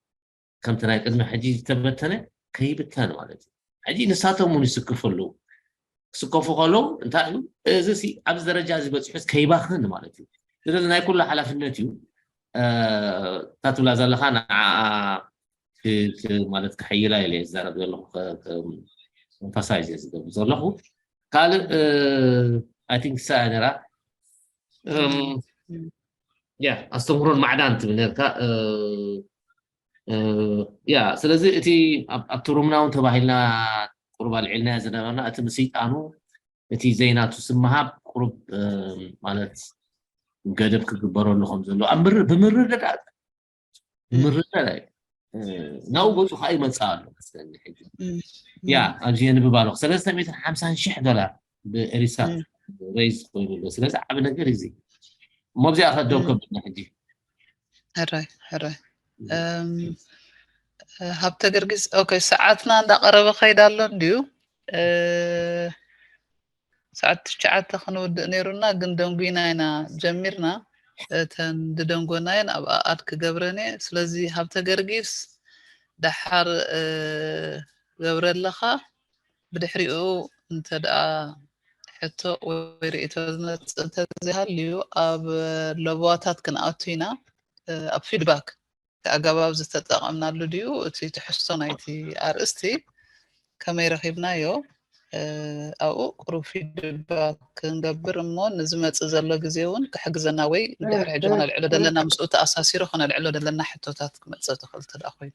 ከምቲ ናይ ቅድሚ ሕጂ ዝተበተነ ከይብተን ማለት እዩ። ሕጂ ንሳቶም እውን ይስክፉ ኣለዉ። ክስከፉ ከለዉ እንታይ እዩ እዚ ሲ ኣብዚ ደረጃ እዚ በፂሑስ ከይባኽን ማለት እዩ። ስለዚ ናይ ኩሉ ሓላፍነት እዩ። እታ ትብላ ዘለኻ ንዓኣ ማለት ክሕይላ ኢለ ዝዛረብ ዘለኹ ኤምፋሳይዝ እየ ዝገብር ዘለኹ። ካልእ ኣይ ቲንክ ሰ ነራ ያ ኣስተምህሮን ማዕዳን ትብል ነርካ። ያ ስለዚ እቲ ኣብቲ ሩምና እውን ተባሂልና ቁሩብ ኣልዒልና ዝነበርና እቲ ምስይጣኑ እቲ ዘይናቱ ስምሃብ ቁሩብ ማለት ገደብ ክግበረሉ ከም ዘሎ ኣብ ምር- ብምርድዳእ ብምርድዳእ እዩ። ናብኡ ገፁ ከዓ ይመፅእ ኣሎ መስለኒ ሕጂ። ያ ኣብዚ የንብብ ኣለኹ ሰለስተ ሚእትን ሓምሳን ሽሕ ዶላር ብኤሪሳ ሬይዝ ኮይኑ ኣሎ። ስለዚ ዓብ ነገር እዩ እዚ እሞ ኣብዚኣ ከደው ከብልና ሕጂ ሕራይ ሕራይ ሃብተ ገርጊስ ኦኬ ሰዓትና እንዳቀረበ ከይዳ ኣሎ እንድዩ ሰዓት ትሽዓተ ክንውድእ ነይሩና ግን ደንጉና ኢና ጀሚርና እተን ዝደንጎናየን ኣብ ኣኣድ ክገብረን እየ ስለዚ ሃብተ ገርጊስ ደሓር ገብረ ኣለኻ ብድሕሪኡ እንተ ደኣ ሕቶ ወይ ርእቶ ዝመፅእ እንተዘይሃልዩ ኣብ ለበዋታት ክንኣቱ ኢና ኣብ ፊድባክ ኣገባብ ዝተጠቐምናሉ ድዩ? እቲ ትሕዝቶ ናይቲ ኣርእስቲ ከመይ ረኺብናዮ? ኣብኡ ቁሩብ ፊድባክ ክንገብር እሞ ንዝመጽእ ዘሎ ግዜ እውን ክሕግዘና ወይ ድሕሪ ሕጂ ክነልዕሎ ዘለና ምስኡ ተኣሳሲሩ ክነልዕሎ ዘለና ሕቶታት ክመጽእ ትኽእል እንተ ደኣ ኮይኑ።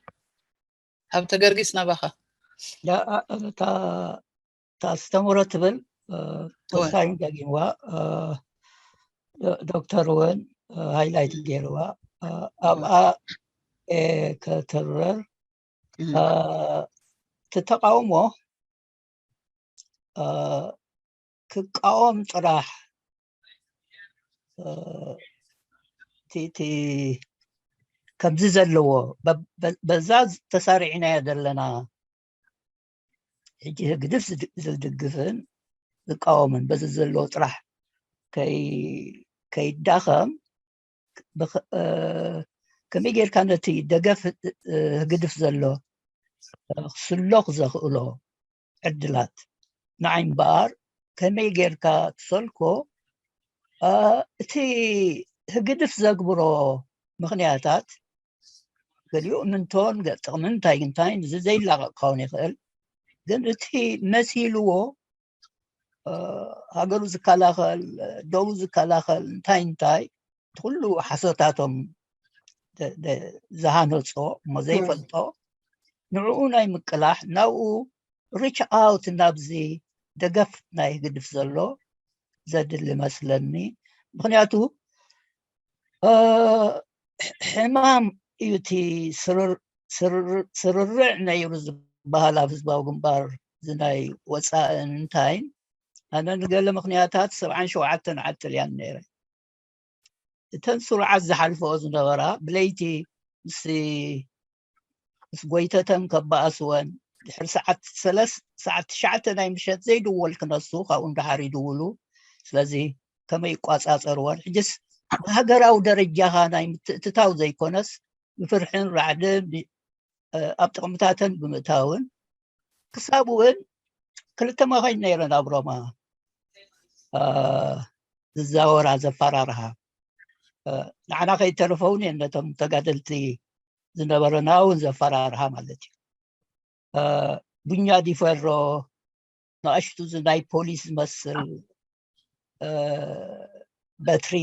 ሃብተ ገርጊስ ናባኻ። እታ ኣስተምሮ ትብል ወሳኝ ደጊምዋ ዶክተር እውን ሃይላይት ገይርዋ ኣብኣ ከተርር እቲ ተቃውሞ ክቃወም ጥራሕ እቲ ከምዚ ዘለዎ በዛ ተሳሪዕናዮ ዘለና ሕጂ ህግድፍ ዝድግፍን ዝቃወምን በዚ ዘለዎ ጥራሕ ከይዳኸም ከመይ ጌርካ ነቲ ደገፍ ህግድፍ ዘሎ ክስሎኽ ዘኽእሎ ዕድላት ንዓይ እምበኣር ከመይ ጌርካ ትሰልኮ እቲ ህግድፍ ዘግብሮ ምኽንያታት ገሊኡ ምንቶን ጥቕሚ እንታይ እንታይ እዚ ዘይላቐቕ ክኸውን ይኽእል። ግን እቲ መሲልዎ ሃገሩ ዝከላኸል ደቡ ዝከላኸል እንታይ እንታይ እቲ ኩሉ ሓሶታቶም ዝሃነፆ እሞ ዘይፈልጦ ንዕኡ ናይ ምቅላሕ ናብኡ ሪች ኣውት ናብዚ ደገፍ ናይ ህግድፍ ዘሎ ዘድሊ መስለኒ። ምክንያቱ ሕማም እዩ እቲ ስርርዕ ነይሩ ዝበሃል ኣብ ህዝባዊ ግንባር እዚ ናይ ወፃእን እንታይን ኣነ ንገለ ምክንያታት ሰብዓን ሸውዓተን ዓጥል እያን ነይረ። እተን ስሩዓት ዝሓልፈኦ ዝነበራ ብለይቲ ምስ ምስ ጎይተተን ከባኣስወን ድሕሪ ሰዓት ሰዓት ትሽዓተ ናይ ምሸት ዘይድወል ክነሱ ካብኡ እንዳሓር ይድውሉ። ስለዚ ከመይ ይቋፃፀርወን ሕጅስ ብሃገራዊ ደረጃኻ ናይ ምትእትታው ዘይኮነስ ብፍርሕን ራዕድን ኣብ ጥቕምታተን ብምእታውን ክሳብ እውን ክልተ መኸይን ነይረን ኣብ ሮማ ዝዛወራ ዘፈራርሃ ንዓና ከይተረፈውን እየን ነቶም ተጋደልቲ ዝነበረና እውን ዘፈራርሃ ማለት እዩ። ቡኛ ዲፈሮ ንኣሽቱ ናይ ፖሊስ ዝመስል በትሪ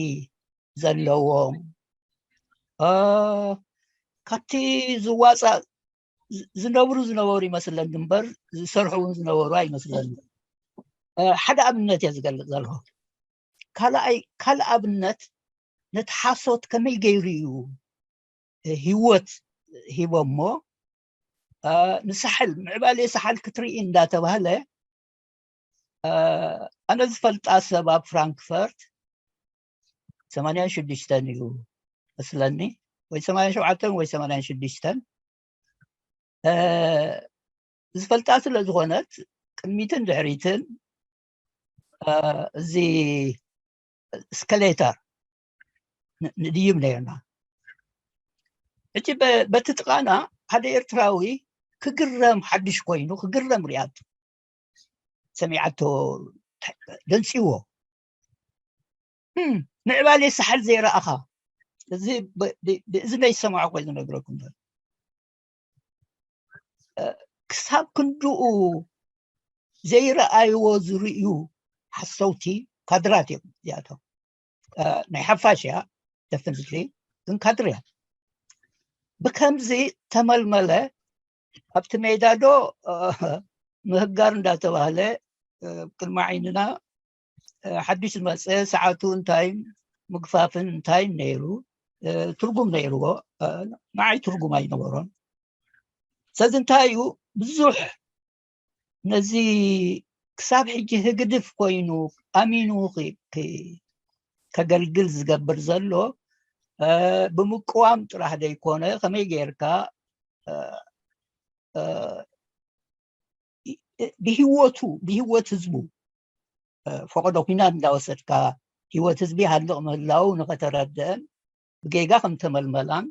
ዘለዎም ካብቲ ዝዋፃእ ዝነብሩ ዝነበሩ ይመስለኒ እምበር ዝሰርሑ እውን ዝነበሩ ኣይመስለኒ። ሓደ ኣብነት እየ ዝገልፅ ዘለኹ። ካልኣይ ካልእ ኣብነት ነቲ ሓሶት ከመይ ገይሩ እዩ ህይወት ሂቦሞ ንሳሕል ምዕባሌ ሳሕል ክትርኢ እንዳተባህለ ኣነ ዝፈልጣ ሰብ ኣብ ፍራንክፈርት ሰማንያን ሽዱሽተን እዩ መስለኒ ወይ ሰማንያን ሸውዓተን ወይ ሰማንያን ሽዱሽተን ዝፈልጣ ስለ ዝኾነት ቅድሚትን ድሕሪትን እዚ ስከሌተር ንድይብ ነርና። ሕጂ በቲ ጥቓና ሓደ ኤርትራዊ ክግረም ሓድሽ ኮይኑ ክግረም ሪኣቶ ሰሚዓቶ ደንፂዎ ምዕባሌ ሳሕል ዘይረኣኻ እዚ ብእዝነይ ዝሰማዕኮ ዝነግረኩም ክሳብ ክንድኡ ዘይረኣይዎ ዝርእዩ ሓሰውቲ ካድራት እዮም እዚኣቶም። ናይ ሓፋሽ እያ ደፍንትሊ ግን ካድር እያ። ብከምዚ ተመልመለ ኣብቲ ሜዳ ዶ ምህጋር እንዳተባህለ ቅድሚ ዓይንና ሓድሽ ዝመፀ ሰዓቱ እንታይ ምግፋፍን እንታይ ነይሩ ትርጉም ነይርዎ። ንዓይ ትርጉም ኣይነበሮን። ስለዚ እንታይ እዩ ብዙሕ ነዚ ክሳብ ሕጂ ህግድፍ ኮይኑ ኣሚኑ ከገልግል ዝገብር ዘሎ ብምቅዋም ጥራሕ ዘይኮነ ከመይ ጌርካ ብህወቱ ብህወት ህዝቡ ፈቀዶ ኩናት እንዳወሰድካ ህይወት ህዝቢ ሃልቕ ምህላው ንኸተረድአን ብጌጋ ከም ተመልመላን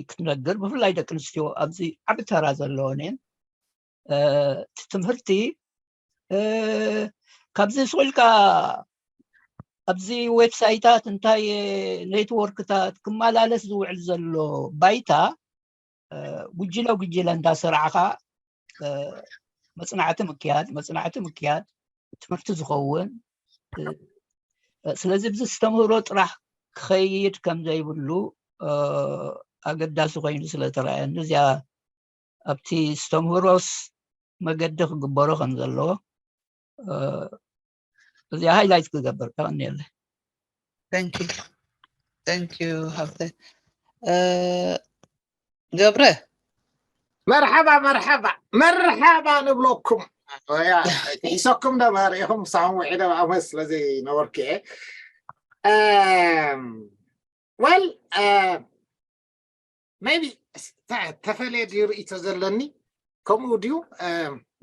ክትነግር ብፍላይ ደቂ ኣንስትዮ ኣብዚ ዓቢ ተራ ዘለወን እየን። እቲ ትምህርቲ ካብዚ ስቕ ኢልካ ኣብዚ ዌብሳይታት እንታይ ኔትወርክታት ክመላለስ ዝውዕል ዘሎ ባይታ ጉጅለ ጉጅለ እንዳሰራዕኻ መፅናዕቲ ምክያድ መፅናዕቲ ምክያድ ትምህርቲ ዝኸውን ስለዚ ብዚ ዝተምህሮ ጥራሕ ክኸይድ ከም ዘይብሉ ኣገዳሲ ኮይኑ ስለተረኣየኒ እዚኣ ኣብቲ ዝተምህሮስ መገዲ ክግበሮ ከም ዘለዎ እዚኣ ሃይላይት ክገብር ቀቐኒየለ Thank you. Thank you, ሃብተ። ገብረ። መርሓባ መርሓባ መርሓባ ንብለኩም። ያ ሒሰኩም ዶ መሪእኹም ሳሁን ውዒደ ኣመት ስለዚ ነበርኩ እየ። ወል maybe ተፈለየ ድዩ ርእይቶ ዘለኒ ከምኡ ድዩ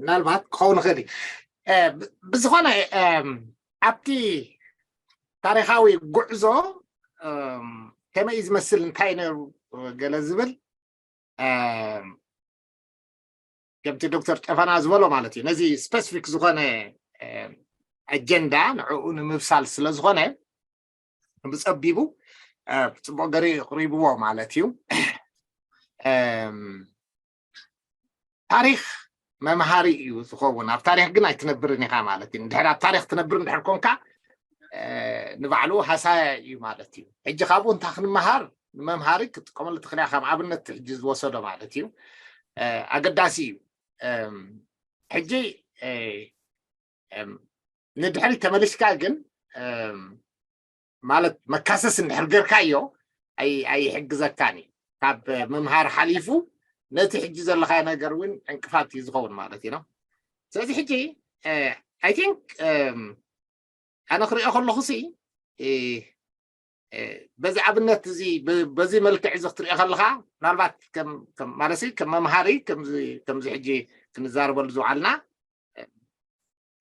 ምናልባት ክኸውን ይኽእል እዩ። ብዝኾነ ኣብቲ ታሪኻዊ ጉዕዞ ከመይ እዩ ዝመስል እንታይ ነሩ ገለ ዝብል ከምቲ ዶክተር ጨፈና ዝበሎ ማለት እዩ ነዚ ስፐሲፊክ ዝኾነ ኣጀንዳ ንዕኡ ንምብሳል ስለ ዝኾነ ብፀቢቡ ፅቡቅ ገሪ ቅሪብዎ ማለት እዩ። ታሪክ መምሃሪ እዩ ዝኸውን። ኣብ ታሪክ ግን ኣይትነብርን ኢኻ ማለት እዩ። ድሕር ኣብ ታሪክ ትነብር እንድሕር ኮንካ ንባዕሉ ሃሳያ እዩ ማለት እዩ። ሕጂ ካብኡ እንታይ ክንመሃር ንመምሃሪ ክትጥቀመሉ ትኽእል ኢኻ። ከም ኣብነት ሕጂ ዝወሰዶ ማለት እዩ ኣገዳሲ እዩ። ሕጂ ንድሕሪ ተመሊስካ ግን ማለት መካሰስ እንድሕር ገርካዮ ኣይሕግዘካን እዩ። ካብ ምምሃር ሓሊፉ ነቲ ሕጂ ዘለካዮ ነገር እውን ዕንቅፋት እዩ ዝኸውን ማለት እዩ። ስለዚ ሕጂ I think ኣነ ክሪኦ ከለኹ ሲ በዚ ኣብነት እዚ በዚ መልክዕ እዚ ክትሪኦ ከለካ ምናልባት ማለት ከም መምሃሪ ከምዚ ሕጂ ክንዛረበሉ ዝውዓልና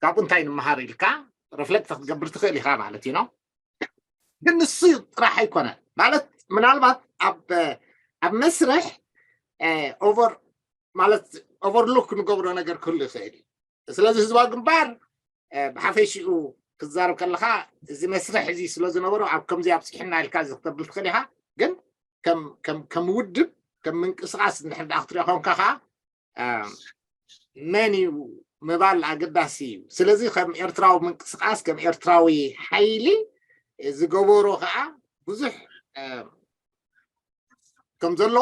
ካብኡ እንታይ ንምሃር ኢልካ ረፍለክት ክትገብር ትኽእል ኢኻ ማለት እዩ። ግን ንሱ ጥራሕ ኣይኮነን ማለት ምናልባት ኣብ መስርሕ ኦቨር ማለት ኦቨርሉክ ንገብሮ ነገር ክህሉ ይኽእል እዩ። ስለዚ ህዝባዊ ግንባር ብሓፈሽኡ ክትዛረብ ከለካ እዚ መስርሕ እዚ ስለ ዝነበሮ ኣብ ከምዚ ኣብፅሕና ኢልካ እዚ ክተብል ትኽእል ኢኻ። ግን ከም ውድብ ከም ምንቅስቃስ እንድሕር ደኣ ክትሪኦ ኮንካ ከዓ መን እዩ ምባል ኣገዳሲ እዩ። ስለዚ ከም ኤርትራዊ ምንቅስቃስ ከም ኤርትራዊ ሓይሊ ዝገበሮ ከዓ ብዙሕ ከም ዘሎ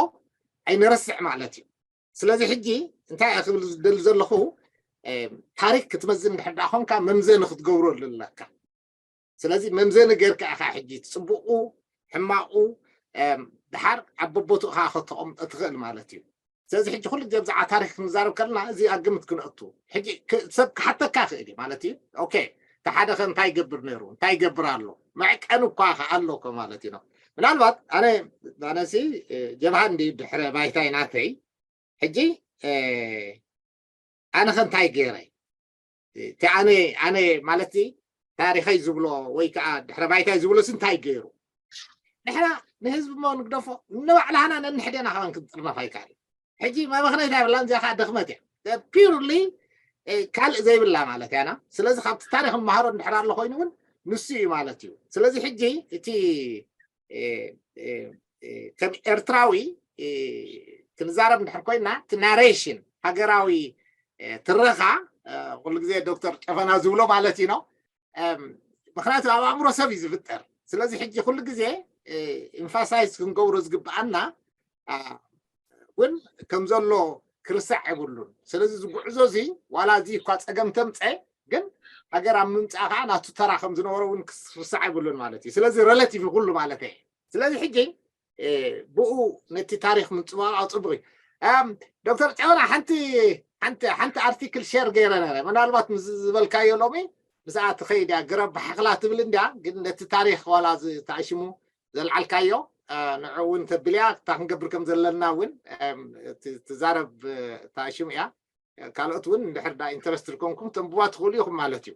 ኣይንረስዕ ማለት እዩ። ስለዚ ሕጂ እንታይ እየ ክብል ዝደሊ ዘለኹ ታሪክ ክትመዝን እንድሕር ደኣ ኮንካ መምዘኒ ክትገብረሉ ኣለካ። ስለዚ መምዘኒ ጌርካ ኢኻ ሕጂ ጽቡቑ ሕማቑ ድሓር ኣብ በቦትኡ ከዓ ከተቐምጦ ትኽእል ማለት እዩ። ስለዚ ሕጂ ኩሉ ግዜ ብዛዕባ ታሪክ ክንዛረብ ከለና እዚ ኣብ ግምት ክነእቱ ሕጂ ሰብ ክሓተካ ይኽእል እዩ ማለት እዩ። ኦኬ እቲ ሓደ ከ እንታይ ይገብር ነይሩ እንታይ ይገብር ኣሎ መዕቀኒ እኳ ከ ኣሎ እኮ ማለት እዩ። ምናልባት ኣነ ኣነሲ ጀብሃ እንዲ ድሕረ ባይታይ ናተይ ሕጂ ኣነ ከ እንታይ ገይረ እቲ ኣነ ኣነ ማለት ታሪኸይ ዝብሎ ወይ ከዓ ድሕረ ባይታይ ዝብሎስ እንታይ ገይሩ ንሕና ንህዝቢ ሞ ንግደፎ ንባዕላህና ነንሕደና ከማን ክንጥርነፍ ኣይከኣል። ሕጂ መመኽነይታ የብላን እዚኣ ከዓ ድኽመት እያ። ፒርሊ ካልእ ዘይብላ ማለት እያና። ስለዚ ካብቲ ታሪክ መሃሮ እንድሕር ኣሎ ኮይኑ እውን ንሱ እዩ ማለት እዩ። ስለዚ ሕጂ እቲ ከም ኤርትራዊ ክንዛረብ እንድሕር ኮይና እቲ ናሬሽን ሃገራዊ ትረኻ ኩሉ ግዜ ዶክተር ጨፈና ዝብሎ ማለት እዩ ነው። ምክንያቱ ኣብ ኣእምሮ ሰብ እዩ ዝፍጠር። ስለዚ ሕጂ ኩሉ ግዜ ኢንፋሳይዝ ክንገብሮ ዝግብኣና እውን ከም ዘሎ ክርስዕ የብሉን። ስለዚ ዝጉዕዞ እዚ ዋላ እዚ እኳ ፀገም ተምፀ ግን ሃገር ኣብ ምምፃእ ከዓ ናቱ ተራ ከም ዝነበሮ እውን ክርስዕ የብሉን ማለት እዩ። ስለዚ ሬላቲቭ ኩሉ ማለት እየ። ስለዚ ሕጂ ብኡ ነቲ ታሪክ ምንፅባቕ ኣፅቡቅ እዩ። ዶክተር ጨወና ሓንቲ ሓንቲ ሓንቲ ኣርቲክል ሸር ገይረ ነረ ምናልባት ምስ ዝበልካዮ ሎሚ ምስኣ ትኸይድ እያ ግረብ ብሓኽላ ትብል እንድያ ግን ነቲ ታሪክ ዋላ ተኣሽሙ ዘልዓልካዮ ንዑ እውን ተብል እያ እታ ክንገብር ከም ዘለና እውን ትዛረብ ተኣሽሙ እያ። ካልኦት እውን እንድሕር ዳ ኢንተረስት ዝኮንኩም ተንብባ ትኽእሉ ኢኹም ማለት እዩ።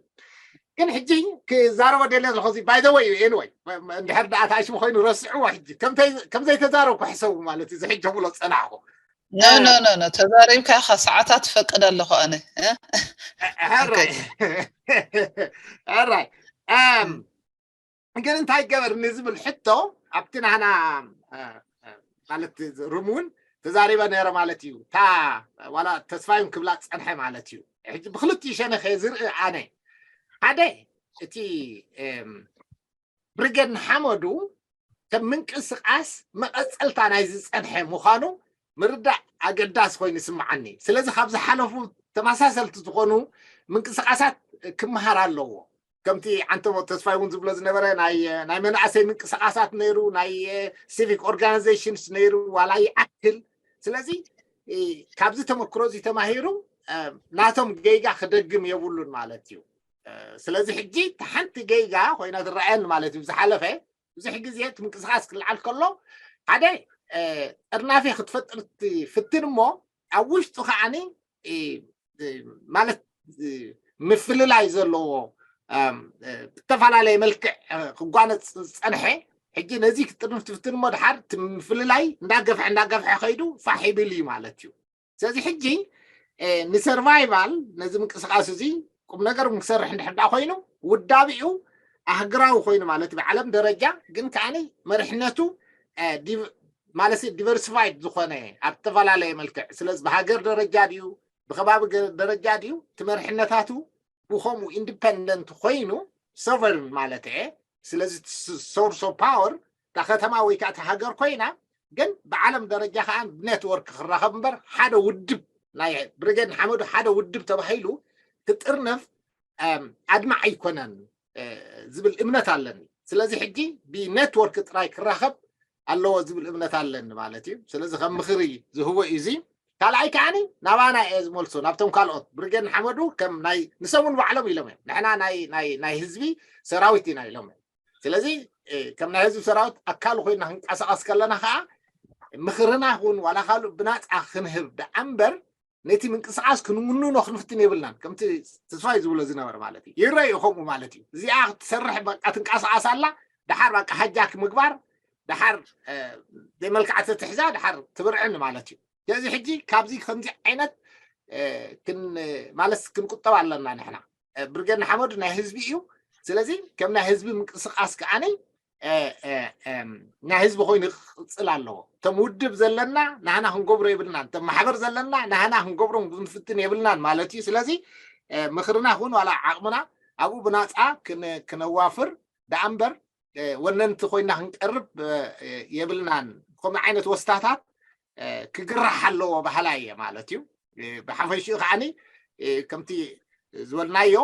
ግን ሕጂ ክዛረቦ ደልየ ዘለኹ እዚ ባይ ዘ ወይ እዩ ኤንወይ እንድሕር ዳ ተኣሽሙ ኮይኑ ረስዕዎ ሕጂ ከም ዘይተዛረብኩ ሕሰቡ ማለት እዩ። እዚ ሕጂ ብሎ ፀናሕኩ ኖ ኖ ኖ ኖ ተዛሪብካ ኢኻ ሰዓታት ትፈቅድ ኣለኹ ኣነ ሕራይ ሕራይ ግን እንታይ ገበር ንዝብል ሕቶ ኣብቲ ናህና ማለት ሩም እውን ተዛሪበ ነረ ማለት እዩ። እታ ዋላ ተስፋዩን ክብላ ፀንሐ ማለት እዩ። ሕጂ ብክልቲኡ ሸነኸ ዝርኢ ኣነ ሓደ እቲ ብርጌድ ንሓመዱ ከም ምንቅስቃስ መቐፀልታ ናይ ዝፀንሐ ምዃኑ ምርዳእ ኣገዳሲ ኮይኑ ይስምዓኒ። ስለዚ ካብ ዝሓለፉ ተመሳሰልቲ ዝኾኑ ምንቅስቃሳት ክመሃር ኣለዎ። ከምቲ ዓንተሞ ተስፋይ እውን ዝብሎ ዝነበረ ናይ መናእሰይ ምንቅስቃሳት ነይሩ፣ ናይ ሲቪክ ኦርጋናይዜሽንስ ነይሩ፣ ዋላ ይኣክል። ስለዚ ካብዚ ተመክሮ እዚ ተማሂሩ ናቶም ገይጋ ክደግም የብሉን ማለት እዩ። ስለዚ ሕጂ ሓንቲ ገይጋ ኮይና ትረኣየኒ ማለት እዩ። ዝሓለፈ ብዙሕ ግዜ እቲ ምንቅስቃስ ክልዓል ከሎ ሓደ ጥርናፌ ክትፈጥር ትፍትን እሞ ኣብ ውሽጡ ከዓኒ ማለት ምፍልላይ ዘለዎ ብዝተፈላለየ መልክዕ ክጓነፅ ዝፀንሐ ሕጂ ነዚ ክጥርንፍ ትፍትን እሞ ድሓር እቲ ምፍልላይ እንዳገፍሐ እንዳገፍሐ ከይዱ ፋሕ ይብል እዩ ማለት እዩ። ስለዚ ሕጂ ንሰርቫይቫል ነዚ ምንቅስቃስ እዚ ቁም ነገር ክሰርሕ እንድሕር ዳ ኮይኑ ውዳቢኡ ኣህግራዊ ኮይኑ ማለት ብዓለም ደረጃ ግን ከዓኒ መርሕነቱ ማለት ዲቨርሲፋይድ ዝኾነ ኣብ ዝተፈላለየ መልክዕ ስለዚ ብሃገር ደረጃ ድዩ ብከባቢ ደረጃ ድዩ እቲ መርሕነታቱ ብከምኡ ኢንዲፐንደንት ኮይኑ ሶቨርን ማለት እየ። ስለዚ ሶርስ ኦፍ ፓወር እታ ከተማ ወይ ከዓ እታ ሃገር ኮይና ግን ብዓለም ደረጃ ከዓ ብኔትወርክ ክራኸብ እምበር ሓደ ውድብ ናይ ብርጌድ ንሓመዱ ሓደ ውድብ ተባሂሉ ክጥርነፍ ኣድማዕ ኣይኮነን ዝብል እምነት ኣለኒ። ስለዚ ሕጂ ብኔትወርክ ጥራይ ክራኸብ ኣለዎ ዝብል እምነት ኣለኒ ማለት እዩ። ስለዚ ከም ምኽሪ ዝህቦ እዩ እዚ። ካልኣይ ከዓኒ ናባና እየ ዝመልሶ ናብቶም ካልኦት ብርጌድ ንሓመዱ ከም ናይ ንሰሙን ባዕሎም ኢሎም እዮም ንሕና ናይ ህዝቢ ሰራዊት ኢና ኢሎም እዮም። ስለዚ ከም ናይ ህዝቢ ሰራዊት ኣካል ኮይና ክንቀሳቀስ ከለና ከዓ ምኽርና ይኹን ዋላ ካልእ ብናፃ ክንህብ ደኣ እምበር ነቲ ምንቅስቃስ ክንውንኖ ክንፍትን የብልናን ከምቲ ተስፋይ ዝብሎ ዝነበረ ማለት እዩ። ይረዩ ከምኡ ማለት እዩ። እዚኣ ክትሰርሕ በቃ ትንቀሳቀስ ኣላ ደሓር በቃ ሃጃክ ምግባር ደሓር ዘይመልክዓ ተትሕዛ ደሓር ትብርዕኒ ማለት እዩ። ስለዚ ሕጂ ካብዚ ከምዚ ዓይነት ማለት ክንቁጠብ ኣለና ንሕና ብርጌድ ንሓመዱ ናይ ህዝቢ እዩ። ስለዚ ከም ናይ ህዝቢ ምንቅስቃስ ከዓኒ ናይ ህዝቢ ኮይኑ ክቅፅል ኣለዎ። እቶም ውድብ ዘለና ናህና ክንገብሮ የብልናን፣ እቶም ማሕበር ዘለና ናህና ክንገብሮም ክንፍትን የብልናን ማለት እዩ። ስለዚ ምኽርና ይኹን ዋላ ዓቕምና ኣብኡ ብናፃ ክነዋፍር ደኣ እምበር ወነንቲ ኮይና ክንቀርብ የብልናን። ከምኡ ዓይነት ወስታታት ክግራሕ ኣለዎ ባህላ እየ ማለት እዩ። ብሓፈሽኡ ከዓኒ ከምቲ ዝበልናዮ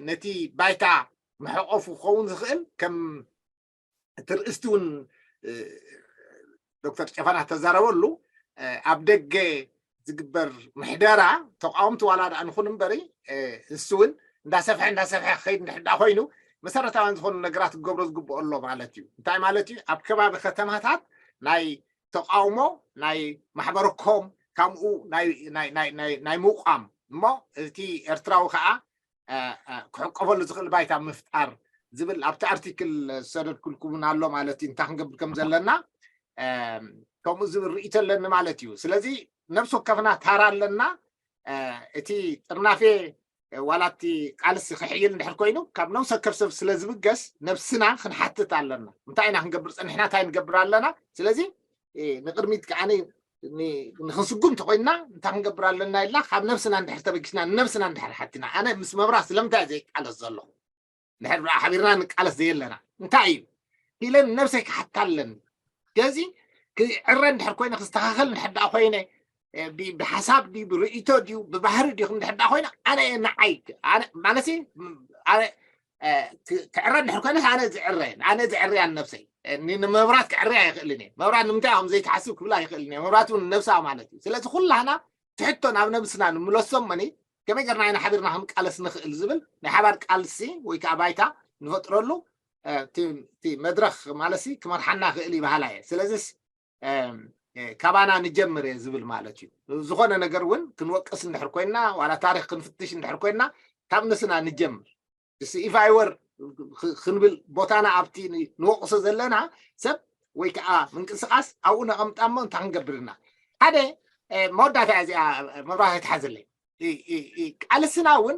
ነቲ ባይታ መሕቆፉ ክኸውን ዝኽእል ከም እቲ ርእስቲ እውን ዶክተር ጨፈና ተዛረበሉ ኣብ ደገ ዝግበር ምሕደራ ተቃወምቲ ዋላ ደኣ ንኹን እምበሪ እሱ እውን እንዳሰፍሐ እንዳሰፍሐ ክኸይድ እንድሕር ደኣ ኮይኑ መሰረታውያን ዝኾኑ ነገራት ክገብሮ ዝግብኦ ኣሎ ማለት እዩ። እንታይ ማለት እዩ? ኣብ ከባቢ ከተማታት ናይ ተቃውሞ ናይ ማሕበረኮም ከምኡ ናይ ምውቃም እሞ እቲ ኤርትራዊ ከዓ ክሕቀፈሉ ዝኽእል ባይታ ምፍጣር ዝብል ኣብቲ ኣርቲክል ዝሰደድኩልኩም እውን ኣሎ ማለት እዩ። እንታይ ክንገብር ከም ዘለና ከምኡ ዝብል ርእይቶ ኣለኒ ማለት እዩ። ስለዚ ነብሲ ወከፍና ታራ ኣለና። እቲ ጥርናፌ ዋላ እቲ ቃልሲ ክሕይል እንድሕር ኮይኑ ካብ ነብሲ ወከፍ ሰብ ስለ ዝብገስ ነብስና ክንሓትት ኣለና። እንታይ ኢና ክንገብር ፀኒሕና? እንታይ ንገብር ኣለና? ስለዚ ንቅድሚት ከዓ ንክንስጉም እንተኮይንና እንታይ ክንገብር ኣለና ኢልና ካብ ነብስና እንድሕር ተበጊስና ንነብስና እንድሕር ሓቲና ኣነ ምስ መብራት ስለምንታይ ዘይቃለስ ዘለኹ ንድሕር ደኣ ሓቢርና ንቃለስ ዘየለና እንታይ እዩ ኢለ ንነብሰይ ክሓታ ኣለኒ። ስለዚ ክዕረ እንድሕር ኮይነ ክስተኻኸል እንድሕር ደኣ ኮይነ ብሓሳብ ድዩ ብርእይቶ ድዩ ብባህሪ ድዩ እንድሕር ደኣ ኮይነ ኣነ እየ ንዓይ ማለት ክዕረ እንድሕር ኮይነ ኣነ ዝዕረ ኣነ ዝዕርያ ንነብሰይ ንመብራት ክዕርያ ኣይኽእልን እየ። መብራት ንምንታይ ከም ዘይትሓስብ ክብላ ኣይኽእልን እየ። መብራት እውን ንነብሳ ማለት እዩ። ስለዚ ኩላህና ትሕቶ ናብ ነብስና ንምለሶ እመኒ ከመይ ገርና ኢና ሓቢርና ክንቃለስ ንኽእል ዝብል ናይ ሓባር ቃልሲ ወይ ከዓ ባይታ ንፈጥረሉ እቲ መድረኽ ማለሲ ክመርሓና ክእል ይበሃላ እየ። ስለዚስ ካባና ንጀምር እየ ዝብል ማለት እዩ። ዝኾነ ነገር እውን ክንወቅስ እንድሕር ኮይና ዋላ ታሪክ ክንፍትሽ እንድሕር ኮይና ካብ ነስና ንጀምር። ኢፋይወር ክንብል ቦታና ኣብቲ ንወቅሶ ዘለና ሰብ ወይ ከዓ ምንቅስቃስ ኣብኡ ነቐምጣ እሞ እንታይ ክንገብር ኢና? ሓደ መወዳእታ እዚኣ መብራት ኣይትሓዘለይ። ቃልስና እውን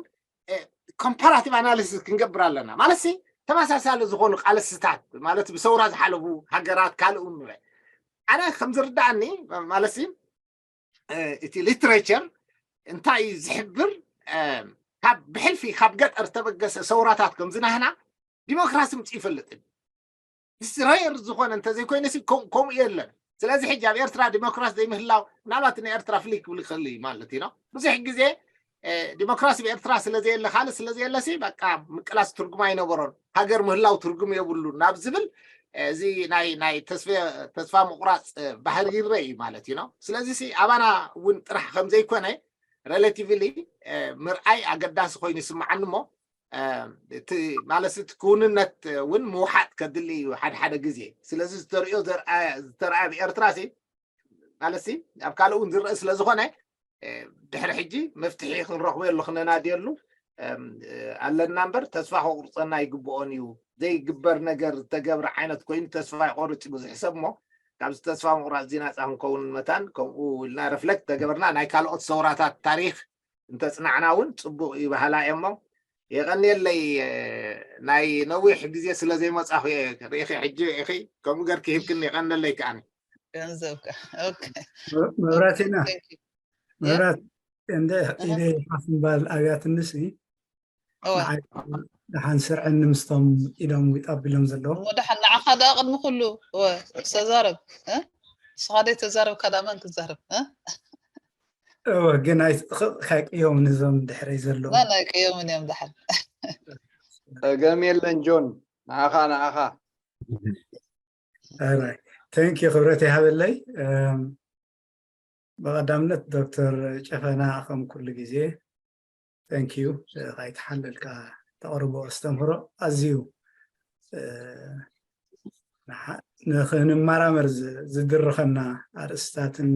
ኮምፓራቲቭ ኣናሊሲስ ክንገብር ኣለና ማለት ሲ ተመሳሳሊ ዝኾኑ ቃልስታት ማለት ብሰውራ ዝሓለፉ ሃገራት ካልእ እውን ንርአ። ኣነ ከም ዝርዳእኒ ማለት እቲ ሊትሬቸር እንታይ እዩ ዝሕብር? ካብ ብሕልፊ ካብ ገጠር ዝተበገሰ ሰውራታት ከም ዝናህና ዲሞክራሲ ምፅ ይፈልጥን ሬር ዝኾነ እንተዘይኮይነ ከምኡ የለን። ስለዚ ሕጂ ኣብ ኤርትራ ዲሞክራሲ ዘይምህላው ምናልባት ንኤርትራ ፍልይ ክብል ይኽእል እዩ ማለት እዩ። ብዙሕ ግዜ ዲሞክራሲ ብኤርትራ ስለዘየለ ካልእ ስለዘየለ ሲ በቃ ምቅላስ ትርጉም ኣይነበሮን፣ ሃገር ምህላው ትርጉም የብሉ ናብ ዝብል እዚ ናይ ናይ ተስፋ ምቁራፅ ባህሪ ይረአ እዩ ማለት እዩ። ስለዚ ሲ ኣባና እውን ጥራሕ ከምዘይኮነ ሬሌቲቭሊ ምርኣይ ኣገዳሲ ኮይኑ ይስምዓኒ እሞ ማለት እቲ ክውንነት እውን ምውሓጥ ከድሊ እዩ ሓደ ሓደ ግዜ። ስለዚ ዝተርእዮ ዝተረኣየ ብኤርትራ ሲ ማለት ሲ ኣብ ካልእ እውን ዝረአ ስለ ዝኾነ ድሕሪ ሕጂ መፍትሒ ክንረኽበሉ ክነናድየሉ ኣለና እምበር ተስፋ ከቁርፀና ይግብኦን እዩ። ዘይግበር ነገር ዝተገብረ ዓይነት ኮይኑ ተስፋ ይቆርፅ ብዙሕ ሰብ እሞ ካብዚ ተስፋ ምቁራፅ እዚ ናፃ ክንከውን መታን ከምኡ ኢልና ረፍለክት ተገበርና ናይ ካልኦት ሰውራታት ታሪክ እንተፅናዕና እውን ፅቡቅ እዩ በሃላ እየ እሞ የቀንየለይ። ናይ ነዊሕ ግዜ ስለ ዘይመፃኹ እየ ርኢኺ ሕጂ ርኢኺ ከምኡ ገርኪ ሂብክኒ የቀንየለይ ከዓኒ። ገንዘብካ መብራቴና መብራት እንደ ኢደ ሓፍ ምባል ኣብያትንስ ደሓን ስርዕኒ ምስቶም ኢዶም ዊጥ ኣቢሎም ዘለዉ ደሓን ንዓኻ ደኣ ቅድሚ ኩሉ ተዛረብ። ንስኻ ደይ ተዛረብካ ደኣ መን ክዛረብ? ግን ኣይትቕቕ ካይቅዮም ንዞም ድሕረይ ዘለዉ መን ኣይቅዮምን እዮም ደሓን። ጸገም የለን ጆን፣ ንዓኻ ንዓኻ ተንኪ ክብረት ይሃበለይ። ብቐዳምነት ዶክተር ጨፈና ከም ኩሉ ግዜ ተንኪዩ ካይተሓለልካ ተቕርቦ ኣስተምህሮ ኣዝዩ ንክንመራመር ዝድርኸና ኣርእስታትን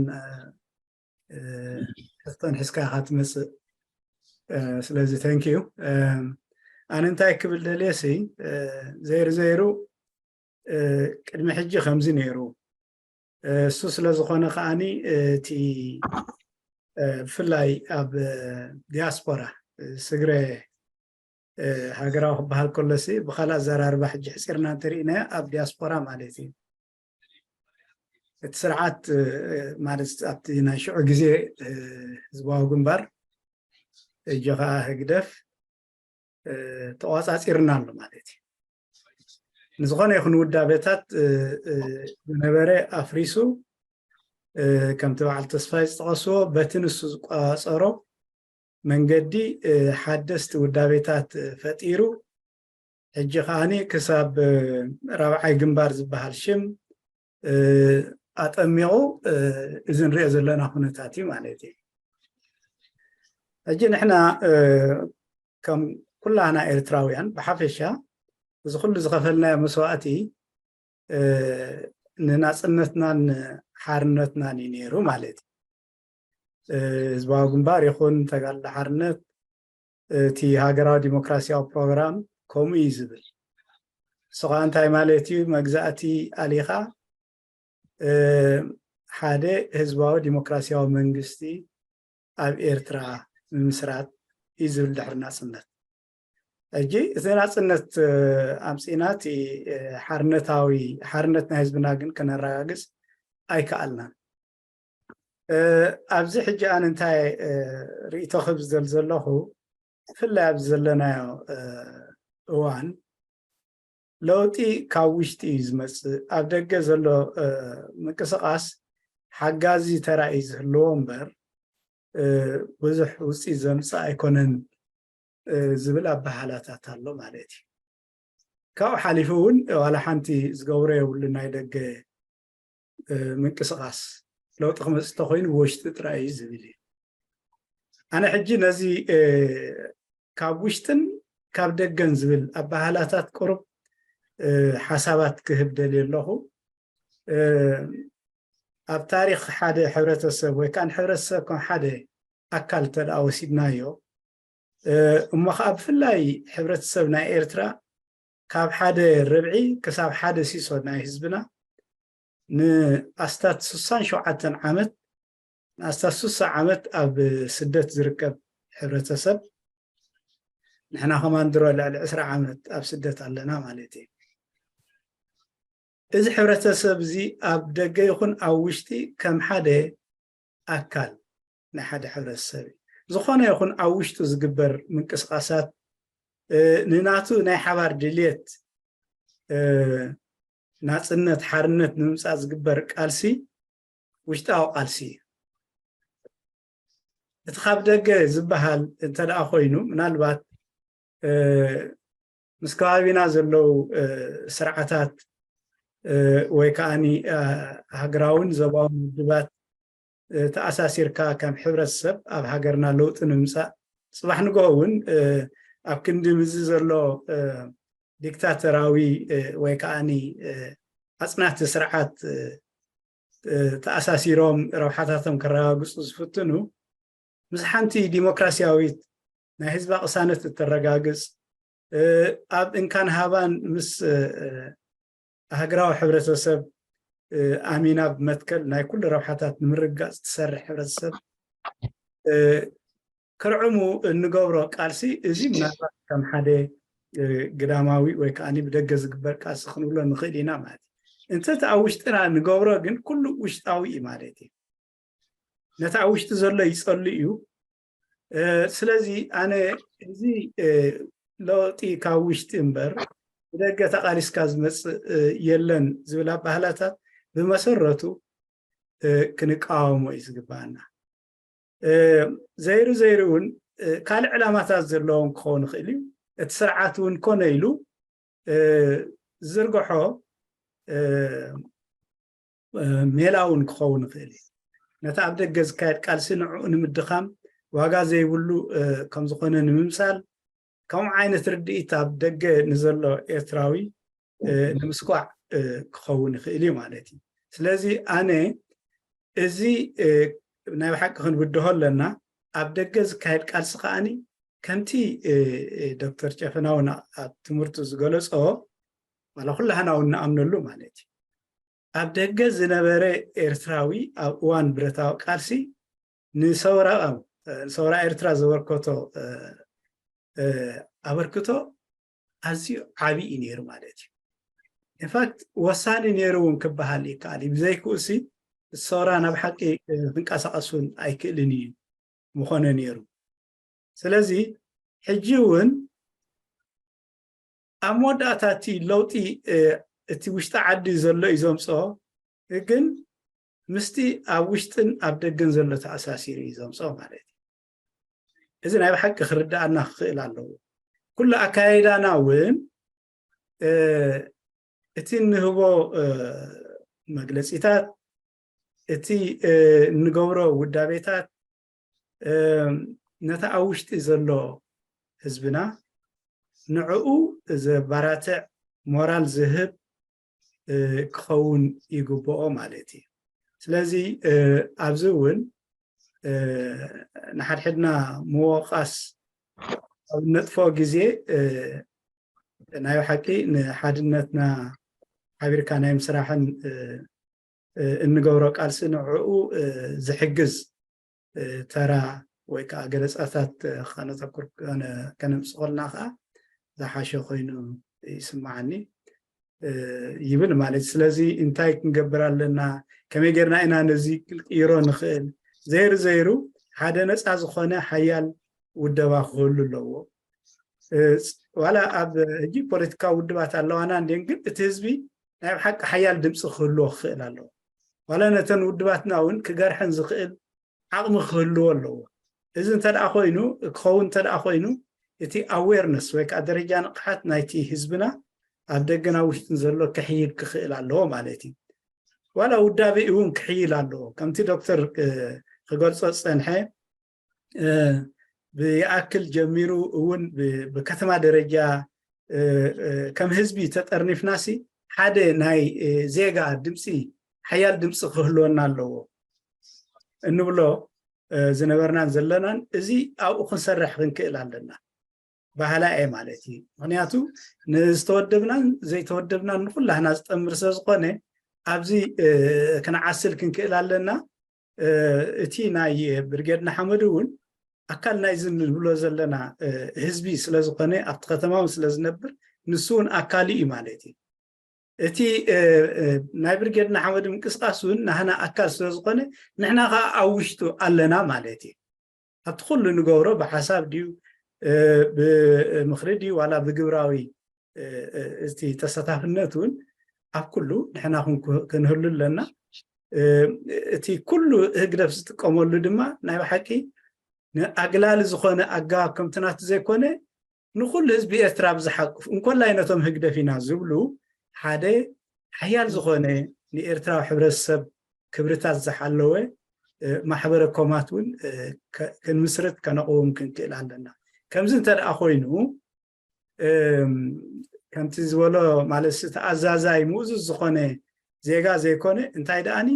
ሕዝቶን ሒዝካ ኢኻ ትመፅእ። ስለዚ ተንኪዩ ኣነ እንታይ ክብል ደልየ ሲ ዘይሩ ዘይሩ ቅድሚ ሕጂ ከምዚ ነይሩ እሱ ስለ ዝኾነ ከዓኒ እቲ ብፍላይ ኣብ ዲያስፖራ ስግረ ሃገራዊ ክበሃል ከሎሲ ብካልእ ኣዘራርባ ሕጂ ሕፂርና እንተርኢናዮ ኣብ ዲያስፖራ ማለት እዩ እቲ ስርዓት ማለት ኣብቲ ናይ ሽዑ ግዜ ህዝባዊ ግንባር እጆ ከዓ ህግደፍ ተቋፃፂርና ኣሎ ማለት እዩ። ንዝኾነ ይኹን ውዳቤታት ዝነበረ ኣፍሪሱ ከምቲ በዓል ተስፋይ ዝጠቐስዎ በቲ ንሱ ዝቋፀሮ መንገዲ ሓደስቲ ውዳቤታት ፈጢሩ ሕጂ ከዓኒ ክሳብ ራብዓይ ግንባር ዝበሃል ሽም ኣጠሚቑ እዚ ንሪኦ ዘለና ኩነታት እዩ ማለት እዩ። ሕጂ ንሕና ከም ኩላና ኤርትራውያን ብሓፈሻ እዚ ኩሉ ዝኸፈልናዮ መስዋእቲ ንናፅነትናን ሓርነትናን እዩ ነይሩ ማለት እዩ። ህዝባዊ ግንባር ይኹን ተጋድሎ ሓርነት እቲ ሃገራዊ ዲሞክራሲያዊ ፕሮግራም ከምኡ እዩ ዝብል። እሱ ከዓ እንታይ ማለት እዩ? መግዛእቲ ኣሊኻ ሓደ ህዝባዊ ዲሞክራሲያዊ መንግስቲ ኣብ ኤርትራ ምምስራት እዩ ዝብል ድሕሪ ናፅነት። ሕጂ እቲ ናፅነት ኣምፂእና እቲ ሓርነታዊ ሓርነት ናይ ህዝብና ግን ከነረጋግፅ ኣይከኣልናን። ኣብዚ ሕጂ ኣነ እንታይ ርእይቶ ክብ ዝደል ዘለኹ ብፍላይ ኣብዚ ዘለናዮ እዋን ለውጢ ካብ ውሽጢ እዩ ዝመፅእ። ኣብ ደገ ዘሎ ምንቅስቃስ ሓጋዚ ተራ እዩ ዝህልዎ እምበር ብዙሕ ውፅኢት ዘምፅእ ኣይኮነን ዝብል ኣበሃላታት ኣሎ ማለት እዩ። ካብኡ ሓሊፉ እውን ዋላ ሓንቲ ዝገብሮ የብሉ ናይ ደገ ምንቅስቃስ ለውጢ ክመፅእ ተኮይኑ ብውሽጢ ጥራይ እዩ ዝብል እዩ። ኣነ ሕጂ ነዚ ካብ ውሽጥን ካብ ደገን ዝብል ኣበሃላታት ቁሩብ ሓሳባት ክህብ ደልየ ኣለኹ። ኣብ ታሪክ ሓደ ሕብረተሰብ ወይ ከዓ ንሕብረተሰብ ከም ሓደ ኣካል እንተ ደኣ ወሲድናዮ እሞ ከዓ ብፍላይ ሕብረተሰብ ናይ ኤርትራ ካብ ሓደ ርብዒ ክሳብ ሓደ ሲሶ ናይ ህዝብና ንኣስታት ስሳን ሸውዓተን ዓመት ንኣስታት ስሳ ዓመት ኣብ ስደት ዝርከብ ሕብረተሰብ ንሕና ከማን ድሮ ልዕሊ ዕስራ ዓመት ኣብ ስደት ኣለና ማለት እዩ። እዚ ሕብረተሰብ እዚ ኣብ ደገ ይኹን ኣብ ውሽጢ ከም ሓደ ኣካል ናይ ሓደ ሕብረተሰብ እዩ። ዝኾነ ይኹን ኣብ ውሽጡ ዝግበር ምንቅስቃሳት፣ እ፣ ንናቱ ናይ ሓባር ድልየት፣ እ፣ ናጽነት፣ ሓርነት ንምምጻእ ዝግበር ቃልሲ ውሽጣዊ ቃልሲ እዩ። እቲ ካብ ደገ ዝበሃል እንተ ደኣ ኮይኑ፣ ምናልባት፣ እ፣ ምስ ከባቢና ዘለዉ፣ እ፣ ስርዓታት፣ እ፣ ወይ ከኣኒ፣ እ፣ ሃገራውን ዞባውን ውድባት፣ እ፣ ተኣሳሲርካ ከም ሕብረተሰብ ኣብ ሃገርና ለውጢ ንምምጻእ፣ ጽባሕ ንግሆ እውን፣ እ፣ ኣብ ክንዲ ምዚ ዘሎ፣ እ፣ ዲክታተራዊ፣ እ፣ ወይ ከኣኒ፣ እ፣ ኣጽናቲ ስርዓት፣ እ፣ እ፣ ተኣሳሲሮም ረብሓታቶም ከረጋግጹ ዝፍትኑ፣ ምስ ሓንቲ ዲሞክራሲያዊት ናይ ህዝባ ቅሳነት እተረጋግጽ፣ እ፣ ኣብ እንካን ሃባን ምስ፣ እ፣ እ፣ ሃገራዊ ሕብረተሰብ፣ እ፣ ኣሚና ብመትከል ናይ ኩሉ ረብሓታት ንምርግጋጽ ትሰርሕ ሕብረተሰብ፣ እ፣ ክርዕሙ እንገብሮ ቃልሲ፣ እዚ ምናልባት ከም ሓደ፣ እ፣ ግዳማዊ ወይ ከኣ ብደገ ዝግበር ቃልሲ ክንብሎ ንኽእል ኢና ማለት እዩ። እንተ እቲ ኣብ ውሽጥና ንገብሮ ግን ኩሉ ውሽጣዊ እዩ ማለት እዩ። ነቲ ኣብ ውሽጢ ዘሎ ይጸሉ እዩ። እ፣ ስለዚ ኣነ እዚ፣ እ፣ ለውጢ ካብ ውሽጢ እምበር ብደገ ተቓሊስካ ዝመጽእ፣ እ፣ የለን ዝብል ኣባህላታት ብመሰረቱ፣ እ፣ ክንቃወሞ እዩ ዝግባኣና። እ፣ ዘይሩ ዘይሩ እውን፣ እ፣ ካልእ ዕላማታት ዘለዎም ክኸውን ይኽእል እዩ። እቲ ስርዓት እውን ኮነ ኢሉ፣ እ፣ ዝዝርግሖ፣ እ፣ እ፣ ሜላ እውን ክኸውን ይኽእል እዩ። ነቲ ኣብ ደገ ዝካየድ ቃልሲ ንዕኡ ንምድኻም ዋጋ ዘይብሉ፣ እ፣ ከም ዝኾነ ንምምሳል፣ ከምኡ ዓይነት ርድኢት ኣብ ደገ ንዘሎ ኤርትራዊ፣ እ፣ ንምስኳዕ፣ እ፣ ክኸውን ይኽእል እዩ ማለት እዩ። ስለዚ ኣነ እዚ፣ እ፣ ናይ ብሓቂ ክንብድሆ ኣለና። ኣብ ደገ ዝካየድ ቃልሲ ከኣኒ ከምቲ፣ እ፣ እ፣ ዶክተር ጨፈና እውን ኣብ ትምህርቱ ዝገለጾ፣ ዋላ ኩላህና እውን ንኣምነሉ ማለት እዩ። ኣብ ደገ ዝነበረ ኤርትራዊ ኣብ እዋን ብረታዊ ቃልሲ ንሰውራ፣ እ፣ ንሰውራ ኤርትራ ዘበርከቶ፣ እ፣ እ፣ ኣበርክቶ ኣዝዩ ዓቢ እዩ ነይሩ ማለት እዩ። ኢንፋክት ወሳኒ ነይሩ እውን ክበሃል ይከኣል እዩ። ብዘይክኡ ሲ ሰውራ ናብ ሓቂ፣ እ፣ ክንቀሳቐስ እውን ኣይክእልን እዩ ምኾነ ነይሩ። ስለዚ ሕጂ እውን ኣብ መወዳእታ እቲ ለውጢ፣ እ፣ እቲ ውሽጢ ዓዲ ዘሎ እዩ ዘምጽኦ፣ ግን ምስቲ ኣብ ውሽጥን ኣብ ደገን ዘሎ ተኣሳሲሩ እዩ ዘምጽኦ ማለት እዩ። እዚ ናይ ብሓቂ ክርድኣና ክኽእል ኣለዎ። ኩሉ ኣካያይዳና እውን፣ እ፣ እቲ እንህቦ፣ እ፣ መግለጺታት፣ እቲ፣ እ፣ እንገብሮ ውዳቤታት፣ እ፣ ነቲ ኣብ ውሽጢ ዘሎ ህዝብና ንዕኡ ዘባራትዕ፣ ሞራል ዝህብ፣ እ፣ ክኸውን ይግብኦ ማለት እዩ። ስለዚ፣ እ፣ ኣብዚ እውን፣ እ፣ ንሓድሕድና ምወቓስ ኣብ ነጥፎ ግዜ፣ እ፣ ናይ ብሓቂ ንሓድነትና ሓቢርካ ናይ ምስራሕን፣ እ፣ እ፣ እንገብሮ ቃልሲ ንዕኡ፣ እ፣ ዝሕግዝ፣ እ፣ ተራ ወይ ከዓ ገለጻታት፣ እ፣ ከነተኩር ከነ-፣ ከነምጽእ ከለና ከዓ ዝሓሸ ኮይኑ ይስምዓኒ፣ እ፣ ይብል ማለት እዩ። ስለዚ እንታይ ክንገብር ኣለና? ከመይ ጌርና ኢና ነዚ ክንቅይሮ ንኽእል? ዘይሩ ዘይሩ ሓደ ነጻ ዝኾነ ሓያል ውደባ ክህሉ ኣለዎ። እ፣ ዋላ ኣብ ሕጂ ፖለቲካዊ ውድባት ኣለዋና እንድየን፣ ግን እቲ ህዝቢ ናይ ብሓቂ ሓያል ድምፂ ክህልዎ ክኽእል ኣለዎ። ዋላ ነተን ውድባትና እውን ክገርሐን ዝኽእል ዓቕሚ ክህልዎ ኣለዎ። እዚ እንተ ደኣ ኮይኑ፣ ክኸውን እንተ ደኣ ኮይኑ፣ እቲ ኣዌርነስ ወይ ከዓ ደረጃ ንቕሓት ናይቲ ህዝብና ኣብ ደገን ኣብ ውሽጥን ዘሎ ክሕይል ክኽእል ኣለዎ ማለት እዩ። ዋላ ውዳቤ እውን ክሕይል ኣለዎ። ከምቲ ዶክተር፣ እ፣ ክገልጾ ዝጸንሐ፣ እ፣ ብይኣክል ጀሚሩ እውን ብ-፣ ብከተማ ደረጃ፣ እ፣ እ፣ ከም ህዝቢ ተጠርኒፍናሲ ሓደ ናይ፣ እ፣ ዜጋ ድምፂ፣ ሓያል ድምፂ ክህልወና ኣለዎ እንብሎ፣ እ፣ ዝነበርናን ዘለናን፣ እዚ ኣብኡ ክንሰርሕ ክንክእል ኣለና። ባህላ እየ ማለት እዩ። ምኽንያቱ ንዝተወደብናን ዘይተወደብናን ንኩላህና ዝጠምር ስለ ዝኾነ ኣብዚ፣ እ፣ ክንዓስል ክንክእል ኣለና። እ፣ እቲ ናይ ብርጌድ ንሓመዱ እውን ኣካል ናይዚ ንብሎ ዘለና ህዝቢ ስለዝኾነ ኣብቲ ከተማ እውን ስለዝነብር ንሱ እውን ኣካል እዩ ማለት እዩ። እቲ ናይ ብርጌድ ንሓመዱ ምንቅስቃስ እውን ናህና ኣካል ስለዝኾነ ንሕና ከዓ ኣብ ውሽጡ ኣለና ማለት እዩ። ኣብቲ ኩሉ ንገብሮ ብሓሳብ ድዩ ብምኽሪ ድዩ ዋላ ብግብራዊ እቲ ተሳታፍነት እውን ኣብ ኩሉ ንሕና ክንህሉ ኣለና። እቲ ኩሉ ህግደፍ ዝጥቀመሉ ድማ ናይ ብሓቂ ንኣግላሊ ዝኾነ ኣገባብ ከምቲ ናቱ ዘይኮነ ንኩሉ ህዝቢ ኤርትራ ብዝሓቅፍ እንኮላይ ነቶም ህግደፍ ኢና ዝብሉ ሓደ ሓያል ዝኾነ ንኤርትራዊ ሕብረተሰብ ክብርታት ዝሓለወ ማሕበረ ኮማት እውን ክንምስርት ከነቕውም ክንክእል ኣለና። ከምዚ እንተ ደኣ ኮይኑ ከምቲ ዝበሎ ማለት ተኣዛዛይ ምእዙዝ ዝኾነ ዜጋ ዘይኮነ እንታይ ደኣኒ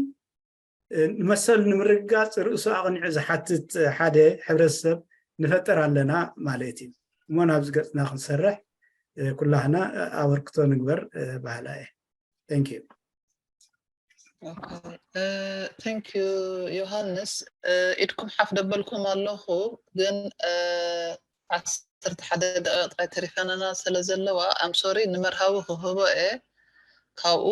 ንመሰል ንምርግጋፅ ርእሱ ኣቕኒዑ ዝሓትት ሓደ ሕብረተሰብ ንፈጥር ኣለና ማለት እዩ። እሞ ናብዚ ገፅና ክንሰርሕ ኩላህና ኣበርክቶ ንግበር ባህላ እየ። Thank you። Thank you ዮሃንስ። ኢድኩም ሓፍ ደበልኩም ኣለኹ ግን ዓሰርተ ሓደ ደቂቕ ጥራይ ተሪፈናና ስለ ዘለዋ ኣምሶሪ ንመርሃዊ ክህቦ እየ። ካብኡ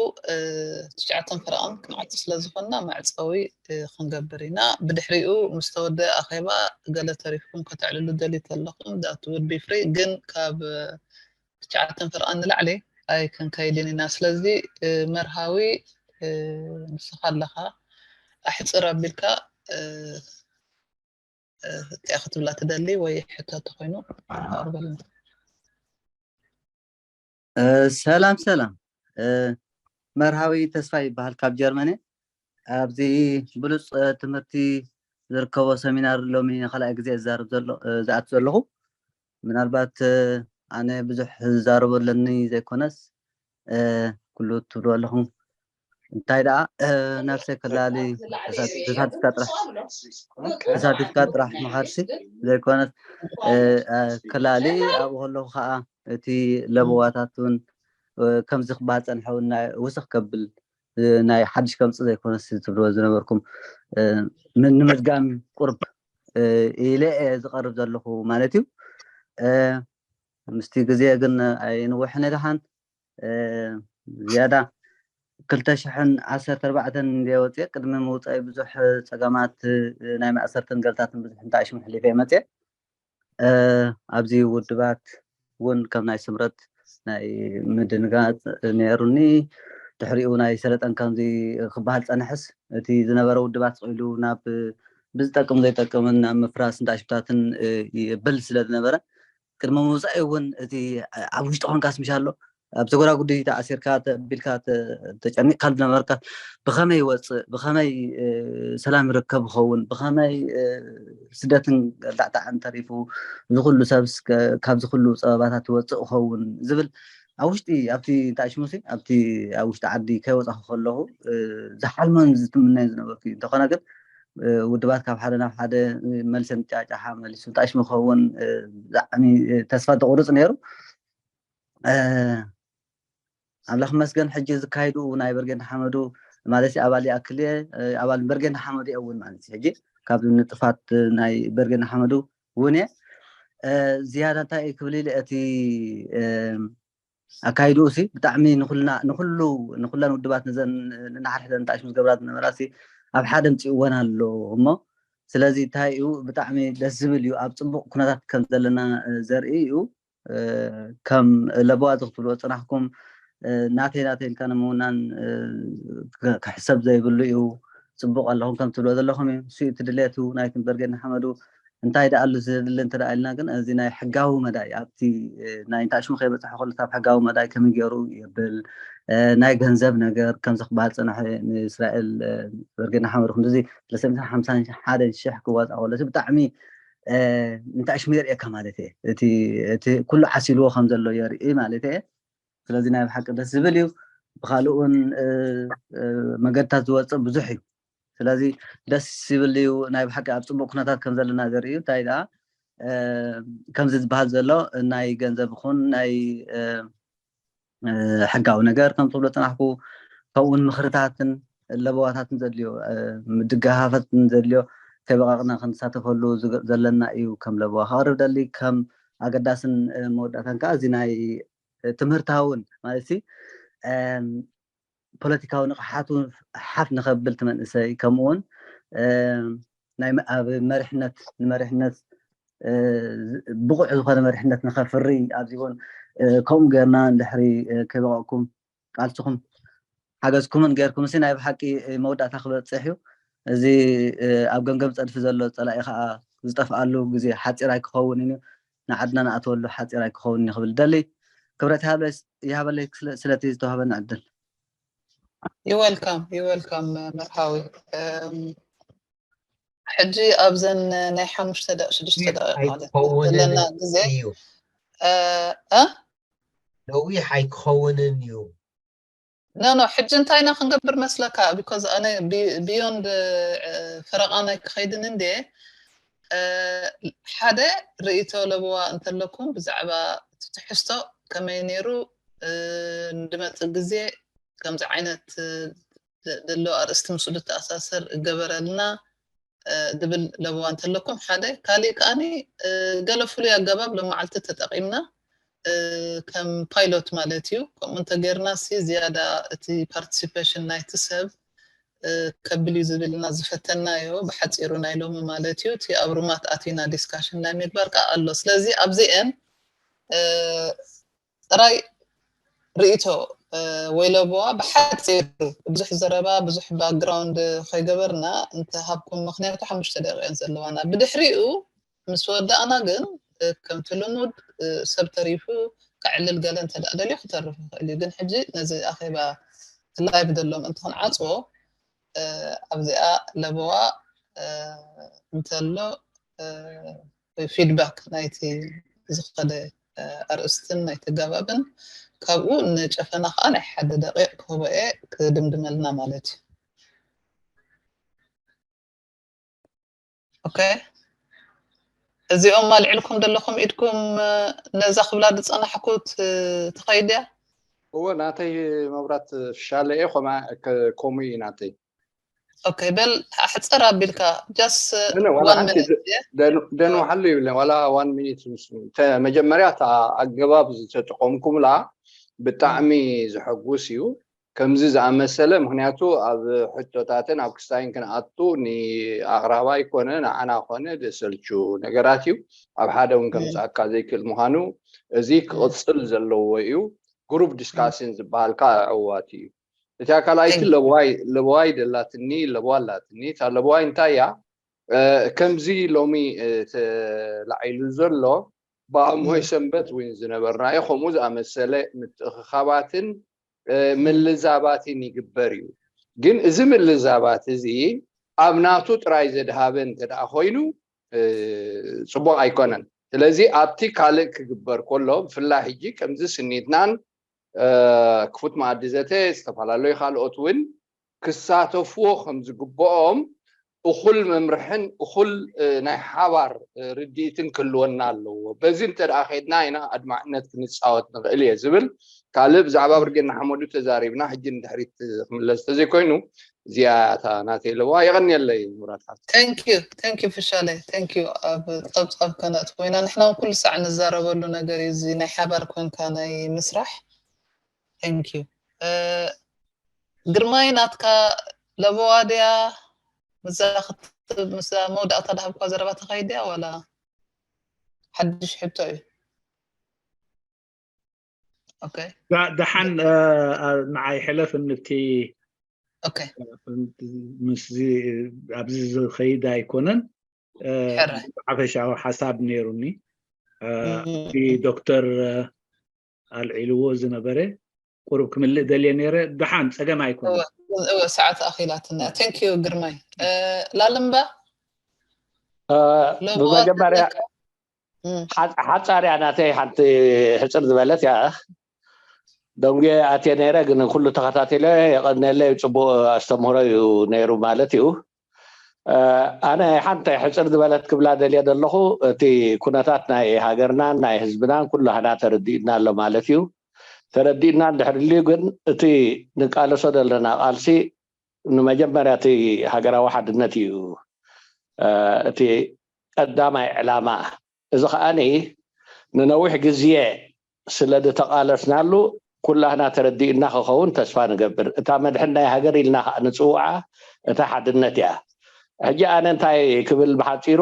ትሽዓተን ፈረቓን ክንዓጽ ስለ ዝኾንና መዕጸዊ ክንገብር ኢና። ብድሕሪኡ ምስ ተወደአ ኣኼባ ገለ ተሪፍኩም ከተዕልሉ ደልዩ ተለኹም that would be free ግን ካብ ትሽዓተን ፈረቓን ንላዕሊ ኣይክንከይድን ኢና። ስለዚ መርሃዊ ንስኻ ኣለኻ ኣሕፅር ኣቢልካ እንታይ ክትብላ ትደሊ ወይ ሕቶ ተኮይኑ ኣቅርበልና። ሰላም ሰላም፣ መርሃዊ ተስፋ ይበሃል ካብ ጀርመን። ኣብዚ ብሉፅ ትምህርቲ ዝርከቦ ሰሚናር ሎሚ ንካልኣይ ግዜ ዝዛረብ ዘሎ ዝኣቱ ዘለኹ። ምናልባት ኣነ ብዙሕ ዝዛረቦ ኣለኒ ዘይኮነስ ኩሉ ትብሉ ኣለኹም። እንታይ ደኣ ነብሰይ ከላሊ ተሳቲፍካ ጥራሕ ተሳቲፍካ ጥራሕ ምኻድሲ ዘይኮነስ ከላሊ ኣብኡ ከለኹ ከዓ እቲ ለበዋታት እውን ከምዚ ክበሃል ፀንሐ እውን ውስኽ ከብል ናይ ሓድሽ ከምፂ ዘይኮነስ ትብልዎ ዝነበርኩም ንምድጋም ቁርብ ኢለ እየ ዝቐርብ ዘለኹ ማለት እዩ። ምስቲ ግዜ ግን ኣይንውሕን ደሓን ዝያዳ ክልተ ሽሕን ዓሰርተ ኣርባዕተን እንድየ ወፅየ። ቅድሚ ምውፃኢ ብዙሕ ፀገማት ናይ ማእሰርትን ገልታትን ብዙሕ እንታይ ሽሙ ሕሊፈ እየ መፅየ። ኣብዚ ውድባት እውን ከም ናይ ስምረት ናይ ምድንጋፅ ነይሩኒ። ድሕሪኡ ናይ ሰለጠን ከምዚ ክበሃል ፀንሕስ እቲ ዝነበረ ውድባት ስቕ ኢሉ ናብ ብዝጠቅም ዘይጠቅምን ናብ ምፍራስ እንዳሽፍታትን ይብል ስለ ዝነበረ ቅድሚ ምውፃኢ እውን እቲ ኣብ ውሽጢ ኮንካስ ምሽ ኣሎ ኣብ ተጎዳጉዲ ተኣሲርካ ተቢልካ ተጨኒቅካ ዝነበርካ ብኸመይ ይወፅእ ብኸመይ ሰላም ይርከብ ይኸውን ብኸመይ ስደትን ዳዕዳዕን ተሪፉ እዚ ኩሉ ሰብስ ካብዚ ኩሉ ፀበባታት ይወፅእ ይኸውን ዝብል ኣብ ውሽጢ ኣብቲ እንታይ ሽሙ ኣብቲ ኣብ ውሽጢ ዓዲ ከይወፃኹ ከለኹ ዝሓልሞን ዝትምነን ዝነበርኩ እዩ። እንተኾነ ግን ውድባት ካብ ሓደ ናብ ሓደ መልሰን ጫጫሓ መሊሱ እንታይ ሽሙ ክኸውን ብጣዕሚ ተስፋ ተቁርፅ ነይሩ። ኣምላኽ መስገን ሕጂ ዝካይዱ ናይ በርጌድ ንሓመዱ ማለት ኣባል ይኣክል እየ ኣባል በርጌድ ንሓመዱ እየ እውን ማለት ሕጂ ካብ ንጥፋት ናይ በርጌድ ንሓመዱ እውን እየ ዝያዳ እንታይ ክብል ኢለ እቲ ኣካይድኡ ሲ ብጣዕሚ ንኩልና ንኩሉ ንኩለን ውድባት ነዘን ንናሓርሕዘን እንታይ ሽሙ ዝገብራ ዝነበራ ሲ ኣብ ሓደ ምፅእወን ኣሎ እሞ ስለዚ እንታይ እዩ ብጣዕሚ ደስ ዝብል እዩ ኣብ ፅቡቅ ኩነታት ከም ዘለና ዘርኢ እዩ ከም ለበዋ ዝክትብልዎ ፅናሕኩም ናተይ ናተይ ኢልካ ንምውናን ክሕሰብ ዘይብሉ እዩ ፅቡቅ ኣለኹም ከም ትብልዎ ዘለኹም እዩ እሱ እቲ ድሌቱ ናይትን በርጌድ ንሓመዱ እንታይ ደኣ ኣሉ ዘድሊ እንተ ደኣ ኢልና ግን እዚ ናይ ሕጋዊ መዳይ ኣብቲ ናይ እንታይ ሽሙ ከይበፅሐ ከሎ ካብ ሕጋዊ መዳይ ከመይ ገይሩ የብል ናይ ገንዘብ ነገር ከምዚ ክበሃል ፀናሐ ንእስራኤል በርጌድ ንሓመዱ ክንድዚ ሰለስተ ሚእትን ሓምሳን ሓደን ሽሕ ክዋፃእ ከሎ እዚ ብጣዕሚ እንታይ ሽሙ የርእየካ ማለት እየ እቲ ኩሉ ዓሲልዎ ከም ዘሎ የርኢ ማለት እየ ስለዚ ናይ ብሓቂ ደስ ዝብል እዩ ብካልእ እውን መገድታት ዝወፅእ ብዙሕ እዩ ስለዚ ደስ ይብል እዩ ናይ ብሓቂ ኣብ ፅቡቅ ኩነታት ከም ዘለና ዘርኢ እዩ እንታይ ደኣ ከምዚ ዝበሃል ዘሎ ናይ ገንዘብ ይኹን ናይ ሕጋዊ ነገር ከም ትብሎ ፅናሕኩ ከምኡውን ምክርታትን ለበዋታትን ዘድልዮ ምድጋሃፈትን ዘድልዮ ከይበቐቕና ክንሳተፈሉ ዝገ- ዘለና እዩ። ከም ለበዋ ከቕርብ ደሊ ከም ኣገዳስን እ፣ መወዳእታን ከዓ እዚ ናይ እ፣ ትምህርታውን ማለት ሲ እም፣ ፖለቲካዊ ንቕሓቱ ሓፍ ንኸብል እቲ መንእሰይ ከምኡ እውን እ፣ ናይ መ- ኣብ መሪሕነት ንመሪሕነት እ፣ ዝ- ብቑዕ ዝኾነ መሪሕነት ንኸፍሪ ኣብዚ እውን እ፣ ከምኡ ጌርና እንድሕሪ እ፣ ከይበቐቕኩም ቃልስኹም ሓገዝኩምን ጌርኩም ሲ ናይ ብሓቂ መወዳእታ ክበፅሕ እዩ። እዚ ኣብ ገምገም ፀድፊ ዘሎ ፀላኢ ከዓ ዝጠፍኣሉ ግዜ ሓፂር ኣይክኸውን እዩ። ንዓድና ንኣተወሉ ሓፂር ኣይክኸውን እዩ ክብል ደሊ። ክብረት ይሃበለይ ስለቲ ዝተዋህበኒ ዕድል። ይወልካም ይወልካም መርሃዊ። ሕጂ ኣብዘን ናይ ሓሙሽተ ደቂ ሽዱሽተ ደቂ ማለት ዘለና ግዜ ነዊሕ ኣይክኸውንን እዩ። ኖ ኖ ሕጂ እንታይ ኢና ክንገብር መስለካ? ቢኮዝ ኣነ ቢዮንድ ፈረቓ ናይ ክኸይድን እንዴ ሓደ ርእይቶ ለበዋ እንተለኩም ብዛዕባ እቲ ትሕዝቶ ከመይ ነይሩ ንድመፅእ ግዜ ከምዚ ዓይነት ዘሎ ኣርእስቲ ምስኡ ዝተኣሳሰር እገበረልና ድብል ለበዋ እንተለኩም ሓደ። ካሊእ ከኣኒ ገለ ፍሉይ ኣገባብ ሎመዓልቲ ተጠቒምና ከም ፓይሎት ማለት እዩ። ከምኡ እንተጌርና ሲ ዝያዳ እቲ ፓርቲሲፔሽን ናይቲ ሰብ ከብል እዩ ዝብል እና ዝፈተናዮ ብሓፂሩ ናይ ሎሚ ማለት እዩ። እቲ ኣብ ሩማት ኣቲና ዲስካሽን ናይ ምግባር ከዓ ኣሎ። ስለዚ ኣብዚአን ጥራይ ርእይቶ ወይ ለበዋ ብሓፂሩ ብዙሕ ዘረባ ብዙሕ ባክግራውንድ ከይገበርና እንተሃብኩም፣ ምክንያቱ ሓሙሽተ ደቂቀን ዘለዋና። ብድሕሪኡ ምስ ወዳእና ግን ከምቲ ልሙድ ሰብ ተሪፉ ከዕልል ገለ እንተ ደኣ ደልዩ ክተርፍ ይኽእል እዩ። ግን ሕጂ ነዚ ኣኼባ እቲ ላይቭ ዘሎ ምእንቲ ክንዓፅዎ ኣብዚኣ ለበዋ እንተሎ ፊድባክ ናይቲ ዝኸደ ኣርእስትን ናይቲ ኣገባብን ካብኡ ንጨፈና ከዓ ናይ ሓደ ደቂቕ ክህቦ እየ ክድምድመልና ማለት እዩ። ኦኬ እዚኦም ኣልዒልኩም ዘለኹም ኢድኩም ነዛ ክብላ ዝፀናሕኩት ትኸይድ እያ። እወ ናተይ መብራት ፍሻለ እየ ከምኡ እዩ ናተይ። ኦኬ በል ኣሕፅር ኣቢልካ just ዋላ ሓንቲ ደንውሓሉ ይብለ ዋላ ዋን ሚኒት መጀመርያ እታ ኣገባብ ዝተጠቀምኩምላ ብጣዕሚ ዘሐጉስ እዩ። ከምዚ ዝኣመሰለ ምክንያቱ ኣብ ሕቶታትን ኣብ ክስታይን ክንኣቱ ንኣቅራባይ ኮነ ንዓና ኮነ ዘሰልቹ ነገራት እዩ። ኣብ ሓደ እውን ከምፅኣካ ዘይክእል ምኳኑ እዚ ክቅፅል ዘለዎ እዩ። ግሩፕ ዲስካሽን ዝበሃል ከዓ ኣዕዋት እዩ። እቲኣ ካልኣይቲ ለበዋይ ለበዋይ ደላትኒ ለበዋ ኣላትኒ እታ ለበዋይ እንታይ እያ? ከምዚ ሎሚ ተላዒሉ ዘሎ ብኣምሆይ ሰንበት እውን ዝነበርናዮ ከምኡ ዝኣመሰለ ምትእኽኻባትን ምልዛባትን ይግበር እዩ። ግን እዚ ምልዛባት እዚ ኣብ ናቱ ጥራይ ዘድሃበ እንተ ደኣ ኮይኑ ፅቡቕ ኣይኮነን። ስለዚ ኣብቲ ካልእ ክግበር ከሎ ብፍላይ ሕጂ ከምዚ ስኒትናን ክፉት መኣዲ ዘተ ዝተፈላለዩ ካልኦት እውን ክሳተፍዎ ከም ዝግብኦም እኹል መምርሕን እኹል ናይ ሓባር ርድኢትን ክህልወና ኣለዎ። በዚ እንተ ደኣ ከይድና ኢና ኣድማዕነት ክንፃወት ንኽእል እየ ዝብል ካልእ ብዛዕባ ብርጌድ ንሓመዱ ተዛሪብና ሕጂ ንድሕሪት ክምለስ ተዘይኮይኑ እዚኣ እታ ናተይ ለበዋ። የቐንየለይ ሙራት ሓፍቲ። Thank you thank you ፍሻለይ thank you ኣብ ፀብፃብ ከነእትዎ ኢና። ንሕና እውን ኩሉ ሳዕ ንዛረበሉ ነገር እዩ እዚ ናይ ሓባር ኮንካ ናይ ምስራሕ። Thank you ግርማይ ናትካ ለበዋ ድያ? ምስዛ ክትብ ምስዛ መውዳእታ ዝሃብኳ ዘረባ ተኸይድ ድያ ዋላ ሓድሽ ሕቶ እዩ? ኦኬ ደሓን ንዓይ ሕለፍ እንብቲ ኦኬ ምስዚ ኣብዚ ዝኸይድ ኣይኮነን። ሓፈሻዊ ሓሳብ ነይሩኒ። እቲ ዶክተር ኣልዒልዎ ዝነበረ ቁሩብ ክምልእ ደልየ ነይረ። ደሓን ጸገም ኣይኮነን። እወ ሰዓት ኣኺላትና። Thank you ግርማይ። ላልምባ ብመጀመርያ ሓፃር እያ ናተይ ሓንቲ ሕፅር ዝበለት እያ። ደንጉየ ኣትየ ነይረ ግን ኩሉ ተኸታቲለ የቐንየለይ። ፅቡቅ ኣስተምህሮ እዩ ነይሩ ማለት እዩ። ኣነ ሓንቲ ሕፅር ዝበለት ክብላ ደልየ ዘለኹ እቲ ኩነታት ናይ ሃገርናን ናይ ህዝብናን ኩሉ ሃና ተረዲእና ኣሎ ማለት እዩ። ተረዲእና እንድሕር ልዩ ግን እቲ ንቃለሶ ዘለና ቃልሲ ንመጀመርያ እቲ ሃገራዊ ሓድነት እዩ እቲ ቀዳማይ ዕላማ። እዚ ከዓኒ ንነዊሕ ግዜ ስለ ዝተቓለስናሉ ኩላህና ተረዲእና ክኸውን ተስፋ ንገብር። እታ መድሕን ናይ ሃገር ኢልና ከዓ ንፅውዓ እታ ሓድነት እያ። ሕጂ ኣነ እንታይ ክብል ብሓፂሩ፣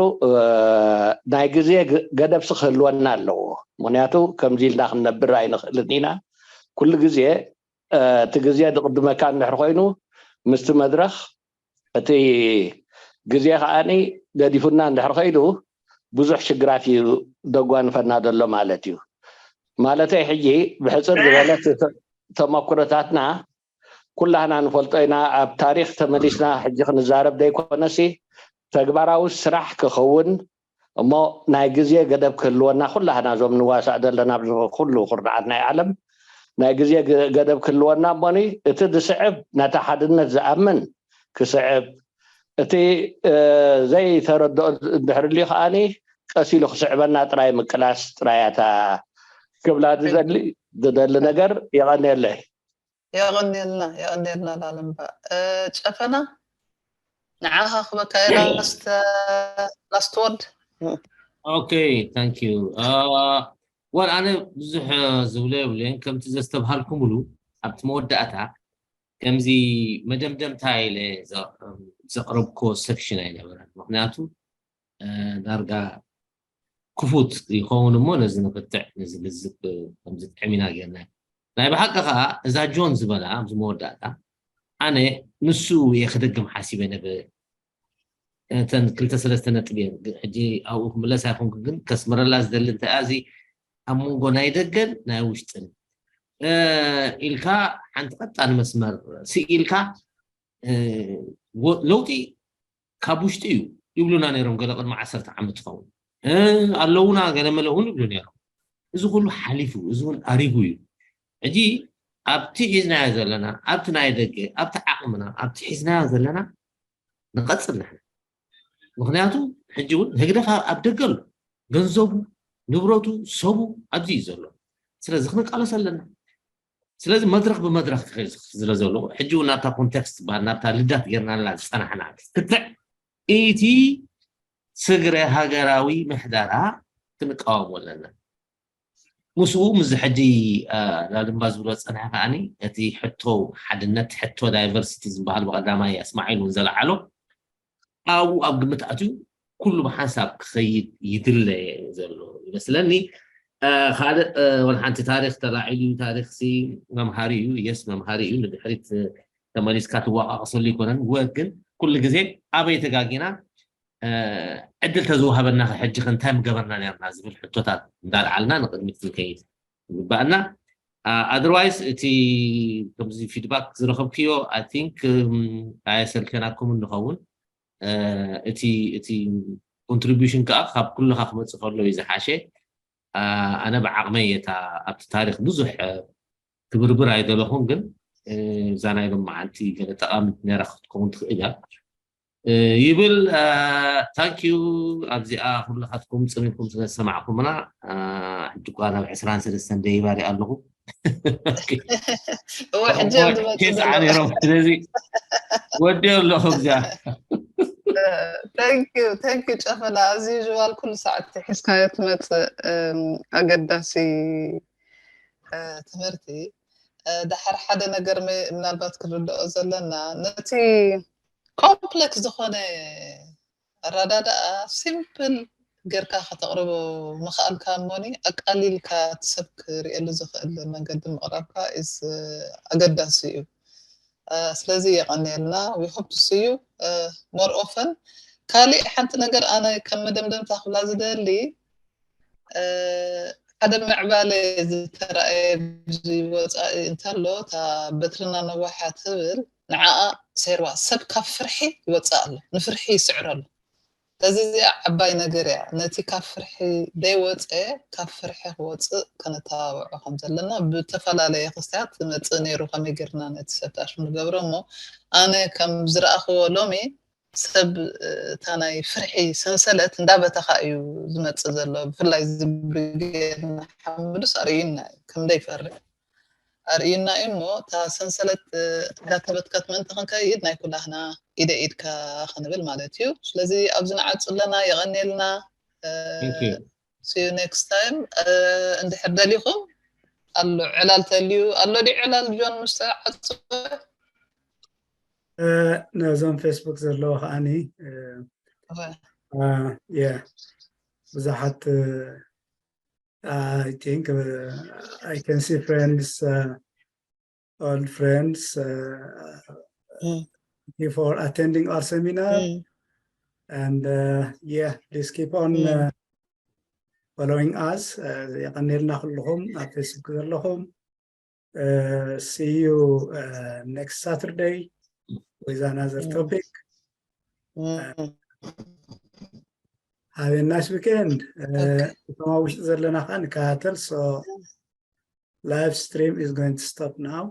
ናይ ግዜ ገደብሲ ክህልወና ኣለዎ። ምክንያቱ ከምዚ ኢልና ክንነብር ኣይንኽእልን ኢና። ኩሉ ግዜ እቲ ግዜ ዝቕድመካ እንድሕር ኮይኑ ምስቲ መድረኽ እቲ ግዜ ከዓኒ ገዲፉና እንድሕር ከይዱ ብዙሕ ሽግራት እዩ ዘጓንፈና ዘሎ ማለት እዩ። ማለተይ ሕጂ ብሕፅር ዝበለ ተመክሮታትና ኩላህና ንፈልጦ ኢና። ኣብ ታሪክ ተመሊስና ሕጂ ክንዛረብ ዘይኮነሲ ተግባራዊ ስራሕ ክኸውን እሞ ናይ ግዜ ገደብ ክህልወና ኩላህና እዞም ንዋሳእ ዘለና ኣብዚ ኩሉ ኩርናዓት ናይ ዓለም ናይ ግዜ ገደብ ክህልወና እሞኒ እቲ ዝስዕብ ነታ ሓድነት ዝኣምን ክስዕብ እቲ ዘይተረድኦ እንድሕር ልዩ ከዓኒ ቀስ ኢሉ ክስዕበና ጥራይ ምቅላስ ጥራይ እታ ክብላ ዝደሊ ዝደሊ ነገር። የቐንየለይ። የቐንየልና የቐንየልና ላለም እባ ጨፈና ንዓኻ ክበካ እየ last last word። Okay, thank you. Well, ኣነ ብዙሕ ዝብሎ የብለይን። ከምቲ ዘስተብሃልኩምሉ ኣብቲ መወዳእታ ከምዚ መደምደምታ ኢለ ዘቕረብኮ section ኣይነበረን። ምክንያቱ ዳርጋ ክፉት ይኸውን እሞ ነዚ ንክትዕ ነዚ ልዝብ ከምዚ ጥዕም ኢና ጌርና። ናይ ብሓቂ ከዓ እዛ ጆን ዝበላ ኣብዚ መወዳእታ ኣነ ንሱ እየ ክደግም ሓሲበ ነብ እተን ክልተ ሰለስተ ነጥብ እየን። ሕጂ ኣብኡ ክምለስ ኣይኮንኩ፣ ግን ከስምረላ ዝደሊ እንታይ እዚ ኣብ መንጎ ናይ ደገን ናይ ውሽጥን ኢልካ ሓንቲ ቀጣን መስመር ስኢልካ ለውጢ ካብ ውሽጢ እዩ ይብሉና ነይሮም። ገለ ቅድሚ ዓሰርተ ዓመት ትኸውን ኣለውና ገለ መለ እውን ይብሉ ነይሮም። እዚ ኩሉ ሓሊፉ፣ እዚ እውን ኣሪጉ እዩ። ሕጂ ኣብቲ ሒዝናዮ ዘለና፣ ኣብቲ ናይ ደገ፣ ኣብቲ ዓቕምና፣ ኣብቲ ሒዝናዮ ዘለና ንቐፅል ንሕና። ምክንያቱ ሕጂ እውን ህግደፍ ኣብ ደገ ኣሎ። ገንዘቡ፣ ንብረቱ፣ ሰቡ ኣብዚ እዩ ዘሎ። ስለዚ ክንቃለስ ኣለና። ስለዚ መድረክ ብመድረክ ክኸይድ ስለ ዘለዎ ሕጂ እውን ናብታ ኮንቴክስት ትበሃል ናብታ ልዳት ጌርናላ ዝፀናሕና ክትዕ እቲ ስግረ ሃገራዊ ምሕደራ ክንቃወሞ ኣለና። ምስኡ ምስዚ ሕጂ ላልምባ ዝብሎ ዝፀንሐ ከዓኒ እቲ ሕቶ ሓድነት ሕቶ ዳይቨርሲቲ ዝበሃል ብቀዳማይ ኣስማዒል እውን ዘለዓሎ ኣብኡ ኣብ ግምት ኣትዩ ኩሉ ብሓንሳብ ክኸይድ ይድለ ዘሎ ይመስለኒ። ካልእ ወላ ሓንቲ ታሪክ ተላዒሉ እዩ። ታሪክ ሲ መምሃሪ እዩ። የስ መምሃሪ እዩ። ንድሕሪት ተመሊስካ ትወቃቀሰሉ ይኮነን። ወ ግን ኩሉ ግዜ ኣበይ ተጋጊና ዕድል ተዝወሃበና ሕጂ ከ እንታይ ምገበርና ነርና ዝብል ሕቶታት እንዳልዓልና ንቅድሚት ክንከይድ ይግባኣና። ኣድርዋይስ እቲ ከምዚ ፊድባክ ዝረኸብክዮ ኣይ ቲንክ ኣየሰልከናኩም እንኸውን እቲ እቲ ኮንትሪቢሽን ከዓ ካብ ኩልኻ ክመፅእ ከሎ እዩ ዝሓሸ። ኣነ ብዓቕመይ እየ እታ ኣብቲ ታሪክ ብዙሕ ክብርብር ኣይደለኹን፣ ግን እዛ ናይ ሎም መዓልቲ ገለ ጠቃሚት ነራ ክትከውን ትኽእል እያ ይብል። ታንኪዩ ኣብዚኣ ኩልኻትኩም ፅሚምኩም ስለዝሰማዕኩምና። ሕጂ እኳ ናብ ዕስራን ሰለስተን ደይባሪ ኣለኹ። እወ ሕጂ እዮም ዝመፁ ኬስ ዘለዉ። ዓኒሮም ስለዚ ወዲ ኣለኹ እዚኣ። Thank you, thank you ጨፈና። As usual ኩሉ ሰዓት ሒዝካዮ ትመፅእ ኣገዳሲ ትምህርቲ። ድሓር ሓደ ነገር ምናልባት ክንርድኦ ዘለና ነቲ ኮምፕለክስ ዝኾነ ኣረዳድኣ ሲምፕል ጌርካ ከተቕርቦ ምኽኣልካ እሞኒ ኣቃሊልካ እቲ ሰብ ክርእየሉ ዝኽእል መንገዲ ምቕራብካ is ኣገዳሲ እዩ። ስለዚ የቐንየልና። We hope to see you more often። ካሊእ ሓንቲ ነገር ኣነ ከም መደምደምታ ክብላ ዝደሊ ሓደ ምዕባለ ዝተረኣየ ኣብዚ ወፃኢ እንተሎ እታ በትርና ነዋሓ ትብል ንዓኣ ሴርዋ ሰብ ካብ ፍርሒ ይወፅእ ኣሎ፣ ንፍርሒ ይስዕር ኣሎ። ስለዚ እዚኣ ዓባይ ነገር እያ። ነቲ ካብ ፍርሒ ዘይወፀ ካብ ፍርሒ ክወፅእ ከነተባብዖ ከም ዘለና ብተፈላለየ ክስታት ዝመፅእ ነይሩ። ከመይ ጌርና ነቲ ሰብ ታሽሙ ንገብሮ እሞ ኣነ ከም ዝረኣኽዎ ሎሚ ሰብ እታ ናይ ፍርሒ ሰንሰለት እንዳበተኻ እዩ ዝመፅእ ዘሎ። ብፍላይ እዚ ብሪጌድ ንሓመዱስ ኣርእዩና እዩ ከም ዘይፈርሕ። ኣርእዩና እዩ እሞ እታ ሰንሰለት እንዳተበትከት ምእንቲ ክንከይድ ናይ ኩላህና ኢደ ኢድካ ክንብል ማለት እዩ። ስለዚ ኣብዚ ንዓጹ ኣለና። የቐንየልና። Thank you. See you next time. እንድሕር ደሊኹም ኣሎ ዕላል ተልዩ ኣሎ ዲ ዕላል ጆን ምስ ተዓጽወ ነዞም ፌስቡክ ዘለዎ ከዓኒ ብዙሓት I think I can see friends, uh, old friends. Uh, thank you for attending our seminar. And uh, yeah, please keep on uh, following us. የቐኔልና ኩልኹም ኣብ ፌስቡክ ዘለኹም። Uh, see you uh, next Saturday with another topic. Uh, have a nice weekend. እቶም ኣብ ውሽጢ ዘለና ከዓ ንከታተል። So live stream is going to stop now.